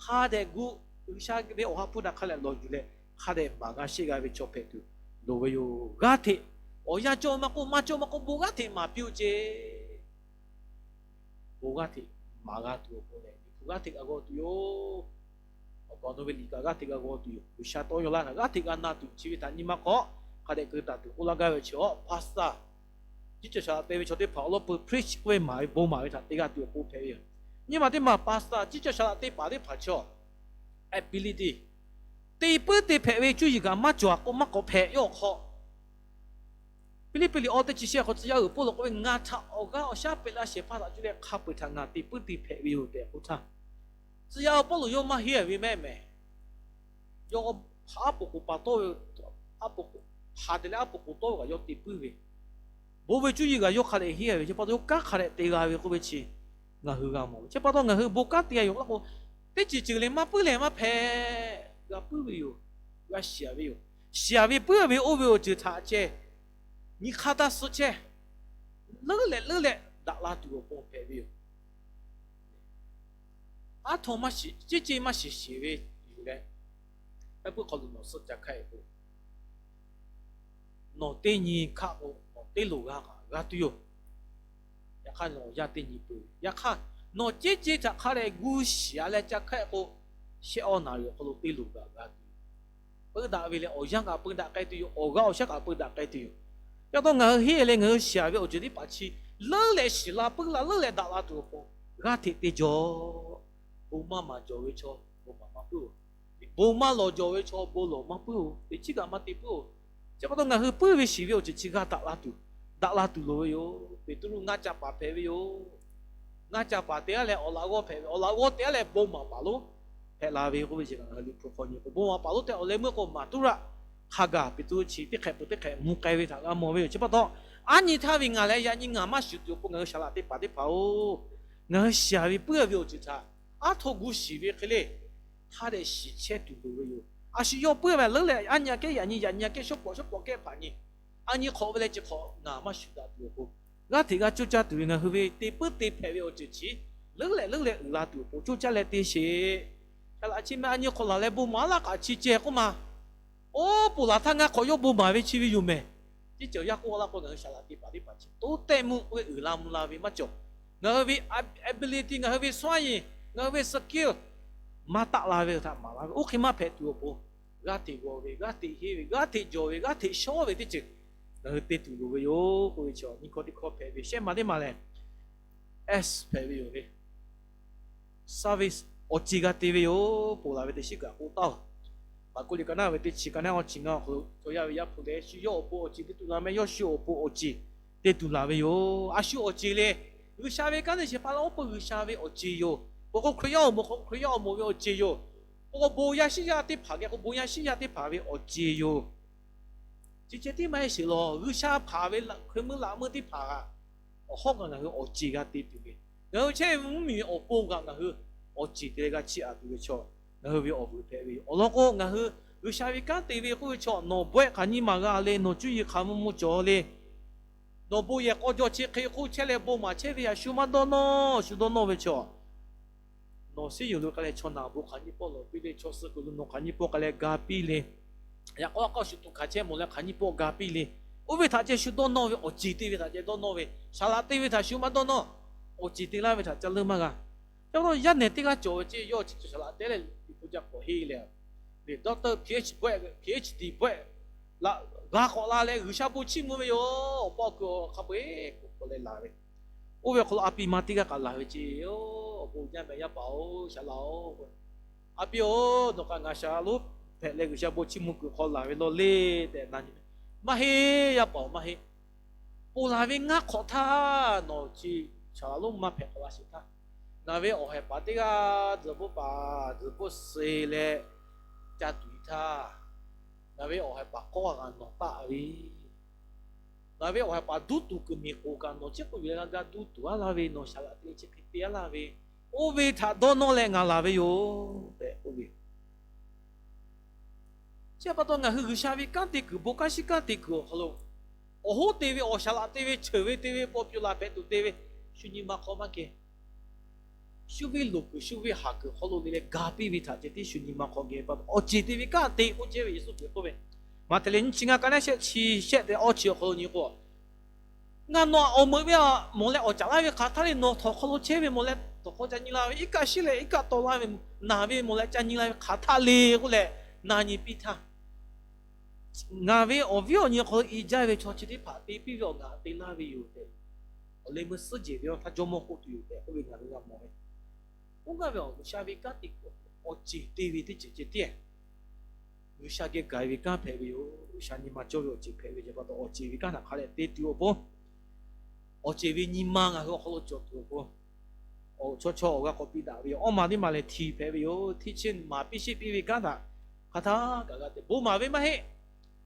hk'a dehꞈ gu, G'uiˬsha ve awˬ ha hpu htaꞈ hk'a dehꞈ lawˬ yuˬ leh, hk'a dehꞈ maˍ g'a sheˆ g'a ve chaw hpehꞈ tuˬ loˍ ve yoˬ. G'aˇ hteꞈ, awˬ yanˇ cawˇ maˇ k'oˆ, maˇ cawˇ maˇ k'oˆ, bon g'aˇ hteꞈ maˍ piˇ-oˆ ceˇ. Bon g'aˇ hteꞈ maˍ g'a tuˬ awˬ pon lehˬ, liꞈ hpu g'aˇ hteꞈ g'a g'aw tuˬ yoˬ. Awˬ pa nawˬ ve liꞈ kaꞈ g'aˇ hteꞈ g'a g'aw tuˬ yoˬ. G'uiˬsha tawˇ yaw laˇ htaꞈ g'aˇ hteꞈ g'a na tuˬ chi ve htaꞈ nyi ma k'awꞈ hk'a dehꞈ keu taˍ tuˬ k'oˆ laˇ gaˇ ve chi awˬ pastor, ciˉ cawˬ shaˍ laꞈ te ve chaw teˇ hpaˍ awˬ lawn peuˬ preach k'oˆ ve maˍ ve bon maˍ ve htaꞈ te g'a tuˬ awˬ pon hpehꞈ ve yoˬ. Nyi ma teˇ maˬ pastor ciˉ cawˬ shaˍ laꞈ te paˍ teˇ hpaˍ chaw ability te puiˉ te hpehꞈ ve cuˇ yiˍ kaꞈ maˇ cawˬ-a k'o maˇ k'awꞈ hpehꞈ. Yawˇ awˬ hk'aw Hpiˇliˇpiˆ liꞈ awˇ teˇ chi shehˆ hk'aw tcuh yaˇ uiˍ Pawˇluꞈ k'oˆ ve, Ngaˬ htaꞈ awˬ g'aˇ awˬ shaˉ peꞈ laˇ shehˍ hpaˇ htaꞈ cuˇ leh hk'a peu-eˬ htaꞈ ngaˬ te puiˉ te hpehꞈ ve yoˬ tehꞈ k'oˆ htaˇ, tcuh yaˇ Pawˇluꞈ yawˇ maˇ henˇ ve mehˆ mehˍ. Yawˇ hpaˍ aˉ poꞈ k'oˍ paˍ tawˇ ve, aˉ poꞈ k'oˍ hpaˍ te leh aˉ poꞈ k'oˍ tawˇ ve kaꞈ yawˇ te puiˉ ve, bon ve cuˇ yiˍ kaꞈ yawˇ hk'a dehꞈ henˇ ve. Chi pa taw yawˇ kanˉ hk'a dehꞈ te g'a ve k'oˆ ve chi ngaˬ hui g'a mawˬ ve. Chi pa taw ngaˬ hui bon kanˉ te g'a yoˬ k'oˆ k'o, teˇ ceuˬ ceuˬ leh maˇ puiˉ leh maˇ hpehꞈ. G'a puiˉ ve yoˬ. G'a shiˍ ve yoˬ. Shiˍ ve puiˉ ve oˇ ve awˬ ceuˬ htaꞈ ceh nyi hk'aˇ taˇ suhˆ chehˇ, leuˉ leh leuˉ leh daꞈ la tuˬ awˬ pon hpehꞈ ve yoˬ. Aˉ htaw maˇ shiˍ, ceˇ ceˇ maˇ shiˍ shiˍ ve yuˬ leh, Baˇ puiˉ hk'aw lo nawˬ suhˆ ca hk'aˆ-e k'o, nawˬ teˇ nyi hk'aˆ k'o nawˬ teˇ loˍ g'a kaꞈ g'a tuˬ yoˬ. Yaꞈ hk'aˇ nawˬ yaˇ teˇ nyi peuˬ. Yaꞈ hk'aˇ nawˬ ceˇ ceˇ htaꞈ hk'a leh gu shiˍ-a leh ca hk'aˆ-e k'o, shehˆ awˇ naˍ riˍ awˬ hk'aw lo teˇ loˍ g'aꞈ g'a tuˬ yoˬ. Peu daꞈ ve leh awˬ yanˇ kaꞈ peu daꞈ k'ai tuˬ yoˬ. Awˬ g'aˇ awˬ shaˉ kaꞈ peu daꞈ k'ai tuˬ yoˬ. Yaꞈ hk'aˇ ngaˬ hui henˇ leh ngaˬ hui shiˍ ve awˬ ceuˬ teˇ hpaˍ chi leuˉ leh shiˍ la puiˉ la leuˉ leh daꞈ la tuˬ awˬ pon g'aˇ hteꞈ te jaw. Bon maˇ maˍ jawˬ ve chaw bon maˍ maˇ puiˉ-oˬ. Bon maˇ lawˬ jawˬ ve chaw bon lawˬ maˇ puiˉ-oˬ. Teꞈ chiˉ kaꞈ maˇ te puiˉ-oˬ. Chi pa taw ngaˬ hui puiˉ ve shiˍ ve awˬ ceuˬ chi g'a daꞈ la tuˬ, daꞈ la tuˬ loˍ ve yoˬ. Peˍtruˆ ngaˇ ca paˍ hpehꞈ ve yoˬ. Ngaˇ ca paˍ te-a leh awˬ laꞈ g'awˇ hpehꞈ ve, awˬ laꞈ g'awˇ te-a leh bon maˍ paˍ lonˉ hpehꞈ la ve k'oˆ ve chi ngaˬ hui Liꞈ hpu hk'aw nyi k'o, bon maˍ paˍ lonˉ tehꞈ awˬ leh meuˇ k'o maˍ tuˉ raꞈ hk'a gaˬ Peˍtruˆ chi teˇ hk'ehꞈ peuˬ teˇ hk'ehꞈ mvuh k'ai ve htaꞈ g'a mawˬ ve yoˬ. Chi pa taw, aˉ nyi htaˇ ve ngaˬ leh yaꞈ nyi ngaˬ maˇ shuˍ tuˬ awˬ pon ngaˬ hui shaˍ laꞈ teˇ hpaˍ teˇ hpaˍ-oˬ, ngaˬ hui shiˍ ve puiˉ ve awˬ ceuˬ htaꞈ aˉ htaw gu shiˍ ve hk'e le, hk'a dehꞈ shiˍ chehˇ tuˬ loˍ ve yoˬ. A shu yawˇ puiˉ ve leuˉ leh aˉ nyi aꞈ kehˉ yaꞈ nyi, yaꞈ nyi aꞈ kehˉ shawˉ pawˍ shawˉ pawˍ kehˉ hpaˍ nyi, a nyi hk'awꞈ ve leh chi hk'awꞈ ngaˬ maˇ shuˍ daꞈ tuˬ awˬ pon, g'aˇ hteꞈ g'a coˇ caˇ tuˬ ve ngaˬ hui ve te puiˉ te hpehꞈ ve awˬ ceuˬ chi leuˉ leh leuˉ leh uiˍ la tuˬ awˬ pon coˇ caˇ leh te sheˍ. Shaˍ laꞈ chi meh a nyi hk'awꞈ laˬ leh bon maˍ laˇ kaꞈ chi ceh k'oˆ ma. Oˇ ponˬ laˬ htaˇ ngaˇ hk'awꞈ yawˇ bon maˍ ve chi ve yoˬ mehˬ. Teˇ ceuˬ yaˇ k'oˆ laˇ k'o ngaˬ hui shaˍ laꞈ teˇ hpaˍ teˇ hpaˍ chi toˉ tehˆ mvuhˇ k'oˆ ve uiˍ la mvuh la ve maˇ cawˬ. Ngaˬ hui ve ability, ngaˬ hui ve စွမ်းရည်, ngaˬ hui ve skill maˇ taˆ la ve htaꞈ maˍ laˇ ve, oˇ hk'e maˇ hpehꞈ tuˬ awˬ pon, g'aˇ hteꞈ g'aw ve, g'aˇ hteꞈ henˇ ve, g'aˇ hteꞈ jawˬ ve, g'aˇ hteꞈ shawˉ ve teˇ ceuˬ ngaˬ hui te tuˬ loˍ ve yoˬ k'oˆ ve chi nyi hkawˇ teˇ hkawˇ hpehꞈ ve shehˆ ma teˇ ma lehˬ S hpehꞈ ve yoˬ le. Service awˬ ceˬ g'a te ve yoˬ. Ponˬ laˬ ve teꞈ shiˉ kaꞈ k'oˆ taˍ-oˬ. Maˍkuˆ liꞈ ka naˉ ve teˇ chi ka naˉ awˬ chi ngaˇ awˬ hk'aw lo chaw yaˇ ve Yaˇ hpu leh shu yawˇ awˬ pon awˬ ceˬ te tuˬ la meh, yawˇ shu awˬ pon awˬ ceˬ te tuˬ laˬ ve yoˬ. A shu awˬ ceˬ le, G'uiˬsha ve kanˉ teˇ shehˍ hpaˇ la oˉ peuˬ G'uiˬsha ve awˬ ceˬ yoˬ. Peuˬ k'o Hkriꞈ yaˇ awˬ moˍ k'o Hkriꞈ yaˇ awˬ moˍ ve awˬ ceˬ yoˬ. Peuˬ k'o bon yaˇ shiˉ yaˇ teˇ hpaˍ geh k'o bon yaˇ shiˉ yaˇ teˇ hpaˍ ve awˬ ceˬ yoˬ. Chi ceh tiˉ maˇ heˆ sheˍ lawˬ, G'uiˬsha hpanˍ ve hkui meuˇ laꞈ meuˇ teˇ hpaˍ htaꞈ awˬ hawˉ kaꞈ ngaˬ hui awˬ ceˬ g'a te tuˬ ve, ngaˬ hui chehˇ ve mvuhˇmiˬ awˬ pon kaꞈ ngaˬ hui awˬ ceˬ te leh g'a chiˇ aꞈ tuˬ ve chaw, ngaˬ hui ve awˬ vuiˬ hpehꞈ ve yoˬ. Awˬ lawn k'o, ngaˬ hui G'uiˬsha ve kanˉ te ve k'oˆ ve chaw, nawˬ bawehˆ hk'aˬ nyi maˬ g'a le, nawˬ cuˇ yiˍ hk'aˬ mvuh mvuh cawˬ le. Nawˬ bon yehˬ k'aw jaw chi hk'e hk'oˆ chehˇ leh bon maˍ chehˇ ve htaꞈ shu maˇ dawˇ nawˇ, shu dawˇ nawˇ ve chaw, nawˬ siˉ yoˬ lo k'ai leh chaw naˬ bon hk'aˬ nyi pawˆ lawˬ piˇ le, chaw suh kuiˬ lo nawˬ hk'aˬ nyi pawˆ k'ai leh ga piˇ le. Yaꞈ k'aw a k'aw shu tuꞈ hkanˍ chehˇ mawˬ leh hk'aˬ nyi pawˆ ga piˇ le. Oˇ ve htaꞈ ceh shu dawˇ nawˇ ve, awˬ ceˬ te ve htaꞈ ceh dawˇ nawˇ ve, saˍ laꞈ te ve htaꞈ shu maˇ dawˇ nawˇ, awˬ ceˬ te laˇ ve htaꞈ ca leuˇ maˇ g'a. Yaˇ nehˬ teˇ g'aˇ cawˬ ve ceh yawˇ chi cawˬ saˍ laꞈ te leh Liꞈ hpu ca k'awꞈ henˇ leh, doctor, PhD bawehˆ, PhD bawehˆ laꞈ g'a k'awꞈ la leh G'uiˬsha bon chiˇ mvuh ve yoˬ. Awˬ pa awˬ kuiˬ awˬ hk'a peu-eˬ k'awꞈ leh laˬ ve, oˇ ve awˬ hk'aw lo a pi ma teˇ g'aˇ kaꞈ laˬ ve ceh, Awˬ bon yaˇ meh yaˇ paˍ-oˬ, shaˍ laꞈ-oˬ, a pi-oˬ, nawˬ kaꞈ ngaˬ shaˍ laꞈ lonˉ hpehꞈ leh G'uiˬsha bon chiˇ mvuh kuiˬ hk'aw laˬ ve law le tehꞈ na nyi. Maˇ heˆ, yaˇ paˍ-oˬ, maˇ heˆ. Ponˬ laˬ ve ngaˇ hk'awꞈ htaˇ nawˬ chi shaˍ laꞈ lonˉ maˇ hpehꞈ k'awꞈ la sheˍ htaˇ, ngaˬ ve awˬ haiˬ paˍ teˇ g'aˇ tzuhˬ bvuhˇ paˍ tzuhˬ bvuhˇ suh leh ca tuˬ-e htaˇ, ngaˬ ve awˬ haiˬ paˍ k'awˇ g'a nawˬ taˆ ve, ngaˬ ve awˬ haiˬ paˍ duˇ tuˬ kuiˬ miˬ k'oˍ kaꞈ nawˬ chi k'oˆ yuˬ leh g'a ga duˇ tuˬ-a laˇ ve, nawˬ shaˍ laꞈ te chi hk'e te-a laˇ ve, oˇ ve htaꞈ dawˇ nawˇ leh ngaˬ laˬ ve yoˬ tehꞈ k'oˆ ve. Chi pa taw ngaˬ hui G'uiˬsha ve kanˉ te kuiˬ, bon kanˉ shiˉ kanˉ te kuiˬ awˬ hk'aw lo, awˬ hoˉ te ve, awˬ shaˍ laꞈ te ve, ceuˬ ve te ve, paw pyuˬ laˬ hpehꞈ tuˬ te ve, shu nyi ma hk'aw maˇ geh. Shu ve loˍ kuiˬ, shu ve haˍ kuiˬ hk'aw lo le leh ga piˇ ve htaꞈ ceh tiˉ shu nyi ma hk'aw geh pa taw, awˬ ceˬ te ve kanˉ te k'oˆ chehˇ ve Yeˍsuˆ Hkriꞈ k'oˆ ve, Maꞈhtehˍ liꞈ nyiˇ chi ngaˇ ka naˉ shehˆ chi shehˆ tehꞈ awˇ chi awˬ hk'aw lo nyi k'o, ngaˬ nawˬ awˬ meuꞈ ve mawˬ leh awˬ caˍ laˇ ve hk'aˬ htaˇ le, nawˬ htawnˍ hk'aw lo chehˇ ve mawˬ leh htawnˍ hk'aw ca nyi la ve, iˉ kaˆ shiˉ leh iˉ kaˆ taw laˇ ve, naˬ ve mawˬ leh ca nyi la ve hk'aˬ htaˇ le k'oˆ leh na nyi piˇ htaˇ, ngaˬ ve awˬ viˉ awˬ nyi hk'aw lo i jaˇ ve chaw chi teˇ hpaˍ te piˇ ve awˬ ngaˬ te laˇ ve yoˬ tehꞈ, awˬ leh meuˇ suhˉ jehˬ ve awˬ htaˇ jawˇmawˇ k'oˆ tuˬ yoˬ tehꞈ k'oˆ ve ngaˬ hui g'a mawˬ ve. Oˇ g'aˇ ve awˬ G'uiˬsha ve kanˉ te kuiˬ awˬ ceˬ te ve teˇ ceuˬ ceh tiˉ G'uiˬsha geh gaˬ ve kanˉ hpehꞈ ve yoˬ. G'uiˬsha nyi ma cawˇ ve awˬ ceˬ hpehꞈ ve ce pa taw, awˬ ceˬ ve kanˉ htaꞈ hk'a dehꞈ te tuˬ awˬ pon, awˬ ceˬ ve nyi ma ngaˬ hui awˬ hk'aw lo cawˬ tuˬ awˬ pon, awˬ chaw chaw awˬ g'a k'awꞈ piˇ daꞈ ve yoˬ. Awˇ ma teˇ ma lehˬ htiˍ hpehꞈ ve yoˬ. Teˇ chiˉ maˍ piˇ sheˆ piˇ ve kanˉ htaꞈ hk'a htaˇ kaꞈ g'a te bon maˍ ve maˇ heˆ.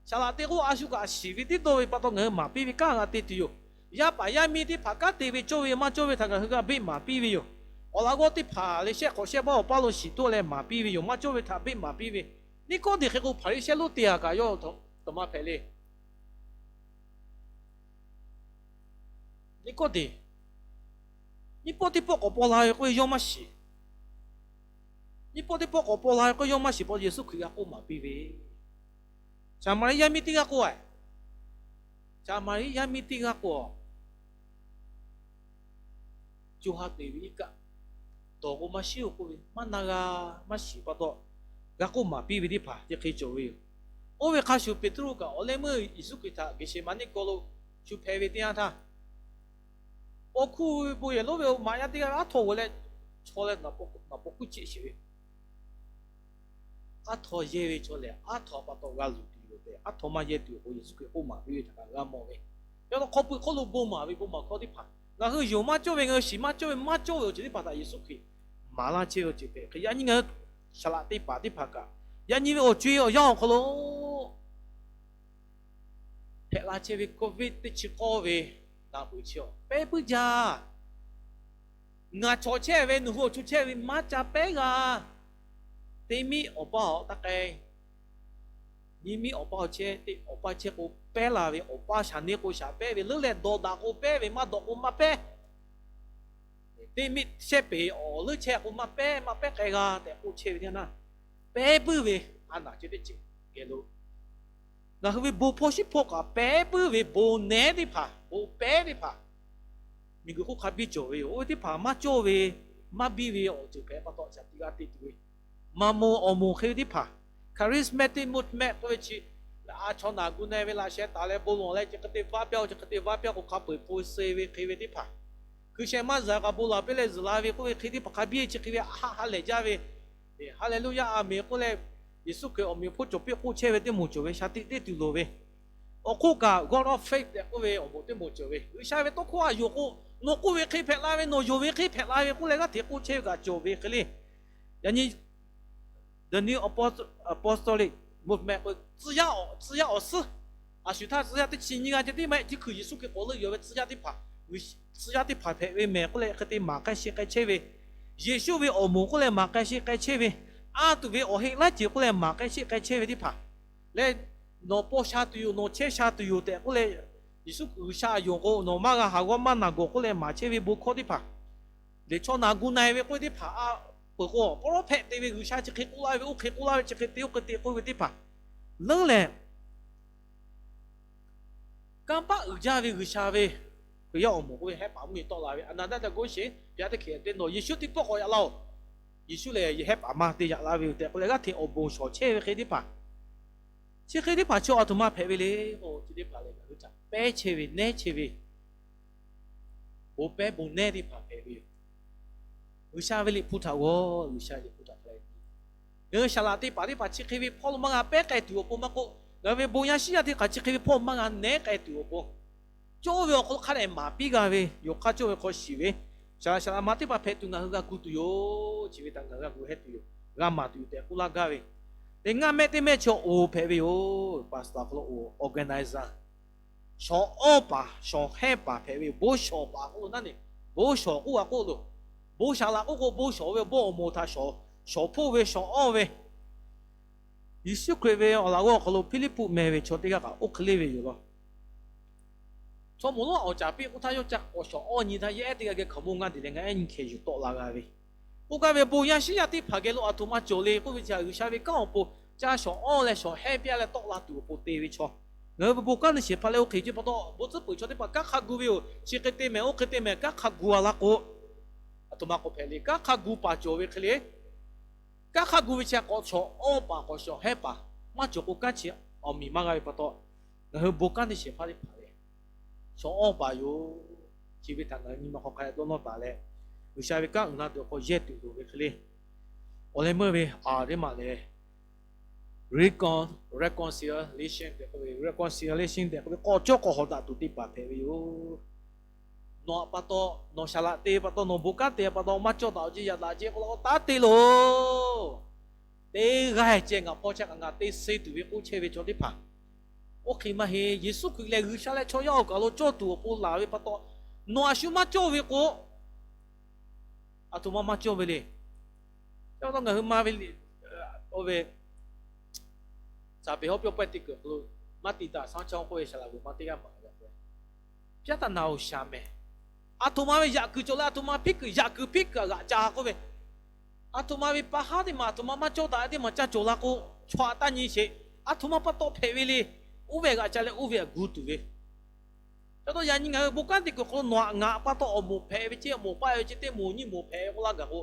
Saˍ laꞈ te k'o a shu kaꞈ shiˍ ve teˇ dawˇ ve pa taw ngaˬ hui maˍ piˇ ve kanˉ g'a te tuˬ yoˬ. Yaˇ paˍ yaˇ miˇ teˇ hpaˍ kanˉ te ve cawˇ ve maˇ cawˇ ve htaꞈ ngaˬ hui g'a beˆ maˍ piˇ ve yoˬ. Awˬ laꞈ g'awˇ teˇ hpaˍ leh shehˆ hk'awꞈ shehˆ baˆ awˬ paˇ lo shiˍ toˆ leh maˍ piˇ ve yoˬ. Maˇ cawˇ ve htaꞈ beˆ maˍ piˇ ve. Niˆkawˇdeˍ hk'e k'o Hpaˍriˍsehˇ lonˉ te-a kaꞈ yawˇ taꞈ maˇ hpehꞈ le. Niˆkawˇdeˍ, nyiˇ pawˆ teˇ pawˆ k'awꞈ paw la ve k'oˆ ve yawˇ maˇ shiˍ. Nyiˇ pawˆ teˇ pawˆ k'awꞈ paw la ve k'oˆ yawˇ maˇ shiˍ pa taw, Yeˍsuˆ Hkriꞈ g'a k'oˆ maˍ piˇ ve, Saˍmaˍriˆ yaˇ miˇ teˇ g'aˇ k'oˆ-a, Saˍmaˍriˆ yaˇ miˇ teˇ g'aˇ k'o, co ha te ve iˉ kaˆ dawˬ k'o maˇ shiˉ-oˬ k'oˆ ve maˇ na g'a, maˇ shiˍ pa taw, g'a k'oˆ maˍ piˇ ve teˇ hpaˍ chi hk'e cawˬ ve yoˬ. Oˇ ve hk'a shuˍ, Peˍtruˆ kaꞈ awˬ leh meuˇ Yeˍsuˆ Hkriꞈ htaꞈ Geˍseˍmaˍniˆ kaw lo shu hpeh ve teˇ yanˇ htaˇ, paw hkuˇ ve bon yehˬ lonˉ ve maꞈ yaˇ teˇ g'aˇ ve aˉ htaw g'aw leh, chaw leh naˍ paw hkuˇ cheˆ sheˍ ve, aˉ htaw yehˇ ve chaw lehˬ, aˉ htaw pa taw g'a luˬ tuˬ yoˬ tehꞈ, aˉ htaw maˇ yehˇ tuˬ awˬ pon Yeˍsuˆ Hkriꞈ k'oˆ maˍ piˇ ve htaꞈ kaꞈ g'a mawˬ ve. Yaꞈ hk'aˇ, hk'aw pui hk'oˆ lo bon maˍ ve bon maˍ hkawˇ teˇ hpaˍ, ngaˬ hui yonˍ maˇ cawˇ ve, ngaˬ hui shiˍ maˇ cawˇ ve, maˇ cawˇ ve awˬ ceuˬ teˇ hpaˍ htaꞈ Yeˍsuˆ Hkriꞈ maˍ laˇ chehˇ ve awˬ ceuˬ hpehꞈ hk'e, yaꞈ nyi ngaˬ hui saˍ laꞈ teˇ hpaˍ teˇ hpaˍ kaꞈ, yaꞈ nyi ve awˬ co-e awˬ yanˇ awˬ hk'aw lo hpehꞈ la chehˇ ve Covid teˇ chi k'awˇ ve naˬ peuˬ chi awˬ pehˉ puiˉ jaˇ. Ngaˬ chaw chehˇ ve, nawˬ hui awˬ chu chehˇ ve maˇ ca pehˉ g'a. Teˇ miˉ awˬ paˇ awˬ taˇ k'ai, nyiˇ miˉ awˬ paˇ awˬ chehˇ, teˇ awˬ paˇ chehˇ k'o pehˉ la ve, awˬ paˇ shaˍ neˇ k'o shaˍ pehˉ ve, leuˉ leh dawˬ daꞈ k'o pehˉ ve, maˇ dawˬ k'o maˇ pehˉ. Teˇ miˉ shehˆ peˍ awˬ leuˉ chehˇ k'o maˇ pehˉ, maˇ pehˉ k'ai g'a tehꞈ k'oˆ chehˇ ve teˇ yanˇ, pehˉ puiˉ ve a naˬ chi teˇ ceuˬ geh lo, ngaˬ hui ve bon hpawˇ shiˉ hpawˇ kaꞈ pehˉ puiˉ ve bon nehˉ teˇ hpaˍ, bon pehˉ teˇ hpaˍ miˬguiˬ hk'oˆ hk'a biˇ cawˬ ve yoˬ. Oˇ ve teˇ hpaˍ maˇ cawˇ ve, maˇ biˇ ve awˬ ceuˬ hpehꞈ pa taw, shaˍ tiꞈ g'a te tuˬ ve maˍ moˍ awˬ moˍ hk'e ve teˇ hpaˍ, charismatic movement k'oˆ ve chi, a chaw naˬ gu na ve laꞈ sheh taˍ leh bon lawˬ leh chi hk'e te vaˇ pyaˇ-oˬ, chi hk'e te vaˇ pyaˇ k'o hk'a peu-eˬ po suh ve hk'e ve teˇ hpaˍ, hkui sheh maˇ zuhˬ kaꞈ bon laˬ piˇ leh zuhˬ la ve k'oˆ ve hk'e teˇ hpaˍ hk'a biˇ chi hk'e ve ha ha lehˬ jaˇ ve, Haˍleˍluˆyaˇ, a menˍ k'oˆ leh, Yeˍsuˆ Hkriꞈ awˬ meꞈ awˬ hponˇ cawˬ piˇ k'oˆ chehˇ ve teˇ moˍ cawˬ ve, shaˍ tiꞈ te tuˬ loˍ ve, awˬ hk'oˆ kaꞈ God of faith tehꞈ k'oˆ ve awˬ moˍ teˇ moˍ cawˬ ve, G'uiˬsha ve tawˇ hkawˇ a yonˍ k'o, nawˬ k'oˆ ve hk'e hpehꞈ la ve, nawˬ yonˍ ve hk'e hpehꞈ la ve k'oˆ leh g'aˇ hteꞈ k'oˆ chehˇ ve kaꞈ cawˬ ve hk'e le. Yaꞈ nyi the new apostolic movement k'o, tcuh yaˇ awˬ suhˉ, a shu htaˇ tcuh yaˇ teˇ chi nyiˇ g'aˇ ceh tiˉ maˇ heˆ, chi hkui Yeˍsuˆ Hkriꞈ k'awꞈ leuˆ yuˬ ve tcuh yaˇ teˇ hpaˍ, tcuh yaˇ teˇ hpaˍ hpehꞈ ve mehˍ k'oˆ leh hk'e te maˍ k'ai sheˆ k'ai chehˇ ve, Yeˍsuˆ ve awˬ moˍ k'oˆ leh maˍ k'ai sheˆ k'ai chehˇ ve, a tuˬ ve awˬ heˆ laiˉ ceuˬ k'oˆ leh maˍ k'ai sheˆ k'ai chehˇ ve teˇ hpaˍ leh, nawˬ paw sha tuˬ yoˬ, nawˬ chehˇ sha tuˬ yoˬ tehꞈ k'oˆ leh, Yeˍsuˆ G'uiˬsha yonˍ k'o nawˬ maˇ g'a haˍ g'awˇ maˇ naˬ gawˬ k'oˆ leh maˍ chehˇ ve bon hkawˇ teˇ hpaˍ, lehˬ chaw naˬ gu na-e ve k'oˆ ve teˇ hpaˍ a peuˬ k'o, prophet te ve G'uiˬsha chi hk'e k'oˆ laˇ ve, oˇ hk'e k'oˆ laˇ ve, chi hk'e te oˇ hk'e te k'oˆ ve teˇ hpaˍ leuˉ leh, kanˇ paˆ uiˍ jaˇ ve G'uiˬsha ve Hkriꞈ yaˇ awˬ moˍ k'oˆ ve hehˉ paˍ mvuhˇmiˬ tawˆ la ve, a naˍ daˇ daꞈ g'oˇ sheˍ, yaˇ teˇ hkeh te nawˬ Yeˍsuˆ teˇ pawˆ k'awꞈ yaꞈ laˇ-oˬ. Yeˍsuˆ lehˬ yehˬ hehˉ paˍ maˇ te yaꞈ la ve yoˬ tehꞈ k'oˆ leh g'aˇ hteꞈ awˬ bon shawˍ chehˇ ve hk'e teˇ hpaˍ, chi hk'e teˇ hpaˍ chaw a htoꞈ ma hpehꞈ ve le k'o, chi teˇ hpaˍ lehˬ ngaˬ hui htaꞈ pehˉ chehˇ ve, nehˉ chehˇ ve bon pehˉ bon nehˉ teˇ hpaˍ hpehꞈ ve yoˬ. G'uiˬsha ve Liꞈ hpu htaꞈ g'aw, G'uiˬsha Liꞈ hpu htaꞈ hk'a leh, ngaˬ hui saˍ laꞈ teˇ hpaˍ teˇ hpaˍ chi hk'e ve hpawˇ lo maˇ g'a pehˉ k'ai tuˬ awˬ pon maˇ k'oˆ, ngaˬ hui ve bon yaˇ shiˉ yaˇ teˇ hpaˍ chi hk'e ve hpawˇ maˇ g'a nehˉ k'ai tuˬ awˬ pon, cawˇ ve awˬ hk'aw lo hk'a dehꞈ maˍ piˇ g'a ve, yawˬ hk'aˇ cawˇ ve hk'aw shiˍ ve, saˍ laꞈ saˍ laꞈ ma teˇ hpaˍ hpehꞈ tuˬ ngaˬ hui g'a gu tuˬ yoˬ. Chi ve htaꞈ ngaˬ hui g'a gu heh tuˬ yoˬ, g'a maˍ tuˬ yoˬ tehꞈ k'oˆ laˇ gaˇ ve, teˇ ngaˇ mehˆ teˇ mehˆ chi awˬ oˍ hpehꞈ ve yoˬ. Pastor hk'aw lo oˍ organizer, shawˍ awˇ paˍ shawˍ hehˉ paˍ hpehꞈ ve yoˬ. Bon shawˍ paˍ k'oˆ lo naˉ ne, bon shawˍ k'oˆ g'a k'oˆ loˬ. Bon shaˍ laꞈ k'oˆ k'o, bon shawˍ ve awˬ bon awˬ moˍ htaꞈ shawˍ hpoˇ ve shawˍ awˇ ve, Yeˍsuˆ Hkriꞈ ve awˬ laꞈ g'awˇ awˬ hk'aw lo Hpiˇliˇpuˆ meh ve chaw teˇ g'aˇ kaꞈ oˇ hk'e le ve yoˬ law. Chaw moˍ lonˉ awˬ caˍ piˇ k'oˆ htaˇ, yawˇ ca k'awꞈ shawˍ awˇ nyi htaˇ, yehˉ teˇ g'aˇ geh hkaoˍmonˇ ngaˇ deˬ leh ngaˬ ehˉ nyi hkeh yuˬ tawˆ la g'a ve, k'oˆ gaˇ ve, bon yaˇ shiˉ yaˇ teˇ hpaˍ geh lo a htoꞈ ma cawˬ le k'oˆ ve chi, G'uiˬsha ve kanˉ awˬ pon ca shawˍ awˇ leh shawˍ hehˉ piˇ leh tawˆ la tuˬ awˬ pon te ve chaw, ngaˬ hui ve bon kanˉ teˇ shehˍ hpaˇ leh oˇ hk'e ce pa taw, bon tcuhˉ peuˬ chaw teˇ hpaˍ kanˉ hk'a gu ve yoˬ. Chi hk'e te mehˍ, oˇ hk'e te mehˍ, kanˉ hk'a gu-a laˇ k'o, a htoꞈ ma k'awꞈ hpehꞈ le. Kanˉ hk'a gu paˍ cawˬ ve hk'e le. Kanˉ hk'a gu ve chi k'awꞈ shawˍ awˇ paˍ k'awꞈ shawˍ hehˉ paˍ maˇ cawˬ k'o, kanˉ chi awˬ miˬ maˇ g'a ve pa taw, ngaˬ hui bon kanˉ teˇ shehˍ hpaˇ teˇ hpaˍ lehˬ, shawˍ awˇ paˍ yoˬ. Chi ve htaꞈ ngaˬ hui nyi ma hk'aw hk'a dawˇ nawˇ taˍ leh, G'uiˬsha ve kanˉ uiˍ la tuˬ awˬ hk'aw yehˇ tuˬ loˍ ve hk'e le. Awˬ leh meuˇ ve a teˇ maˬ lehˬ, recon, reconciliation tehꞈ k'oˆ ve, reconciliation tehꞈ k'oˆ ve k'awꞈ cawˇ k'awꞈ hawˍ daꞈ tuˬ teˇ hpaˍ hpehꞈ ve yoˬ. Nawˬ htaꞈ pa taw, nawˬ saˍ laꞈ te pa taw, nawˬ bon kanˉ te pa taw maˇ cawˇ daꞈ-oˬ ce, yaꞈ daꞈ ce k'oˆ la k'o, taˇ te loˬ. Teˇ g'aˇ ceh ngaˬ hpawˇ chehˇ kaꞈ ngaˬ te suh tuˬ ve k'oˆ chehˇ ve chaw teˇ hpaˍ, oˇ hk'e maˇ heˆ. Yeˍsuˆ Hkriꞈ lehˬ G'uiˬsha leh chaw yaˇ awˬ kaˬ lo cawˇ tuˬ awˬ pon laˬ ve pa taw, nawˬ a shu maˇ cawˇ ve k'o, a htoꞈ ma maˇ cawˇ ve le. Yaꞈ pa taw ngaˬ hui ma ve, oˇ ve, saˍ peˍ hawˉ pyawˇ pawehˇ teˇ kuiˬ hk'aw lo, maˇ ti daꞈ saˉ chaw k'oˆ ve saˍ laꞈ g'uiˬ ma teˇ g'aˇ maˍ ve, ပြဿနာကို ရှာမယ်, Aˬ htoꞈ ma ve yaꞈ kuiˬ cawˬ leh aˬ htoꞈ ma hpiˇ kuiˬ yaꞈ kuiˬ hpiˇ kuiˬ aꞈ g'aꞈ ca ha k'oˆ ve, aˬ htoꞈ ma ve pa haˉ teˇ maˬ aˬ htoꞈ ma maˇ cawˇ daꞈ ve teˇ maˬ caˇ cawˬ la k'o, chaw aꞈ taˇ nyi sheˍ. Aˬ htoꞈ ma pa taw hpehꞈ ve le. Oˇ ve g'aꞈ ca leh oˇ ve aꞈ gu tuˬ ve. Ca taw yaꞈ nyi ngaˬ hui bon kanˉ te kuiˬ hk'aw lo nawˬ aꞈ ngaˬ aꞈ pa taw awˬ moˍ hpehꞈ ve ceˇ, awˬ moˍ paˆ ve ceˇ, teˇ moˍ nyiˇ moˍ hpehꞈ ve k'oˆ laˇ gaˬ k'o,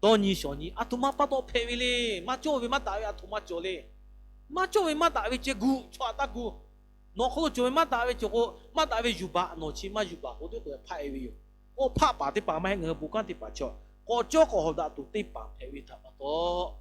dawˇ nyi shawˍ nyi. Aˬ htoꞈ ma pa taw hpehꞈ ve le. Maˇ cawˇ ve maˇ daꞈ ve aˬ htoꞈ ma cawˬ le. Maˇ cawˇ ve maˇ daꞈ ve ceh gu, chaw aꞈ taˇ gu. Nawˬ hk'aw lo cawˬ ve maˇ daꞈ ve cawˬ k'o, maˇ daꞈ ve yuˬ baˬ, nawˬ chi maˇ yuˬ baˬ k'o teˇ k'o hpaˆ-e ve yoˬ. K'o hpaˆ paˍ teˇ hpaˍ maˇ heˆ, ngaˬ hui bon kanˉ teˇ hpaˍ chaw k'awꞈ cawˇ k'awꞈ hawˍ daꞈ tuˬ teˇ hpaˍ hpehꞈ ve htaꞈ pa taw,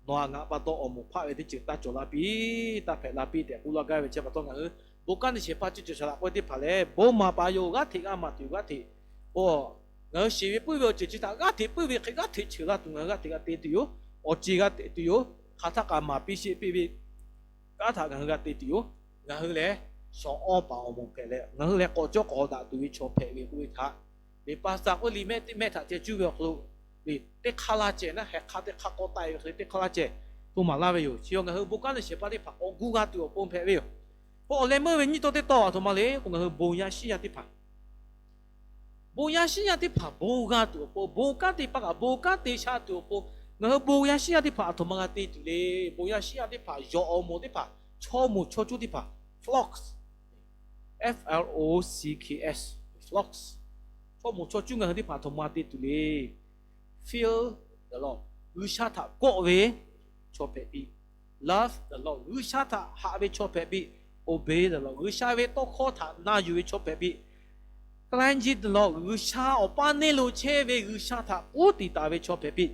nawˬ aꞈ ngaˬ aꞈ pa taw awˬ moˍ hpaˆ ve teˇ ceuˬ taˇ cawˬ la piˇ, taˇ hpehꞈ la piˇ tehꞈ k'oˆ laˇ gaˇ ve chi pa taw ngaˬ hui bon kanˉ teˇ shehˍ hpaˇ ceuˬ cawˬ shaˍ laꞈ k'oˆ ve teˇ hpaˍ lehˬ, bon maˍ paˍ yoˬ, g'aˇ hteꞈ g'a maˍ tuˬ yoˬ, g'aˇ hteꞈ. Oˬ, ngaˬ hui shiˍ ve puiˉ ve awˬ ceuˬ chi htaꞈ g'aˇ hteꞈ puiˉ ve hk'e g'aˇ hteꞈ cheuˬ laˇ tuˬ ngaˬ hui g'aˇ hteꞈ g'a te tuˬ yoˬ. Awˬ ceˬ g'a te tuˬ yoˬ. Hk'aˬ htaˆ kaꞈ maˍ piˇ sheˆ piˇ ve kanˉ htaꞈ ngaˬ hui g'a te tuˬ yoˬ. Ngaˬ hui lehˬ shawnˍ awˇ paˍ awˬ moˍ hpehꞈ leh, ngaˬ hui lehˬ k'awꞈ cawˇ k'awꞈ hawˍ daꞈ tuˬ ve chaw hpehꞈ ve k'oˆ ve htaꞈ, liꞈ pa saˍ k'oˆ liꞈ mehˆ teˇ mehˆ htaꞈ ceh cuˇ ve awˬ hk'aw lo, teˇ hk'aˇ laˇ ceh naˉ hk'e hk'aˇ teˇ hk'aˇ k'awꞈ taˆ-e ve hk'e le teˇ hk'aˇ laˇ ceh hto maˍ laˇ ve yoˬ. Chi ngaˬ hui bon kanˉ teˇ shehˍ hpaˇ teˇ hpaˍ k'awꞈ gu g'a tuˬ awˬ pon hpehꞈ ve yoˬ. K'o awˬ leh meuˇ ve nyiˇ tawˇ teˇ tawˇ aˬ htoꞈ ma le k'o, ngaˬ hui bon yaˇ shiˉ yaˇ teˇ hpaˍ bon yaˇ shiˉ yaˇ teˇ hpaˍ bon g'a tuˬ awˬ pon, bon kanˉ te paˇ kaꞈ bon kanˉ te sha tuˬ awˬ pon, ngaˬ hui bon yaˇ shiˉ yaˇ teˇ hpaˍ aˬ htoꞈ ma g'a te tuˬ le. Bon yaˇ shiˉ yaˇ teˇ hpaˍ yawˬ awˬ moˍ teˇ hpaˍ, chaw moˍ chaw cuˇ teˇ hpaˍ, flocks, F L O C K S, flocks, chaw moˍ chaw cuˇ ngaˬ hui teˇ hpaˍ aˬ htoꞈ ma te tuˬ le. Fear the Lord, G'uiˬsha htaꞈ kawˆ ve chaw hpehꞈ piˇ. Love the Lord, G'uiˬsha htaꞈ haꞈ ve chaw hpehꞈ piˇ. Obey the Lord, G'uiˬsha ve tawˇ hkawˇ htaꞈ na yuˬ ve chaw hpehꞈ piˇ. Cleanse the Lord, G'uiˬsha awˬ paˇ neˇ lo chehˇ ve G'uiˬsha htaꞈ k'uˉ tiˍ taˍ ve chaw hpehꞈ piˇ.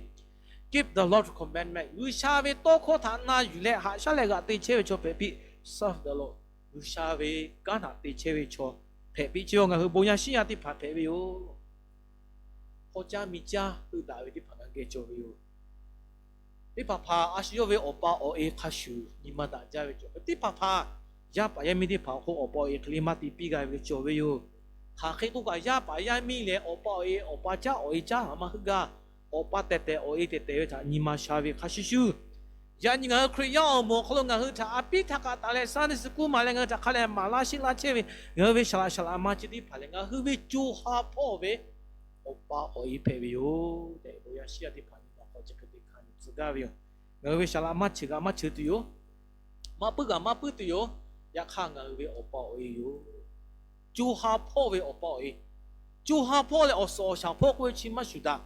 Keep the Lord's commandment, G'uiˬsha ve tawˇ hkawˇ htaꞈ na yuˬ leh haꞈ shaˉ leh g'aꞈ te chehˇ ve chaw hpehꞈ piˇ. Serve the Lord, G'uiˬsha ve kanˉ htaꞈ te chehˇ ve chaw hpehꞈ piˇ. Chi ngaˬ hui bon yaˇ shiˉ yaˇ teˇ hpaˍ hpehꞈ ve yoˬ. Hpaw caˇ miˬ caˇ heuˆ daꞈ ve teˇ hpaˍ g'a geh cawˬ ve yoˬ. Teˇ hpaˍ hpaˍ a shu yawˇ ve awˬ pa awˬ e hk'a shuˍ nyi ma daꞈ jaˇ ve cawˬ. Teˇ hpaˍ hpaˍ yaˇ paˍ yaˇ miˇ teˇ hpaˍ awˬ hk'oˆ awˬ pa awˬ e hk'e le maˇ te piˇ g'a ve le cawˬ ve yoˬ. Hk'aˬ hk'e k'oˆ kaꞈ, yaˇ paˍ yaˇ miˇ lehˬ awˬ pa awˬ e, awˬ pa caˇ awˬ e caˇ haˍ maˇ heuˆ gaˇ. Awˬ pa tehˬ tehˬ awˬ e tehˬ tehˬ ve htaꞈ nyi ma sha ve hk'a shuˍ shuˍ, yaꞈ nyi ngaˬ hui Hkriꞈ yaˇ awˬ moˍ awˬ hk'aw lo ngaˬ hui htaꞈ a piˉ htaˇ kaꞈ taˍ leh Sunday school maˍ leh ngaˬ hui htaꞈ hk'a lehˬ maˍ laˇ sheˆ laˇ chehˇ ve ngaˬ hui ve saˍ laꞈ saˍ laꞈ ma chi teˇ hpaˍ lehˬ, ngaˬ hui ve co ha hpawˇ ve awˬ pa awˬ e hpehꞈ ve yoˬ tehꞈ, bon yaˇ shiˉ yaˇ teˇ hpaˍ nyi ma hk'aw chi hk'e te hkanˍ yuˬ tcuh gaˇ ve yoˬ. Ngaˬ hui ve saˍ laꞈ maˇ cheuˬ g'a maˇ cheuˬ tuˬ yoˬ. Maˇ puiˉ g'a maˇ puiˉ tuˬ yoˬ. Yaꞈ hk'aˇ ngaˬ hui ve awˬ pa awˬ e yoˬ. Co ha hpawˇ ve awˬ pa awˬ e, co ha hpawˇ leh awˬ suhˍ awˬ shaˍ hpawˇ k'oˆ ve chi maˇ shuˍ daꞈ.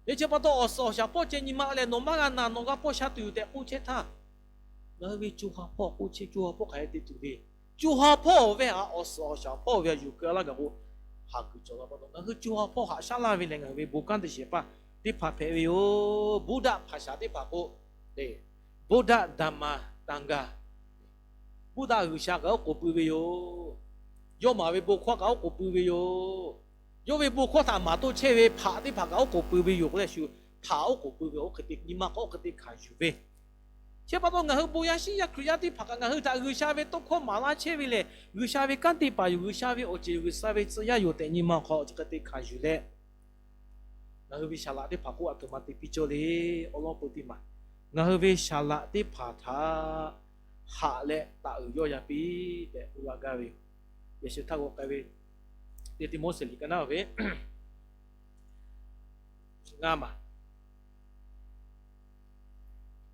Yeh chi pa taw awˬ suhˍ awˬ shaˍ hpawˇ ceh nyi ma leh nawˬ maˇ g'a naˬ, nawˬ g'a hpawˇ sha tuˬ yoˬ tehꞈ k'oˆ chehˇ htaˇ, ngaˬ hui ve co ha hpawˇ k'oˆ chehˇ, co ha hpawˇ hk'aˬ hk'e te tuˬ le. Co ha hpawˇ ve htaꞈ awˬ suhˍ awˬ shaˍ hpawˇ ve a yuˬ keu laˇ gaˬ k'o, haˍ kuiˬ cawˬ la pa taw ngaˬ hui co ha hpawˇ haꞈ shaˉ laˇ ve lehˬ, ngaˬ hui ve bon kanˉ teˇ shehˍ hpaˇ teˇ hpaˍ hpehꞈ ve yoˬ. Buddha hpaˍ shaˍ teˇ hpaˍ k'o, Buddha Dhamma Sangha, Buddha G'uiˬsha kaꞈ oˉ k'oˍ pui ve yoˬ. Yawˇ maˍ ve bon hkawˇ kaꞈ oˉ k'oˍ pui ve yoˬ. Yawˇ ve bon hkawˇ htaꞈ maˍ toˆ chehˇ ve hpaꞈ teˇ hpaˍ kaꞈ oˉ k'oˍ pui ve yoˬ k'oˆ leh shu, hpaꞈ oˉ k'oˍ pui ve oˇ hk'e te nyi ma hk'aw oˇ hk'e te hkanˍ yuˬ ve. Chi pa taw ngaˬ hui bon yaˇ shiˉ yaˇ Hkriꞈ yaˇ teˇ hpaˍ kaꞈ ngaˬ hui htaꞈ G'uiˬsha ve tawˇ hkawˇ maˍ laˇ chehˇ ve lehˬ, G'uiˬsha ve kanˉ te paˍ yoˬ, G'uiˬsha ve awˬ ceˬ, G'uiˬsha ve tcuh yaˇ yoˬ tehꞈ nyi ma hk'aw chi hk'e te hkanˍ yuˬ leh, ngaˬ hui ve saˍ laꞈ teˇ hpaˍ k'oˆ aˬ htoꞈ ma te piˇ cawˇ le. Awˉ lawˉ peu teˇ maˬ, ngaˬ hui ve saˍ laꞈ teˇ hpaˍ htaꞈ haꞈ leh taˍ uiˍ yawˆ yan piˇ tehꞈ k'oˆ laˇ gaˇ ve yoˬ. Yehˬ shu htaˇ g'aw k'ai ve, teˇ Tiˆmoˉseˍ liꞈ ka naˉ ve ngaˇ maˬ,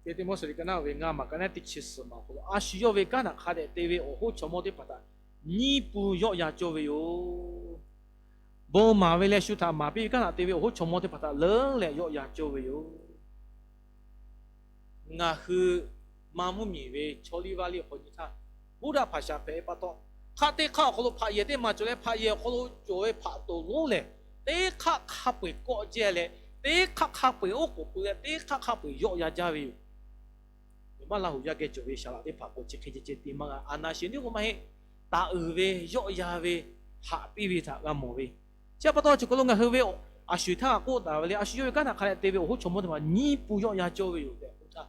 teˇ Tiˆmoˉseˍ liꞈ ka naˉ ve ngaˇ maˬ ka naˉ teˇ chi suhˍ maˬ awˬ hk'aw lo, a shu yawˇ ve kanˉ htaꞈ hk'a dehꞈ te ve awˬ hoˉ chaw mawˇ teˇ hpaˍ htaꞈ nyiˇ pun yawˆ yan cawˇ ve yoˬ. Bon maˍ ve leh shu htaꞈ maˍ piˇ ve kanˉ htaꞈ te ve awˬ hoˉ chaw mawˇ teˇ hpaˍ htaꞈ leuˉ leh yawˆ yan cawˇ ve yoˬ. Ngaˬ hui maˇ mvuhˇ miˬ ve chaw liˇ vaˇ liˇ awˬ hk'aw nyi htaˇ, Buddha hpaˍ shaˍ hpehꞈ ve pa taw, hk'aˆ teˇ hk'aˆ awˬ hk'aw lo hpaꞈ yehˬ teˇ maˬ cawˬ leh, hpaꞈ yehˬ awˬ hk'aw lo cawˬ ve hpaꞈ toˍ lonˉ lehˬ, teˇ hk'aˆ hk'a peu-eˬ kawˆ jehˇ leh, teˇ hk'aˆ hk'a peu-eˬ oˉ k'oˍ pui leh, teˇ hk'aˆ hk'a peu-eˬ yawˆ yan jaˇ ve yoˬ. Nyi ma Laˇ huˍ yaˇ geh cawˬ ve saˍ laꞈ teˇ hpaˍ k'o chi hk'e ceh ceh te maˇ g'a. Aˬ naˍ sheˍ niˉ k'o maˇ heˆ. Taˍ uiˍ ve, yawˆ yan ve, haꞈ piˇ ve htaꞈ g'a mawˬ ve. Chi pa taw chi hk'aw lo ngaˬ hui ve a shu htaˇ k'oˆ taˍ ve le, a shu yawˇ ve kanˉ htaꞈ hk'a dehꞈ te ve awˬ hoˉ chaw mawˇ teˇ hpaˍ nyiˇ pun yawˆ yan cawˇ ve yoˬ tehꞈ k'oˆ htaˇ,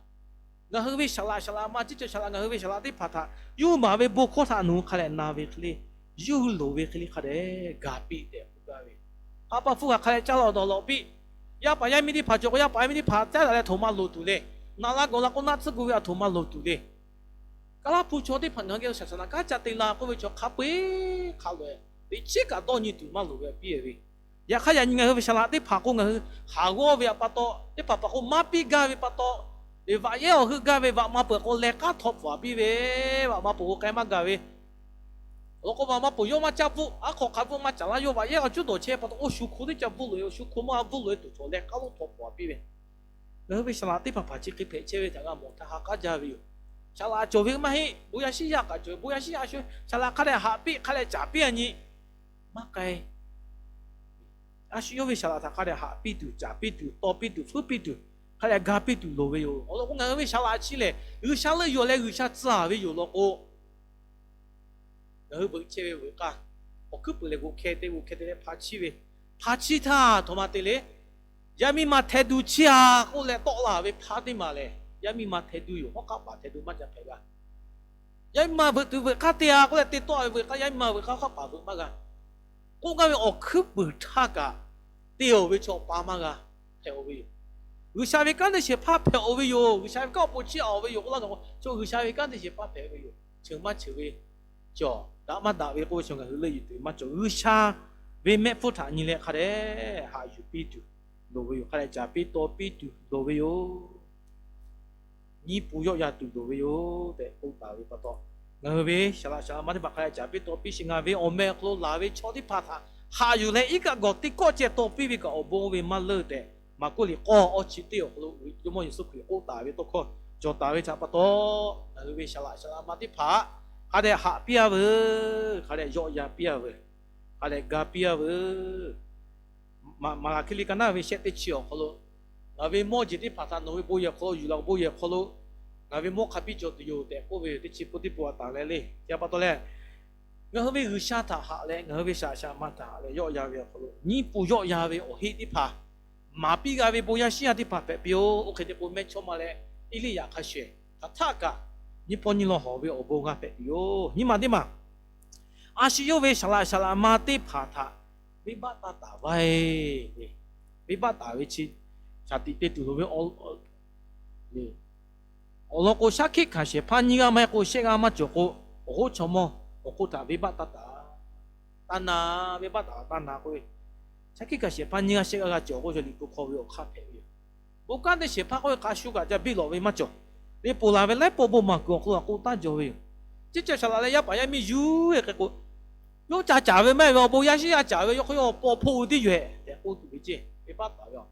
ngaˬ hui ve saˍ laꞈ, saˍ laꞈ ma ciˉ cawˬ saˍ laꞈ, ngaˬ hui ve saˍ laꞈ teˇ hpaˍ htaꞈ yuˇ maˍ ve bon hkawˇ htaꞈ nawˬ hui hk'a dehꞈ na ve hk'e le, yuˇ loˍ ve hk'e le hk'a dehꞈ gaˬ piˇ tehꞈ k'oˆ gaˇ ve. Haꞈ pa hpfuhˇ kaꞈ hk'a dehꞈ caˇ lawꞈ dawˬ lawꞈ piˇ. Yaˇ paˍ yaˇ miˇ teˇ hpaˍ cawˬ k'o, yaˇ paˍ yaˇ miˇ teˇ hpaˍ caˉ daꞈ leh htoꞈ ma loˍ tuˬ le. Naꞈ la gawˬ la k'o naˆ tsuhˇ gu ve aˬ htoꞈ ma loˍ tuˬ le. Kaˇ laˇ hpu chaw teˇ hpaˍ ngaˬ hui geh shaˍ shaˍ naˍ kanˉ ca te la k'oˆ ve chaw hk'a peu-eˬ hk'a loꞈ-e. teꞈ chiˉ kaꞈ dawˇ nyi tuˬ maˇ loˍ ve piˇ ve. Yaꞈ hk'aˇ yaꞈ nyi ngaˬ hui ve saˍ laꞈ teˇ hpaˍ k'o, ngaˬ hui haˍ g'awˇ ve pa taw, teˇ hpaˍ hpaˍ k'o maˇ piˇ gaˇ ve pa taw, vaꞈ yehˉ awˬ heuˆ gaˇ ve vaꞈ ma peuˬ k'o leh k'aˉ htaw hpfuhˍ piˇ ve, vaꞈ ma peuˬ k'o k'ai maˇ gaˬ ve. Awˬ lawn k'o, vaꞈ ma peuˬ yawˇ maˇ caˇ bvuhˆ, aˉ hk'aw hk'a bvuhˆ maˇ caˍ laˇ, yawˇ vaꞈ yehˉ awˬ cuˉ dawˬ chehˇ pa taw, oˇ shu hk'oˆ teˇ ca bvuhˆ loꞈ e, oˇ shu hk'oˆ maˇ bvuhˆ loꞈ e tuˬ cawˬ leh k'aˉ lonˉ htaw hpfuhˍ piˇ ve. Ngaˬ hui ve saˍ laꞈ teˇ hpaˍ hpaˍ chi hk'e hpehꞈ chehˇ ve htaꞈ g'a mawˬ htaˇ ha k'aˉ jaˇ ve yoˬ. Saˍ laꞈ cawˬ ve maˇ heˆ, bon yaˇ shiˉ yaˇ kaꞈ cawˬ ve, bon yaˇ shiˉ yaˇ a shu saˍ laꞈ hk'a dehꞈ haꞈ piˇ, hk'a dehꞈ caˍ piˇ a nyi maˇ k'ai. A shu yawˇ ve saˍ laꞈ htaꞈ hk'a dehꞈ haꞈ piˇ tuˬ, caˍ piˇ tuˬ, taw piˇ tuˬ, hpuiˉ piˇ tuˬ, hk'a dehꞈ ga piˇ tuˬ loˍ ve yoˬ. Awˬ lawn k'o, ngaˬ hui ve saˍ laꞈ chi lehˬ G'uiˬsha leuˆ yuˬ leh G'uiˬsha tcuh ve yoˬ lawn k'o, ngaˬ hui veuꞈ chehˇ ve veuꞈ k'aˇ, awˬ hkuiˉ puiˍ leh g'oꞈ hkeh te g'oꞈ hkeh te leh hpa chiˇ ve, hpa chiˇ htaˇ htawꞈ ma te le. Yaˇ miˇ ma hteh du chiˇ a k'oˆ leh tawˆ la ve hpaˇ teˇ maˬ lehˬ, yaˇ miˇ ma hteh du yoˬ. Hawˉ hk'aˆ paˍ hteh du maˇ ca hpehꞈ g'a. Yaˇ miˇ ma veuꞈ tuˬ veuꞈ k'aˇ te a k'oˆ leh te tawˆ ve veuꞈ k'aˇ, yaˇ miˇ ma veuꞈ k'aˇ hawˉ hk'aˆ paˍ veuꞈ maˇ g'a. K'oˆ gaˇ ve awˬ hkuiˉ puiˍ htaˇ kaꞈ te-oˬ ve chaw pa maˇ g'a hpehꞈ-oˬ ve yoˬ. G'uiˬsha ve kanˉ te shehˍ hpaˇ hpehꞈ-oˬ ve yoˬ. G'uiˬsha ve kanˉ awˬ pon chiˇ a-oˬ ve yoˬ k'oˆ laˇ gaˬ k'o, chaw G'uiˬsha ve kanˉ te shehˍ hpaˇ hpehꞈ ve yoˬ. Cheuˬ maˇ cheuˬ ve cawˬ, daꞈ maˇ daꞈ ve k'oˆ ve chaw ngaˬ hui leuˆ yuˬ tuˬ maˇ cawˬ. G'uiˬsha ve mehˆ hpfuhˇ htaꞈ nyi leh hk'a dehꞈ haꞈ yuˬ piˇ tuˬ loˍ ve yoˬ. Hk'a dehꞈ caˍ piˇ taw piˇ tuˬ loˍ ve yoˬ. Nyiˇ pun yawˆ yan tuˬ loˍ ve yoˬ tehꞈ k'oˆ taˍ ve pa taw, ngaˬ hui ve saˍ laꞈ shaˍ laꞈ ma teˇ hpaˍ hk'a dehꞈ caˍ piˇ taw piˇ sheˍ. Ngaˬ ve awˬ meh awˬ hk'aw lo laˬ ve chaw teˇ hpaˍ htaꞈ haꞈ yuˬ leh iˉ kaˆ gawˬ teˇ kawˆ ceh taw piˇ ve kaꞈ awˬ bon ve maˇ leunˇ tehꞈ, Maˍkuˆ liꞈ k'awˇ awˇ chi teˇ awˬ hk'aw lo Jawˇmawˇ Yeˍsuˆ Hkriꞈ k'oˆ taˍ ve tawˇ hkawˇ cawˬ taˍ ve htaꞈ pa taw, ngaˬ hui ve saˍ laꞈ shaˍ laꞈ ma teˇ hpaˍ hk'a dehꞈ haꞈ piˇ a veuˬ, hk'a dehꞈ yawˆ yan piˇ a veuˬ, hk'a dehꞈ ga piˇ a veuˬ. Maˍ laˍ hkiˇ liꞈ ka naˉ ve shehˆ teˇ chi awˬ hk'aw lo, ngaˬ ve mawˇ jeˬ teˇ hpaˍ htaꞈ nawˬ ve bon yehˬ hk'aw lo yuˬ la, bon yehˬ hk'aw lo ngaˬ ve mawˇ hk'a biˇ cawˬ tuˬ yoˬ tehꞈ k'oˆ ve yoˬ. Teˇ chi pun teˇ pun a taˍ leh le. Chi pa taw leh, ngaˬ hui ve G'uiˬsha htaꞈ haꞈ leh, ngaˬ hui ve saˍ laꞈ shaˍ laꞈ ma htaꞈ haꞈ leh yawˆ yan ve awˬ hk'aw lo, nyiˇ pun yawˆ yan ve awˬ heˆ teˇ hpaˍ maˍ piˇ g'a ve bon yaˇ shiˉ yaˇ teˇ hpaˍ hpehꞈ piˇ-oˬ. Oˇ hk'e te k'o, mehˇchawˇma leh Eˇliˇyaꞈ hk'a shehˍ hk'aˬ htaˆ kaꞈ nyiˇ pawˆ nyiˇ lawˇ hawˍ ve awˬ bon g'a hpehꞈ tuˬ yoˬ. Nyiˇ maˬ teˇ maˬ, a shu yawˇ ve saˍ laꞈ shaˍ laꞈ ma teˇ hpaˍ htaꞈ venˇbaˆ taˇ taˍ vaˇ e. Venˇbaˆ taˍ ve chi shaˍ tiꞈ te tuˬ loˍ ve awˬ lawn k'o, shaˉ hkiˆ hkanˍ shehˍ hpaˇ nyiˇ g'aˇ maˇ heˆ k'o shehˆ g'aˇ maˇ cawˬ k'o, awˬ hoˉ chaw mawˇ awˬ hk'oˆ htaꞈ venˇbaˆ taˇ taˍ. Taˇ na, venˇbaˆ taˍ taˇ na k'oˆ ve, shaˉ hkiˆ hkanˍ shehˍ hpaˇ nyiˇ g'aˇ shehˆ g'aˇ g'a cawˬ k'oˆ ve liꞈ hpu hk'aw ve awˬ hk'aˇ hpehꞈ ve yoˬ. Bon kanˉ te shehˍ hpaˇ k'oˆ ve hk'a shu kaꞈ ca biˇ lawꞈ ve maˇ cawˬ. Liꞈ ponˬ laˬ ve laiˉ pawˆ bon maˍ kuiˬ awˬ hk'aw lo k'oˆ taˇ jaw ve yoˬ. Chi ceuˬ shaˍ laꞈ leh yaˇ paˍ yaˇ miˇ yuˬ-e hk'e k'o, yawˇ ca caˍ ve maˇ heˆ ve, awˬ bon yaˇ shiˉ yaˇ caˍ ve, yawˇ hk'aw yawˇ paw hpoˆ ve teˇ yawˬ hehꞈ tehꞈ k'oˆ tuˬ ve ceˇ, venˇbaˆ taˍ ve yoˬ.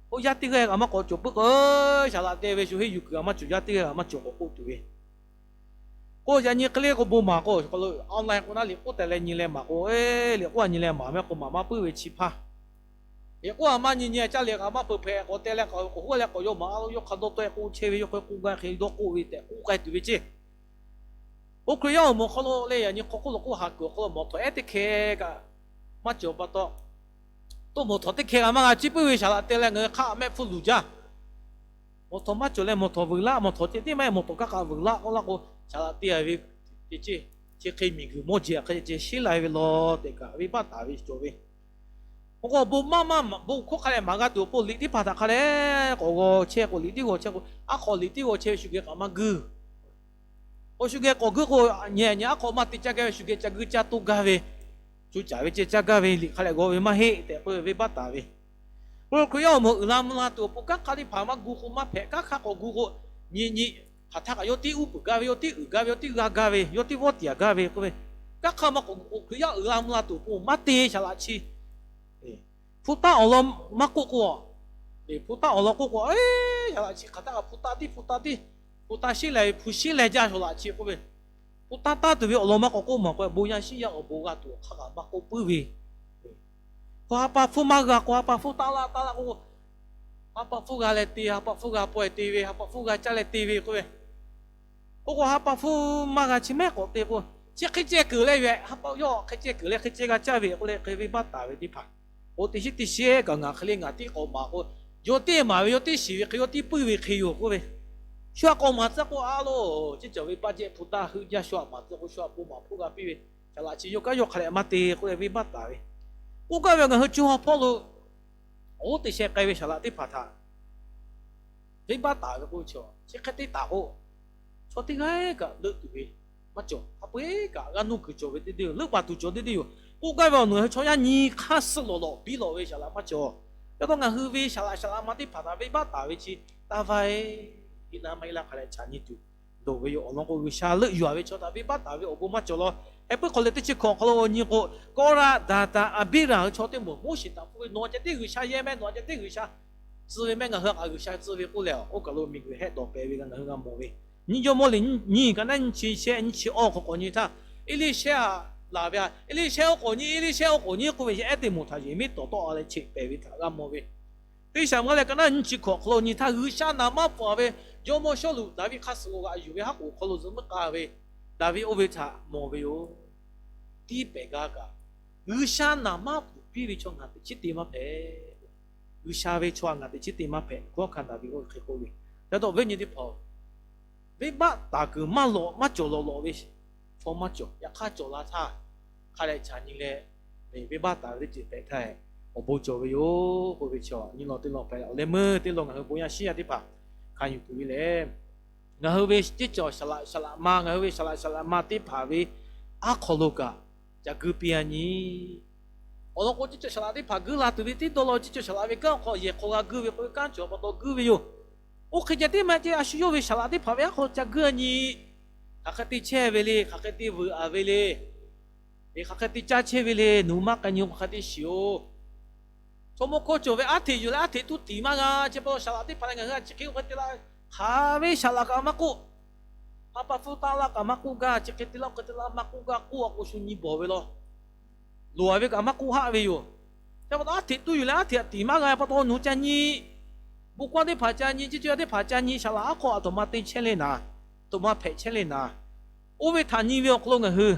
K'o, yaˇ teˇ g'aˇ kaꞈ maˇ k'awꞈ cawˬ puiˉ k'o, shaˍ laꞈ te ve shu henˇ yuˬ kuiˬ kaꞈ maˇ cawˬ, yaˇ teˇ g'aˇ kaꞈ maˇ cawˬ k'awꞈ k'oˆ tuˬ ve. K'o, yaꞈ nyi hk'e le k'o, bon maˍ k'o, awˬ hk'aw lo online k'o naˉ liꞈ k'oˆ tehꞈ leh nyi leh maˍ k'o, liꞈ k'oˆ a nyi leh maˍ mehˆ k'o maˍ maˇ puiˉ ve chi hpaˇ, liꞈ k'oˆ a maˇ nyi nyi caˇ leh kaꞈ maˇ peuˬ hpehꞈ k'awꞈ te leh k'awꞈ k'oˆ leh k'awꞈ yaw maˍ a lo yawˇ hk'a dawˇ tawˆ e k'oˆ chehˇ ve, yawˇ hk'e k'oˆ gaˇ hk'e dawˇ k'oˆ ve tehꞈ k'oˆ k'ai tuˬ ve ceˇ. Oˇ Hkriꞈ yaˇ awˬ moˍ hk'aw lo leh yaꞈ nyi hk'aw hk'oˆ lo k'oˆ ha kuiˬ awˬ hk'aw lo mawˬ htawꞈ ehˉ teˇ hkeh kaꞈ maˇ cawˬ pa taw, to mawˬ htawꞈ teˇ hkeh kaꞈ maˇ g'a chiˇ puiˉ ve shaˍ laꞈ te leh ngaˬ hui hk'aˇ mehˆ hpfuhˇ luˬ jaˇ. Mawˬ htawꞈ maˇ cawˬ leh mawˬ htawꞈ vuiˬ laˆ, mawˬ htawꞈ ceh tiˉ maˇ heˆ, mawˬ htawꞈ kaˉ kaꞈ vuiˬ laˆ k'oˆ laˇ k'o, shaˍ laꞈ te a ve teˇ ceuˬ chi hk'e miˬguiˬ mawˇ jeˬ hk'e ceh sheˉ lai ve law tehꞈ kaꞈ venˇbaˆ taˍ ve cawˬ ve. Awˬ k'o bon maˇ maˇ bon hkawˇ hk'a leh maˍ g'a tuˬ awˬ pon liꞈ teˇ hpaˍ htaꞈ hk'a leh k'awꞈ g'aw chehˇ k'o, liꞈ tiˉ g'aw chehˇ k'o, aˉ hk'aw liꞈ tiˉ g'aw chehˇ ve shu geh kaꞈ maˇ guiˇ. K'o shu geh k'awꞈ guiˇ k'o, nyi nyi aˉ hk'aw maˇ te caˇ gaˇ ve shu geh ca guiˇ caˇ toˇ gaˇ ve, co caˍ ve ceh caˇ gaˇ ve liꞈ hk'a leh g'aw ve maˇ heˆ tehꞈ k'oˆ ve venˇbaˆ taˍ ve. Oˇ Hkriꞈ yaˇ awˬ moˍ uiˍ la mvuh la tuˬ awˬ pon kanˉ hk'aˇ teˇ hpaˍ maˇ gu k'o, maˇ hpehꞈ, kanˉ hk'aˇ k'awꞈ gu k'o, nyi nyi hk'aˬ htaˇ kaꞈ yawˇ tiˉ uˉ peunˍ gaˇ ve, yawˇ tiˉ uiˍ gaˇ ve, yawˇ tiˉ g'a gaˇ ve, yawˇ tiˉ vawˇ tiˍ gaˇ ve k'oˆ ve, kanˉ hk'aˇ maˇ k'awꞈ gu k'o, Hkriꞈ yaˇ uiˍ la mvuh la tuˬ awˬ pon maˇ te shaˍ laꞈ chi hpu taˇ awˬ lawn maˇ k'oˆ k'o, hpu taˇ awˬ lawn k'oˆ k'o, shaˍ laꞈ chi hk'aˬ htaˇ kaꞈ hpu taˇ tiˉ hpu taˇ tiˉ, hpu taˇ sheˉ leh ve hpu sheˉ leh jaˇ shaˍ laꞈ chi k'oˆ ve, hpu taˇ taˇ tuˬ ve awˬ lawn maˇ k'awꞈ k'oˆ maˍ k'o, bon yaˇ shiˉ yaˇ awˬ bon g'a tuˬ awˬ hk'aˇ kaꞈ maˇ k'oˆ puiˉ ve. K'o ha pa hpfuhˇ maˇ g'a k'o, ha pa hpfuhˇ taˇ laˇ taˇ laˇ k'o, ha pa hpfuhˇ g'a leh te, ha pa hpfuhˇ g'a pawehˇ te ve, ha pa hpfuhˇ g'a caˇ leh te ve k'oˆ ve, k'oˆ k'o ha pa hpfuhˇ maˇ g'a chi mehˉ k'awꞈ te k'o, chi hk'e ceh keunˍ leh ve, ha pa yawˇ hk'e ceh keunˍ leh hk'e ceh g'a caˇ ve k'oˆ leh hk'e venˇbaˆ taˍ ve teˇ hpaˍ, k'o teˇ shiˉ teˇ shiˉ kaꞈ ngaˬ hk'e le ngaˬ tiˉ k'awꞈ maˍ k'o, yawˇ teˇ maˍ ve yawˇ tiˉ shiˍ ve hk'e yawˇ tiˉ puiˉ ve hk'e yoˬ k'oˆ ve, shu a k'awꞈ maˍ tcuh k'o a lo, ceˇ cawˬ ve paˇ jehˇ hpu taˇ heuˆ jaˇ, shu a maˍ tcuh k'o shu a bon maˍ hpfuhˇ g'a piˇ ve, shaˍ laꞈ chi yawˇ kaˉ yawˇ hk'a leh maˇ te k'oˆ leh venˇbaˆ taˍ ve. K'oˆ gaˇ ve ngaˬ hui co ha hpawˇ lo awˬ g'oˇ te sheh k'ai ve shaˍ laꞈ teˇ hpaˍ htaꞈ venˇbaˆ taˍ ve k'o, chi hk'e te taˍ k'o, chaw teˇ g'aˇ kaꞈ leuˆ tuˬ ve, maˇ cawˬ. Hk'a peu-eˬ kaꞈ g'aˇ nuˇ kuiˬ cawˬ ve teˇ deˇ yoˬ. Leuˆ paˍ tuˬ cawˬ teˇ deˇ yoˬ. K'oˆ gaˇ ve awˬ nawˬ hui chaw yaˇ nyi hk'aˇ suh lawˬ lawꞈ biˇ lawꞈ ve saˍ laꞈ maˇ cawˬ. Yaꞈ taw ngaˬ hui ve saˍ laꞈ saˍ laꞈ ma teˇ hpaˍ htaꞈ venˇ baˆ taˍ ve chi taˇ vaiˇ, iˉ laˇ maˇ iˉ laˇ hk'a leh chaꞈ nyi tuˬ loˍ ve yoˬ. Awˬ lawn k'o, G'uiˬsha leuˆ yuˬ-a ve chaw htaꞈ venˇ baˆ taˍ ve awˬ bon maˇ cawˬ law. Heh puiˉ hk'aw leh teˇ chi hkawꞈ awˬ hk'aw lo nyi k'o, Kawˇraꞈ, Daˍtaꞈ, Aˍbiˇraꞈ hui chaw teˇ moˍ Moˉseˍ htaꞈ k'oˆ ve, Nawˬ a ceh tiˉ G'uiˬsha yehˇ mehˍ, nawˬ a ceh tiˉ G'uiˬsha tcuh ve mehˍ, ngaˬ hui a kaꞈ G'uiˬsha tcuh ve k'oˆ leh, oˇ kaˬ lo miˬguiˬ hehˆ dawˬ pehˍ ve kaꞈ ngaˬ hui g'a mawˬ ve. Nyiˇ Jawˇmawˇ liꞈ nyiˇ ka naˉ nyiˇ chi shehˆ nyiˇ chi awˇ hk'aw k'awꞈ nyi htaˇ, Eˇliˇshehˇ-a laˬ ve, Eˇliˇshehˇ oˇ k'awꞈ nyi, Eˇliˇshehˇ oˇ k'awꞈ nyi k'oˆ ve, ehˉ teˇ moˍ htaꞈ yehˬ miˉ tawˍ tawˆ-a leh cheꞈ pehˍ ve htaꞈ g'a mawˬ ve. Teˇ Saˍmuˍeˍlaˆ ka naˉ nyiˇ chi hkawꞈ hk'aw lo nyi htaˇ, G'uiˬsha naˍ manˇ pfuhˍ ve jawˇmawˇ Sawˉluꞈ Daˍviˆ hk'aˇ suh g'a yuˬ ve haˉ k'oˍ hk'aw lo zuhꞈ muiˉ k'aˇ ve Daˍviˆ oˇ ve htaꞈ mawˬ ve yoˬ. Tiˇ pehˍ gaˇ kaꞈ, G'uiˬsha naˍ manˇ pfuhˍ piˇ ve chaw ngaˬ teꞈ chiˉ te maˇ hpehꞈ. G'uiˬsha ve chaw ngaˬ teꞈ chiˉ te maˇ hpehꞈ. Gawˇ hkanˇ Daˍviˆ oˇ ve hk'e k'oˆ ve. Ca taw ve nyi teˇ hpaˍ-oˬ, venˇbaˆ taˍ kuiˬ maˇ lawꞈ maˇ cawˬ lawꞈ lawꞈ ve chaw maˇ cawˬ. Yaꞈ hk'aˇ cawˬ la htaˇ, hk'a dehꞈ chaꞈ nyi leh, venˇbaˆ taˍ ve teˇ ceuˬ hpehꞈ htaˇ, awˬ bon cawˬ ve yoˬ k'oˆ ve chaw, nyi lawˬ teˇ lawˬ hpehꞈ leh, awˬ leh meuˇ teˇ lawˬ ngaˬ hui bon yaˇ shiˉ yaˇ teˇ hpaˍ hkanˍ yuˬ tuˬ ve lehˬ, ngaˬ hui ve teˇ cawˬ saˍ laꞈ saˍ laꞈ ma, ngaˬ hui ve saˍ laꞈ saˍ laꞈ ma teˇ hpaˍ ve aˉ hk'aw lo kaꞈ ca guiˇ piˇ-a nyi. Awˬ lawn k'o, teˇ cawˬ saˍ laꞈ teˇ hpaˍ guiˇ la tuˬ ve teˇ dawˇ law, teˇ cawˬ saˍ laꞈ ve kanˉ awˬ hk'aw yehˬ hk'aw g'a guiˇ ve k'o, kanˉ cawˬ pa taw guiˇ ve yoˬ. Oˇ hk'e ceh tiˉ maˇ ceh, a shu yawˇ ve saˍ laꞈ teˇ hpaˍ ve aˉ hk'aw ca guiˇ-a nyi. Hk'aˬ hk'e te chehˇ ve le, hk'aˬ hk'e te veuꞈ-a ve le, hk'aˬ hk'e te caˇ chehˇ ve le, nawˬ hui maˇ k'ai nyi k'o hk'aˬ hk'e te shiˍ-oˬ. Chaw mawˇ hkawˇ cawˬ ve aˉ hteꞈ yuˬ leh aˉ hteꞈ tuˉ tiˍ maˇ g'a. Chi pa taw saˍ laꞈ teˇ hpaˍ leh ngaˬ hui a chi hk'e oˇ hk'e te la, hk'aˬ ve saˍ laꞈ kaꞈ maˇ k'oˆ, ha pa hpfuhˇ taˆ laˇ kaꞈ maˇ k'oˆ gaˇ, chi hk'e te laˇ oˇ hk'e te laˇ maˇ k'oˆ gaˇ, k'oˆ-a k'o shu nyi bawˬ ve law. Loˍ-a ve kaꞈ maˇ k'oˆ haˆ ve yoˬ. Chi pa taw aˉ hteꞈ tuˉ yuˬ leh aˉ hteꞈ tiˍ maˇ g'a pa taw nawˬ hui ca nyi. Bon kaˇ teˇ hpaˍ ca nyi, ciˇ cawˇ teˇ hpaˍ ca nyi, saˍ laꞈ aˉ hk'aw a htoꞈ ma te chehˇ le naˍ, a htoꞈ ma hpehꞈ chehˇ le naˍ. Oˇ ve htaꞈ nyi ve awˬ hk'aw lo ngaˬ hui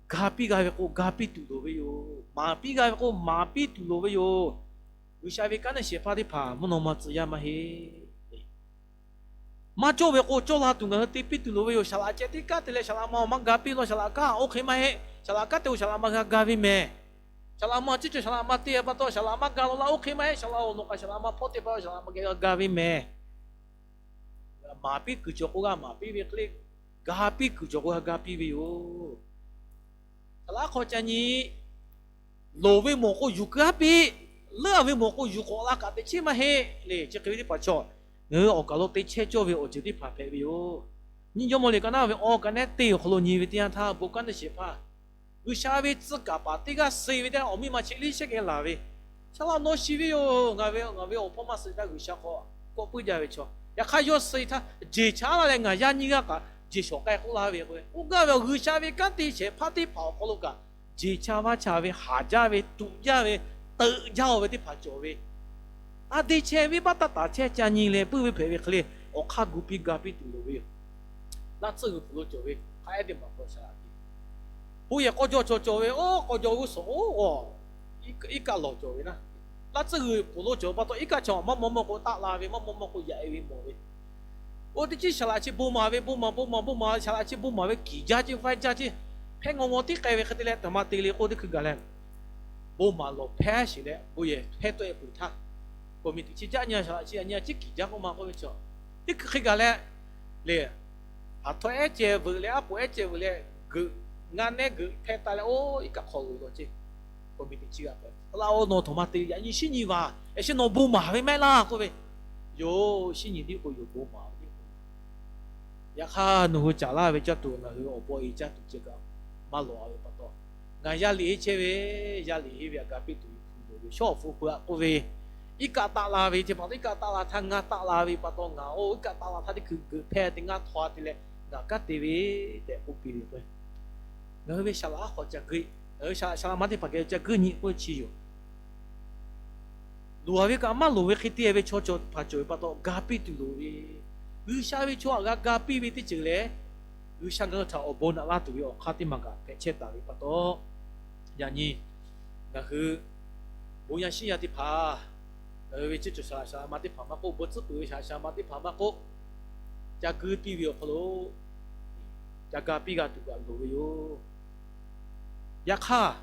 ga piˇ g'a ve k'o, ga piˇ tuˬ loˍ ve yoˬ. Maˍ piˇ g'a ve k'o, maˍ piˇ tuˬ loˍ ve yoˬ. G'uiˬsha ve kanˉ neˇ shehˍ hpaˇ teˇ hpaˍ mvuhˇ naw ma tcuh yaˇ maˇ heˆ. Maˇ cawˇ ve k'o, cawˇ la tuˬ ngaˬ hui te piˇ tuˬ loˍ ve yoˬ. Saˍ laꞈ ceh teˇ kanˉ te leh saˍ laꞈ ma maˇ ga piˇ law. Saˍ laꞈ kanˉ oˇ hk'e maˇ heˆ. Saˍ laꞈ kanˉ te k'o saˍ laꞈ ma g'a ga ve mehˍ. Saˍ laꞈ ma ciˇ cawˬ saˍ laꞈ ma te pa taw saˍ laꞈ maˇ ga law laˇ. Oˇ hk'e maˇ heˆ. Saˍ laꞈ awˬ lawn k'aꞈ saˍ laꞈ ma hpawˇ te pa taw saˍ laꞈ ma geh g'a ga ve mehˍ. Maˍ piˇ kuiˬ cawˬ k'o g'a maˍ piˇ ve hk'e le, ga piˇ kuiˬ cawˬ k'o g'a ga piˇ ve yoˬ. Saˍ laꞈ aˉ hk'aw ca nyi. Loˍ ve mawˬ k'o yuˬ keu haˉ piˇ, leuˆ-a ve mawˬ k'o yuˬ k'awꞈ la kaꞈ teꞈ chiˉ maˇ heˆ le. Chi hk'e ve teˇ hpaˍ chaw, ngaˬ hui awˬ kaˬ lo te chehˇ cawˇ ve awˬ ceuˬ teˇ hpaˍ hpehꞈ ve yoˬ. Nyiˇ Jawˇmawˇ liꞈ ka naˉ ve awˬ ka nehˉ teˇ awˬ hk'aw lo nyi ve teˇ yanˇ htaˇ, bon kaˇ neˇ shehˍ hpaˇ G'uiˬsha ve tcuh kaˍ paˍ teˇ g'aˇ suh ve teˇ awˬ miˇ ma chi Eˇliˇshehˇ geh laˬ ve, Saˍ laꞈ, nawˬ shiˍ ve yoˬ. Ngaˬ ve, ngaˬ ve awˬ hpawˇ maˇ suh htaˇ G'uiˬsha hk'aw kawˆ puiˉ jaˇ ve chaw. Yaꞈ hk'aˇ yawˇ suh htaˇ jeˬ cha laˇ leh ngaˬ yaˇ nyiˇ g'aˇ kaꞈ jeˬ shawˍ k'ai k'oˆ laˇ ve k'o, k'oˆ gaˇ ve, G'uiˬsha ve kanˉ te shehˍ hpaˇ teˇ hpaˍ awˬ hk'aw lo kaꞈ jeˬ cha vaˇ cha ve, haˍ jaˇ ve, tuꞈ jaˇ ve, teuꞈ jaˇ-o ve teˇ hpaˍ cawˬ ve, a te chehˇ ve venˇbaˆ taˇ taˍ chehˇ ca nyi leh puiˉ ve hpehꞈ ve hk'e le, awˬ hk'aˇ gu piˇ ga piˇ tuˬ loˍ ve yoˬ. Laˇ tsuhˇ g'uiˬ peuˬ lo cawˬ ve hk'a ehˉ teˇ maˬ k'aw shaˍ laꞈ te, bon yehˬ k'aw jaw cawˬ cawˬ ve, oˇ k'aw jaw g'uˇ suhˍ oˇ g'awˬ iˉ kaˆ lawˬ cawˬ ve naˉ, laˇ tsuhˇ g'uiˬ peuˬ lo cawˬ pa taw iˉ kaˆ chaw maˇ maw maw k'o taˆ la ve, maˇ maw maw k'o yaꞈ-e ve mawˬ ve. Oˇ teˇ chiˉ saˍ laꞈ chi bon maˍ ve, bon maˍ, bon maˍ, bon maˍ, saˍ laꞈ chi bon maˍ ve kiˬ jaˇ ceˇ, vaiˇ jaˇ ceˇ, hpehˇ ngaw ngaw tiˉ k'ai ve hk'e te leh taˍ ma te le k'oˆ teˇ hkui gaˬ leh, bon maˍ lawˬ hpehˇ sheˍ leh bon yehˬ hpehˇ tawˆ-e peuˬ htaˇ, kawˬ miˬ teꞈ chi jaˆ nyi saˍ laꞈ chi a nyi a ciˉ kiˬ jaˇ k'oˆ ma k'oˆ ve chaw, teˇ hkui hk'e gaˬ leh le, haˍ htawˇ ehˉ ceh veuꞈ leh aˉ poꞈ ehˉ ceh veuꞈ leh geuꞈ, ngaˇ nehˉ geuꞈ hpehˇ taˍ leh oˇ iˉ kaˆ hk'aw g'uiˬ lawˬ ceˇ. Kawˬ miˬ teꞈ chi g'a pehꞈ, Saˍ laꞈ-oˬ, nawˬ htoꞈ ma te yaꞈ nyi shinˉ nyi vaˬ, yaꞈ shinˉ nawˬ bon maˍ ve maˇ heˆ laˇ k'oˆ ve, yoˬ, shinˉ nyi tiˉ k'o yoˬ, bon maˍ ve tiˉ k'o. Yaꞈ hk'aˇ nawˬ hui caˍ laˇ ve caˇ tuˬ ngaˬ hui awˬ paw e caˇ tuˬ ceh kaꞈ maˇ lawˬ-a ve pa taw, ngaˬ yaˇ liꞈ henˇ chehˇ ve, yaˇ liꞈ henˇ ve htaꞈ ga piˇ tuˬ ve hpu loˍ ve shawˉ awˬ hpu hpu-a k'oˆ ve, iˉ kaˆ taˆ la ve ceh pa taw iˉ kaˆ taˆ la htaˇ ngaˇ taˆ la ve pa taw ngaˬ oˇ iˉ kaˆ taˆ la htaˇ teˇ hkui geuꞈ hpehˇ te ngaˇ htaw-a te leh ngaˬ kanˉ te ve tehꞈ k'oˆ piˇ ve k'o, ngaˬ hui ve saˍ laꞈ aˉ hk'aw ca guiˇ, ngaˬ hui saˍ laꞈ ma teˇ hpaˍ geh ca guiˇ nyi k'oˆ ve chi yoˬ. Loˍ-a ve kaꞈ maˇ loˍ ve hk'e te ve chaw cawˬ hpaˍ cawˬ ve pa taw ga piˇ tuˬ loˍ ve, G'uiˬsha ve chaw htaꞈ g'a ga piˇ ve teˇ ceuˬ lehˬ, G'uiˬsha ngaˬ hui htaꞈ awˬ bon naꞈ laˇ tuˬ ve awˬ hk'aˇ teˇ maˬ kaꞈ hpehꞈ chehˇ taˍ ve pa taw, yaꞈ nyi ngaˬ hui bon yaˇ shinˉ yaˇ teˇ hpaˍ, ngaˬ hui ve ciˇ cawˬ saˍ laꞈ saˍ laꞈ ma teˇ hpaˍ maˇ k'oˆ, bon tcuhˉ peuˬ ve saˍ laꞈ saˍ laꞈ ma teˇ hpaˍ maˇ k'oˆ, ca guiˇ piˇ ve awˬ hk'aw lo ca ga piˇ g'a tuˬ kaꞈ loˍ ve yoˬ. Yaꞈ hk'aˇ,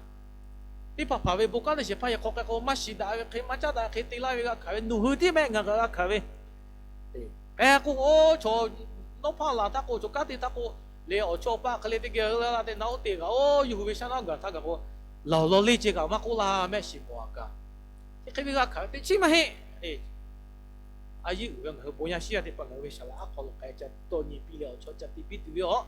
teˇ hpaˍ hpaˍ ve bon kanˉ te shehˍ hpaˇ yehˬ hk'aw k'ai k'o maˇ shiˍ daꞈ ve hk'e maˇ caˉ daꞈ hk'e te laˇ ve g'a hkanˍ ve, nawˬ hui tiˉ mehˆ ngaˬ kaꞈ g'a hkanˍ ve, k'ai k'o oˇ chaw nawˉ hpaˇ laˬ htaˇ k'o, chaw kanˉ te htaˇ k'o, le awˬ chawˇ paˆ hk'e le teˇ geh la la te naˆ oˉ te kaꞈ, oˇ yawˇ hui ve shaˉ naˉ gaˬ htaˇ gaˬ k'o, laˬ awˬ lawn leˇ ceh kaꞈ maˇ k'oˆ laˇ mehˆ shiˍ mawˬ a kaꞈ, chi hk'e ve g'a hkanˍ ve teˇ chiˉ maˇ heˆ. A yehˉ uiˍ ve ngaˬ hui bon yaˇ shiˉ yaˇ teˇ hpaˍ ngaˬ hui ve saˍ laꞈ aˉ hk'aw lo k'ai ca tawˆ nyi piˇ leh awˬ chawˇ ca te piˇ tuˬ ve aˬ,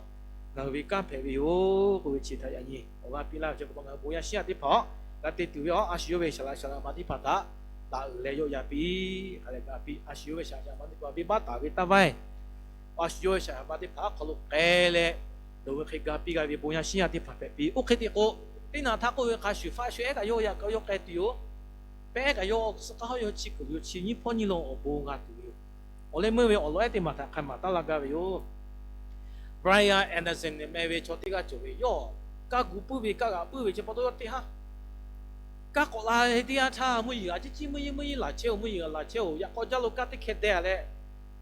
ngaˬ hui ve kanˉ hpehꞈ ve yoˬ k'oˆ ve chi htaꞈ yaꞈ nyi awˬ g'aˇ piˇ laˇ ve chi pa taw ngaˬ hui bon yaˇ shiˉ yaˇ teˇ hpaˍ aˬ, g'a te tuˬ ve aˬ, a shu yawˇ ve saˍ laꞈ saˍ laꞈ ma teˇ hpaˍ htaꞈ taˍ uiˍ leh yawˆ yan piˇ. Hk'a leh g'a piˇ, a shu yawˇ ve saˍ laꞈ saˍ laꞈ ma teˇ hpaˍ venˇ baˆ taˍ ve taˇ vaiˇ, a shu yawˇ ve saˍ laꞈ saˍ laꞈ ma teˇ hpaˍ aˉ hk'aw lo k'ai leh, nawˬ hui hk'e g'a piˇ g'a ve bon yaˇ shiˉ yaˇ teˇ hpaˍ hpehꞈ piˇ. Oˇ hk'e te k'o, teˇ naˬ htaˇ k'oˆ ve hk'a shuˍ faˆ shu ehˉ kaꞈ yawˇ yaꞈ k'aw yawˇ k'ai tuˬ yoˬ. Pehˉ kaꞈ yawˇ suh k'aˉ hawˉ yawˇ chi kuiˬ yoˬ, chi nyiˇ hpawˇ nyiˇ lawn awˬ bon g'a tuˬ ve yoˬ. Awˬ leh meuˇ ve awˬ lawn ehˉ teˇ maˬ htaꞈ hk'a maˍ taˉ laˇ gaˇ ve yoˬ. Brian Anderson meh ve chaw teˇ g'aˇ cawˬ ve, yawˇ kaˇ gu puiˉ ve kaˇ g'aꞈ puiˉ ve chi pa taw yawˇ teˇ haˉ kaˇ k'awꞈ la ve teˇ yanˇ htaˇ, mvuhˇ yeˬ g'aꞈ ciˉ ciˉ mvuhˇ yeˬ mvuhˇ yeˬ laˬ chehˇ-oˬ, mvuhˇ yeˬ g'aꞈ laˬ chehˇ-oˬ, yaꞈ k'aw jaˇ lo kaˇ teˇ hkeh deh leh,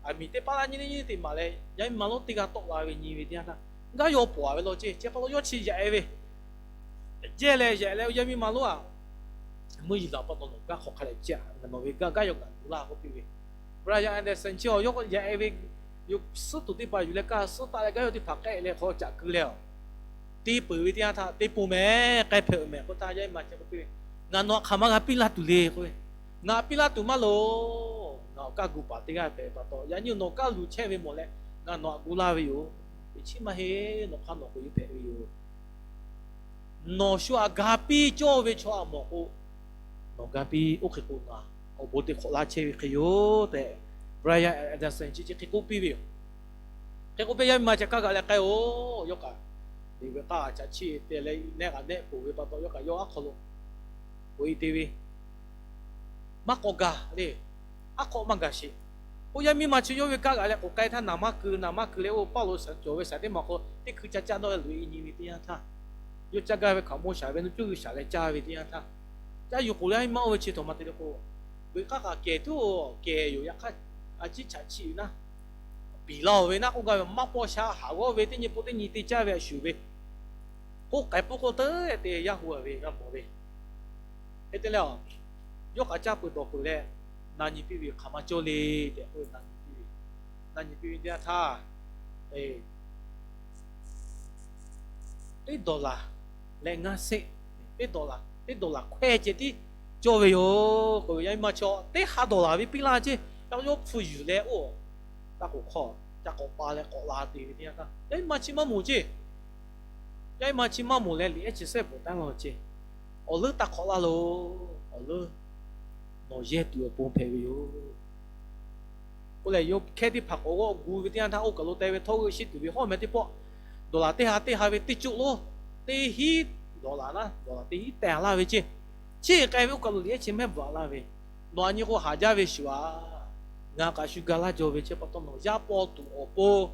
aˬ miˍ teˇ paˉ laˇ nyi teˇ nyi teˇ maˬ leh yaˇ miˇ ma lonˉ teˇ g'aˇ tawˆ la ve nyi ve teˇ yanˇ htaˇ, gaˇ yaw pawˍ ve law ceˇ. Chi pa taw yawˇ chi yaꞈ-e ve, jehˇ leh yaꞈ leh yaˇ miˇ ma lonˉ-aˬ, mvuhˇ yeˬ laˬ pa taw nawˬ gaˇ hk'aw hk'a leh ciˇ-a, nawˬ ve gaˇ gaˇ yaw ngaˬ gu laˇ k'oˆ piˇ ve. Brian Anderson chi awˬ yawˇ yaꞈ-e ve, yoˬ suhˉ tuˬ teˇ hpaˍ yuˬ leh kaˇ suhˉ taˆ leh gaˇ yaw teˇ hpaˍ k'ehˆ leh hk'aw caꞈ keu leh-aˬ, te peuˬ ve teˇ yanˇ htaˇ te peuˬ mehˍ, k'ai hpehꞈ mehˍ k'oˆ htaˇ, yaˇ miˇ ma chi k'oˆ piˇ ve, Ngaˬ nawˬ htaꞈ hk'aˬ ma g'a piˇ laˇ tuˬ le k'oˆ ve. Ngaˬ piˇ laˇ tuˬ maˇ loˬ. Ngaˬ awˬ kaˇ gu paˍ teˇ g'aˇ hpehꞈ pa taw, yaꞈ nyi nawˬ kaˇ luˬ chehˇ ve mawˬ leh, ngaˬ nawˬ htaꞈ gu laˇ ve yoˬ. Teˇ chiˉ maˇ heˆ, nawˬ hk'aˇ nawˬ k'oꞈ e hpehꞈ ve yoˬ. Nawˬ shu htaꞈ ga piˇ cawˇ ve chaw htaꞈ mawˬ k'o, nawˬ ga piˇ. Oˇ hk'e k'o, ngaˬ awˬ bon te hk'awꞈ laˇ chehˇ ve hk'e yoˬ tehꞈ, Brian Anderson chi chi hk'e k'oˆ piˇ ve yoˬ. Hk'e k'oˆ piˇ, yaˇ miˇ ma chi kaˇ g'aꞈ leh k'ai-oˬ. Yawˇ kaꞈ liꞈ ve k'aˇ g'aꞈ ca chiˇ te leh nehˆ g'aꞈ nehˆ poˬ ve pa taw, yawˇ kaꞈ yawˇ aˉ hk'aw lo k'oꞈ e te ve, maˇ k'awꞈ gaˬ le. Aˉ hk'aw maˇ gaˬ sheˍ. Oˇ yaˇ miˇ ma chi yawˇ ve kaˇ g'aꞈ leh k'oꞈ k'ai htaˇ, naˍ maˇ keu, naˍ maˇ keu leh, oˇ Pawˇluꞈ cawˬ ve saˍ teˇ maˬ hk'aw teˇ hkui ca caˇ dawˇ leh loꞈ e nyi ve teˇ yanˇ htaˇ, yawˇ caˇ gaˇ ve hkaoˍmonˇ shaˍ ve nu cuˇ g'uiˬ shaˍ leh caˇ ve teˇ yanˇ htaˇ, caˇ yuˬ k'oˍ leh maˇ oˇ ve chi htaꞈ ma te le k'o, veuꞈ k'aˇ k'aꞈ kehˬ tuˬ, kehˬ yoˬ. Yaꞈ hk'aˇ, a ciˉ chaꞈ chiˆ ve naˉ, piˍ laˇ-oˬ ve naˉ k'oˆ gaˇ ve, maˇ paw sha haˍ g'awˇ ve teˇ nyi po teˇ nyi te caˇ ve a shuˍ ve, k'oˆ k'ai puiˉ k'o te te yaˇ hu a ve g'a mawˬ ve. Hk'e te leh, yawˇ k'aꞈ caˇ peuˬ dawˬ peuˬ leh, na nyi piˇ ve, Hk'aˬ ma cawˇ le tehꞈ k'oˆ ve, na nyi piˇ ve, na nyi piˇ ve teˇ yanˇ htaˇ, teˇ dawˬ laˬ leh ngaˇ seˆ, teˇ dawˬ laˬ, teˇ dawˬ laˬ hkawehˇ ceh tiˉ cawˇ ve yoˬ k'oˆ ve. Yaˇ miˇ ma chaw teˇ ha dawˬ laˬ ve piˇ laˇ ceˇ. Yaꞈ hk'aˇ yawˇ hpu yuˬ leh oˇ taˇ k'oˍ hk'aw ca k'awꞈ pa leh k'awꞈ la te ve teˇ yanˇ htaˇ, yaˇ miˇ ma chi maˇ moˍ ceˇ. Yaˇ miˇ ma chi maˇ moˍ leh liꞈ ehˉ chi sehˉ bvuhꞈ taˉ laˇ ceˇ. Awˬ leuˉ taˇ hk'awꞈ laˇ loˬ. Awˬ leuˉ nawˬ yehˇ tuˬ awˬ pon hpehꞈ ve yoˬ. Oˇ lehˬ, yawˇ hkehˇ teˇ hpaˍ k'awꞈ g'awˆ gu ve teˇ yanˇ htaˇ, oˇ kaˬ lo te ve htawˇ g'euˆ shiˉ tuˬ ve hawˉ meh teˇ pawˆ, dawˬ laˬ teˇ ha teˇ ha ve teˇ coˆ lonˉ, teˇ hinˉ dawˬ laˬ naˉ, dawˬ laˬ teˇ hinˉ teh laˇ ve ceˇ. Chi k'ai ve oˇ kaˬ lo liꞈ ehˉ chi mehˉ bvuhꞈ laˇ ve, Nawˬ a nyi k'o haˍ jaˇ ve shuˍ-a. Ngaˬ kaꞈ shu ga laˇ jaw ve chi pa taw, nawˬ yaˇ paw tuˬ awˬ pon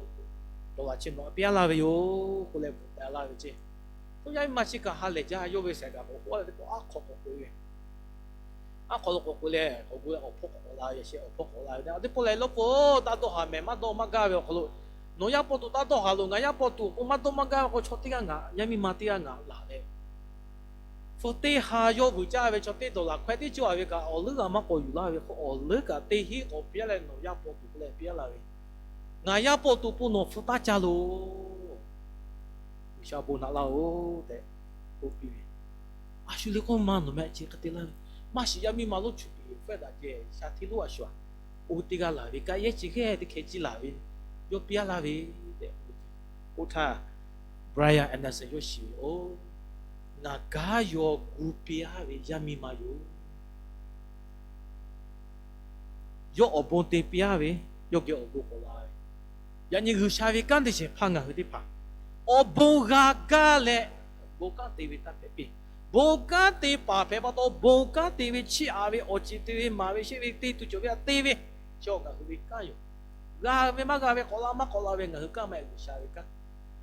dawˬ laˬ chi nawˬ a piˇ laˇ ve yoˬ k'oˆ leh bvuhꞈ taˍ laˇ ve ceˇ. Oˇ yaˇ miˇ ma chi kaꞈ ha lehˬ jaˇ, yawˇ ve sehˍ kaꞈ k'awꞈ k'oˆ leh teˇ pawˆ aˉ hk'aw k'awꞈ k'oꞈ ve, aˉ hk'aw lo k'awꞈ k'oꞈ leh k'awꞈ gu leh awˬ hpawˇ k'awꞈ la ve, awˬ hpawˇ k'awꞈ la ve, a teˇ pawˆ lehˬ lawˇ k'o, taˇ dawˇ haˍ mehˍ, maˇ dawˇ maˇ gaˇ ve awˬ hk'aw lo, nawˬ yaˇ paw tuˬ taˇ dawˇ haˍ loˬ, ngaˬ yaˇ paw tuˬ awˬ pon maˇ dawˇ maˇ gaˇ ve k'o, chaw teˇ g'aˇ ngaˬ, yaˇ miˇ ma teˇ g'aˇ ngaˬ laˬ leh, hpu teˇ ha yawˇ vuiˬ caˇ ve chaw teˇ dawˬ laˬ hkawehˇ teˇ cawˇ a ve kaꞈ, awˬ leuˉ g'a maˇ k'awꞈ yuˬ laˇ ve k'o, awˬ leuˉ kaꞈ teˇ hinˉ k'awꞈ piˇ leh nawˬ yaˇ paw tuˬ k'oˆ leh piˇ laˇ ve, ngaˬ yaˇ paw tuˬ pon nawˬ hpu taˇ caˇ loˬ. G'uiˬsha bon naꞈ laˇ-oˬ tehꞈ k'oˆ piˇ ve, a shu le k'oˆ ma nawˬ meh chi hk'e te laˇ ve, maˇ shiˍ yaˇ miˇ ma lonˉ chu piˍ yoˬ fehˇ daꞈ jehˬ sha hteˇ lonˉ a shuˍ-a, oˇ teˇ g'aˇ laˬ ve kaꞈ yehˇ chi hk'e teˇ hkeh ciˇ laˬ ve, yawˇ piˇ laˇ ve tehꞈ k'oˆ ve. Oˇ htaˇ Brian Anderson yawˇ shiˍ ve, Oˬ, ngaˬ gaˇ yaw gu piˇ-a ve yaˇ miˇ ma yoˬ. Yawˇ awˬ bon te piˇ-a ve, yawˇ geh awˬ bon k'awꞈ la ve, yaꞈ nyi G'uiˬsha ve kanˉ te shehˍ hpaˇ ngaˬ hui teˇ hpaˍ awˬ bon g'a gaˇ leh, bon kanˉ te ve taˇ hpehꞈ piˇ. Bon kanˉ te paˍ hpehꞈ pa taw, bon kanˉ te ve chiˇ aꞈ ve awˬ ceuˬ te ve maˍ ve sheˆ ve te tuˬ cawˬ ve htaꞈ te ve, chi ngaˬ hui ve kanˉ yoˬ. G'a ve maˇ g'a ve, k'awꞈ la maˇ k'awꞈ la ve, ngaˬ hui kanˉ maˇ heˆ, G'uiˬsha ve kanˉ.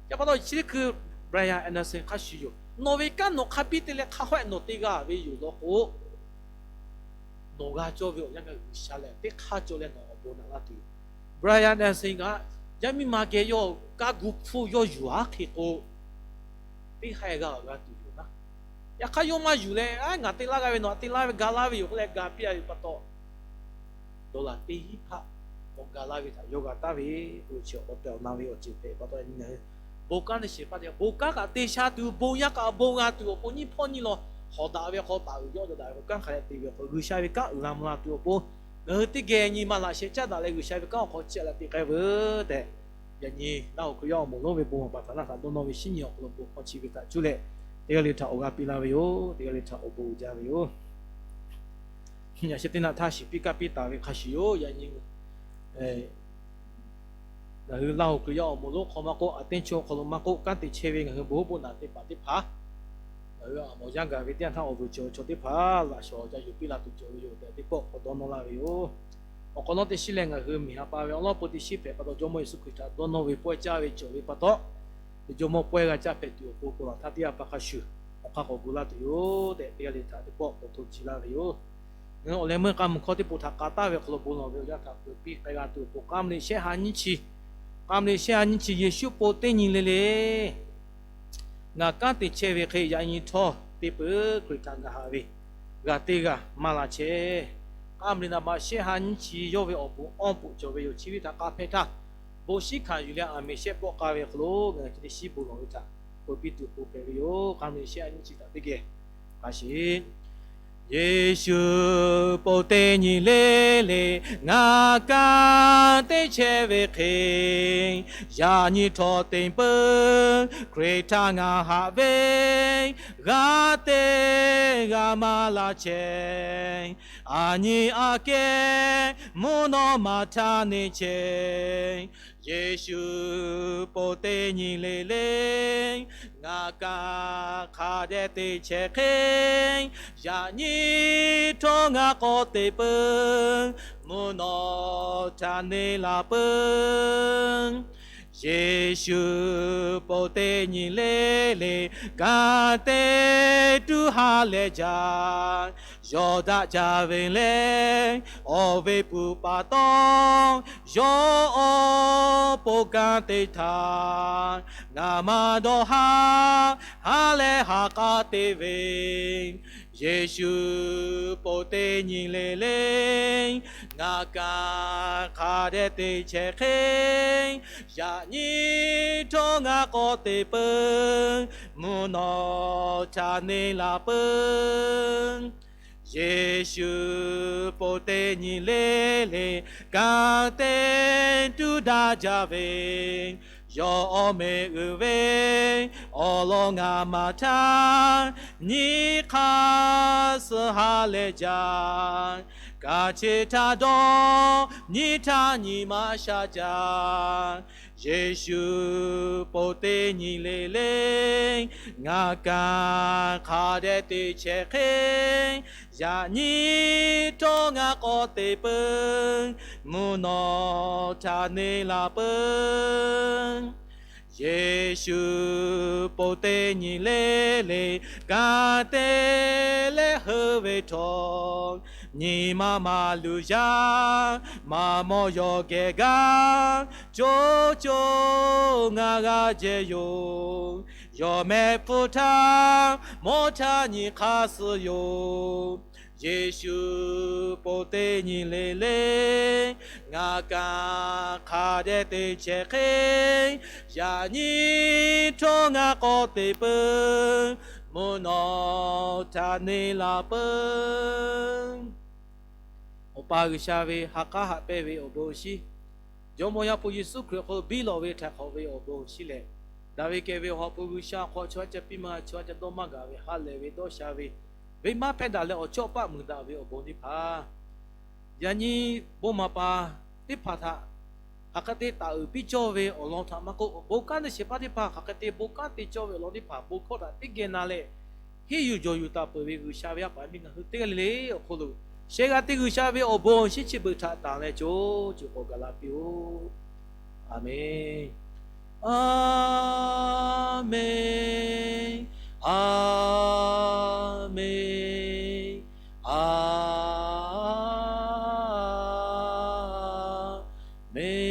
Chi pa taw chi teˇ hkui Brian Anderson hk'a shuˍ yoˬ. Nawˬ ve kanˉ nawˬ hk'a biˇ te leh hk'a hawehˆ nawˬ te g'a ve yoˬ law k'o, nawˬ g'a cawˇ ve awˬ yanˇ gaˇ G'uiˬsha lehˬ teˇ hk'aˇ cawˬ leh nawˬ awˬ bon naꞈ laˇ tuˬ yoˬ. Brian Anderson kaꞈ, yaˇ miˇ ma geh yawˇ kaˇ gu hpfuhˇ yawˇ yuˬ aˉ hk'e k'o, teˇ haiˬ g'a g'a tuˬ yoˬ naˉ. Yaꞈ hk'aˇ yawˇ maˇ yuˬ leh, Aˉ, ngaˬ te laˇ g'a ve, nawˬ htaꞈ te laˇ ve, ga laˇ ve yoˬ k'oˆ leh ga piˇ-a ve pa taw, dawˬ laˬ teˇ hinˉ hpaˆ k'awꞈ ga laˇ ve htaꞈ yawˇ g'a taˍ ve k'o, chi awˬ tehˬ awˬ na ve awˬ ceuˬ hpehꞈ pa taw, yaꞈ nyi ngaˬ hui Bon kanˉ teˇ shehˍ hpaˇ teˇ, bon kanˉ kaꞈ te sha tuˬ, bon yaˇ kaꞈ bon g'a tuˬ awˬ pon nyiˇ hpawˇ nyiˇ law hawˍ daꞈ ve hk'aw taˍ uiˍ yawˇ daꞈ daꞈ ve kanˉ hk'a dehꞈ te ve awˬ hk'aw, G'uiˬsha ve kanˉ uiˍ la mvuh la tuˬ awˬ pon, ngaˬ hui teˇ geh nyi ma laꞈ sheh caˉ daꞈ leh G'uiˬsha ve kanˉ awˬ hk'aw chehˇ la te k'ai veuˬ tehꞈ, yaꞈ nyi Laˇ huˍ Hkriꞈ yaˇ awˬ moˍ lonˉ ve bon maˍ paˍ htaꞈ naˆ htaꞈ dawˇ nawˇ ve shinˉ nyi awˬ hk'aw lo bon hk'aw chi ve htaꞈ cuˇ leh, teˇ g'aˇ le htaꞈ awˬ g'aˇ piˇ laˇ ve yoˬ. Teˇ g'aˇ le htaꞈ awˬ bon uiˍ jaˇ ve yoˬ. Yaꞈ sheh teˇ naˆ htaˇ shiˍ piˇ kaˇ piˇ taˍ ve hk'a shuˍ yoˬ. Yaꞈ nyi ngaˬ hui Laˇ huˍ Hkriꞈ yaˇ awˬ moˍ lonˉ hk'aw maˇ k'oˆ, a teˇ chaw hk'aw lo maˇ k'oˆ, kanˉ te chehˇ ve ngaˬ hui bon hoˉ bon naˬ teˇ hpaˍ teˇ hpaˍ, ngaˬ hui a mawˬ yaˇ gaˬ ve teˇ yanˇ htaˇ awˬ vuiˬ cawˬ ve chaw teˇ hpaˍ laꞈ shawˍ ca yuˬ piˇ la tuˬ cawˬ ve yoˬ tehꞈ teˇ pawˆ k'awꞈ dawˇ nawˇ laˇ ve yoˬ. Awˬ hk'awꞈ nawˉ teˇ shiˉ leh ngaˬ hui miˬ ha pa ve awˬ lawn pon teˇ shiˉ hpehꞈ pa taw, Jawˇmawˇ Yeˍsuˆ Hkriꞈ htaꞈ dawˇ nawˇ ve pawehˇ caˇ ve cawˬ ve pa taw, Jawˇmawˇ pawehˇ g'a caˇ hpehꞈ tuˬ awˬ pon, ponˬ laˬ htaˇ teˇ g'aˇ pa hk'a shuˍ awˬ hk'aˇ k'awꞈ gu laˇ tuˬ yoˬ tehꞈ, teˇ g'aˇ le htaꞈ teˇ pawˆ k'awꞈ hto ci laˇ ve yoˬ. Ngaˬ hui awˬ leh meuˇ k'a muiˬ hkawˇ teˇ poˬ htaꞈ k'a taˍ ve awˬ hk'aw lo bon lawˬ ve awˬ yanˇ htaꞈ peuˬ piˇ k'ai g'a tuˬ awˬ pon, k'a mvuh le shehˆ ha nyiˇ chi, k'a mvuh le shehˆ ha nyiˇ chi Yeˍsuˆ po teˇ nyi le le ngaˬ kanˉ te chehˇ ve hk'e, yaꞈ nyi htawˇ te peuˬ Hkriꞈ htaꞈ ngaˬ haꞈ ve g'a teˇ g'aˇ maˇ la chehˇ. K'a mvuh le naˍ baꞈ shehˆ ha nyiˇ chi yawˇ ve awˬ bon awˇ pon cawˬ ve yoˬ. Chi ve htaꞈ k'a hpehˇ htaˇ, bon shiˉ hkanˍ yuˬ leh aˬ miˍ shehˆ pawˆ k'a ve awˬ hk'aw lo ngaˬ hui chi teˇ shiˉ bon lawˬ ve htaꞈ peuˬ piˇ tuˬ awˬ pon hpehꞈ ve yoˬ. K'a mvuh le shehˆ ha nyiˇ chi htaꞈ teˇ geh k'a sheˍ. Yeˍsuˆ po teˇ nyi le le ngaˬ kanˉ te chehˇ ve hk'e, yaꞈ nyi htawˇ te peuˬ Hkriꞈ htaꞈ ngaˬ haꞈ ve g'a teˇ g'aˇ maˇ la chehˇ. Aˬ nyi aꞈ kehˉ mvuhˇ naw ma htaˇ neˇ chehˇ. Yeˍsuˆ po teˇ nyi le le ngaˬ kanˉ hk'a dehꞈ te chehˇ hk'e, yaꞈ nyi htawˇ ngaˬ k'awꞈ te peuˬ, mvuhˇ naw htaꞈ neˇ la peuˬ. Yeˍsuˆ po teˇ nyi le le kanˉ te tuˬ ha lehˬ jaˇ. Yawˇ daꞈ jaˇ ve lehˬ, awˬ ve pfuhˍ pa taw, yawˇ awˬ pon kanˉ te htaˇ, ngaˬ maˇ dawˇ haˍ, ha lehˬ ha k'a te ve. Yeˍsuˆ po teˇ nyi le le ngaˬ kanˉ hk'a dehꞈ te chehˇ hk'e, yaꞈ nyi htawˇ ngaˬ k'awꞈ te peuˬ, mvuhˇ naw htaꞈ neˇ la peuˬ. Yeˍsuˆ po teˇ nyi le le kanˉ te tuˬ daꞈ jaˇ ve, yawˇ awˬ meh uiˍ ve awˬ lawn ngaˬ maˇ htaˇ, nyi hk'a suh ha lehˬ jaˇ. Kaꞈ chi htaꞈ dawˇ nyi htaˇ nyi maˇ sha jaˇ. Yeˍsuˆ po teˇ nyi le le ngaˬ kanˉ hk'a dehꞈ te chehˇ hk'e, yaꞈ nyi htawˇ ngaˬ k'awꞈ te peuˬ, mvuhˇ naw htaꞈ neˇ la peuˬ. Yeˍsuˆ po teˇ nyi le le kanˉ te leh heuˆ ve htawˇ, nyi ma maˇ luˬ yaˇ, maˇ mawˇ yawˬ geh gaˇ co co ngaˬ g'a jehˇ yoˬ. Yawˬ mehˆ hpfuhˇ htaˇ mawˇ htaˇ nyi hk'a suh yoˬ. Yeˍsuˆ po teˇ nyi le le ngaˬ kanˉ hk'a dehꞈ te chehˇ hk'e, yaꞈ nyi htawˇ ngaˬ k'awꞈ te peuˬ, mvuhˇ naw htaꞈ neˇ la peuˬ. Awˬ pa G'uiˬsha ve ha k'aˉ haꞈ pehnˇ ve awˬ bon awˬ shinˉ, Jawˇmawˇ Yaˇ hpu Yeˍsuˆ Hkriꞈ awˬ hk'aw lo biˇ lawˬ ve htaiˍ hk'awꞈ ve awˬ bon awˬ shinˉ leh, daꞈ ve kehˬ ve awˬ ha hpu G'uiˬsha awˬ hk'aw chaw yaˇ ca piˇ maˇ g'a, chaw yaˇ ca dawˇ maˇ gaˬ ve ha lehˬ ve dawˇ sha ve, venˇ maˇ hpehˇ daꞈ leh awˬ chawˇ paˆ muiˬ daꞈ ve awˬ bon teˇ hpaˍ, yaꞈ nyi bon maˍ paˍ teˇ hpaˍ htaꞈ hk'aˬ hk'e te taˍ uiˍ piˇ cawˇ ve awˬ lawn htaꞈ maˇ k'oˆ, bon kanˉ teˇ shehˍ hpaˇ teˇ hpaˍ hk'aˬ hk'e te bon kanˉ te cawˇ ve awˬ lawn teˇ hpaˍ bon hkawˇ htaꞈ teˇ geh na leh, henˇ yuˬ jawˬ yuˬ taˍ peuˬ ve G'uiˬsha ve yaˇ paˍ yaˇ miˇ ngaˬ hui teˇ g'aˇ le le awˬ hk'aw lo, sheh g'a teˇ G'uiˬsha ve awˬ bon awˬ shinˉ chi beuꞈ htaꞈ tanˬ leh co co k'awꞈ gaˬ la piˇ-oˆ. Aˬmenˍ. Aˬmenˍ. Aˬmenˍ. Aˬmenˍ.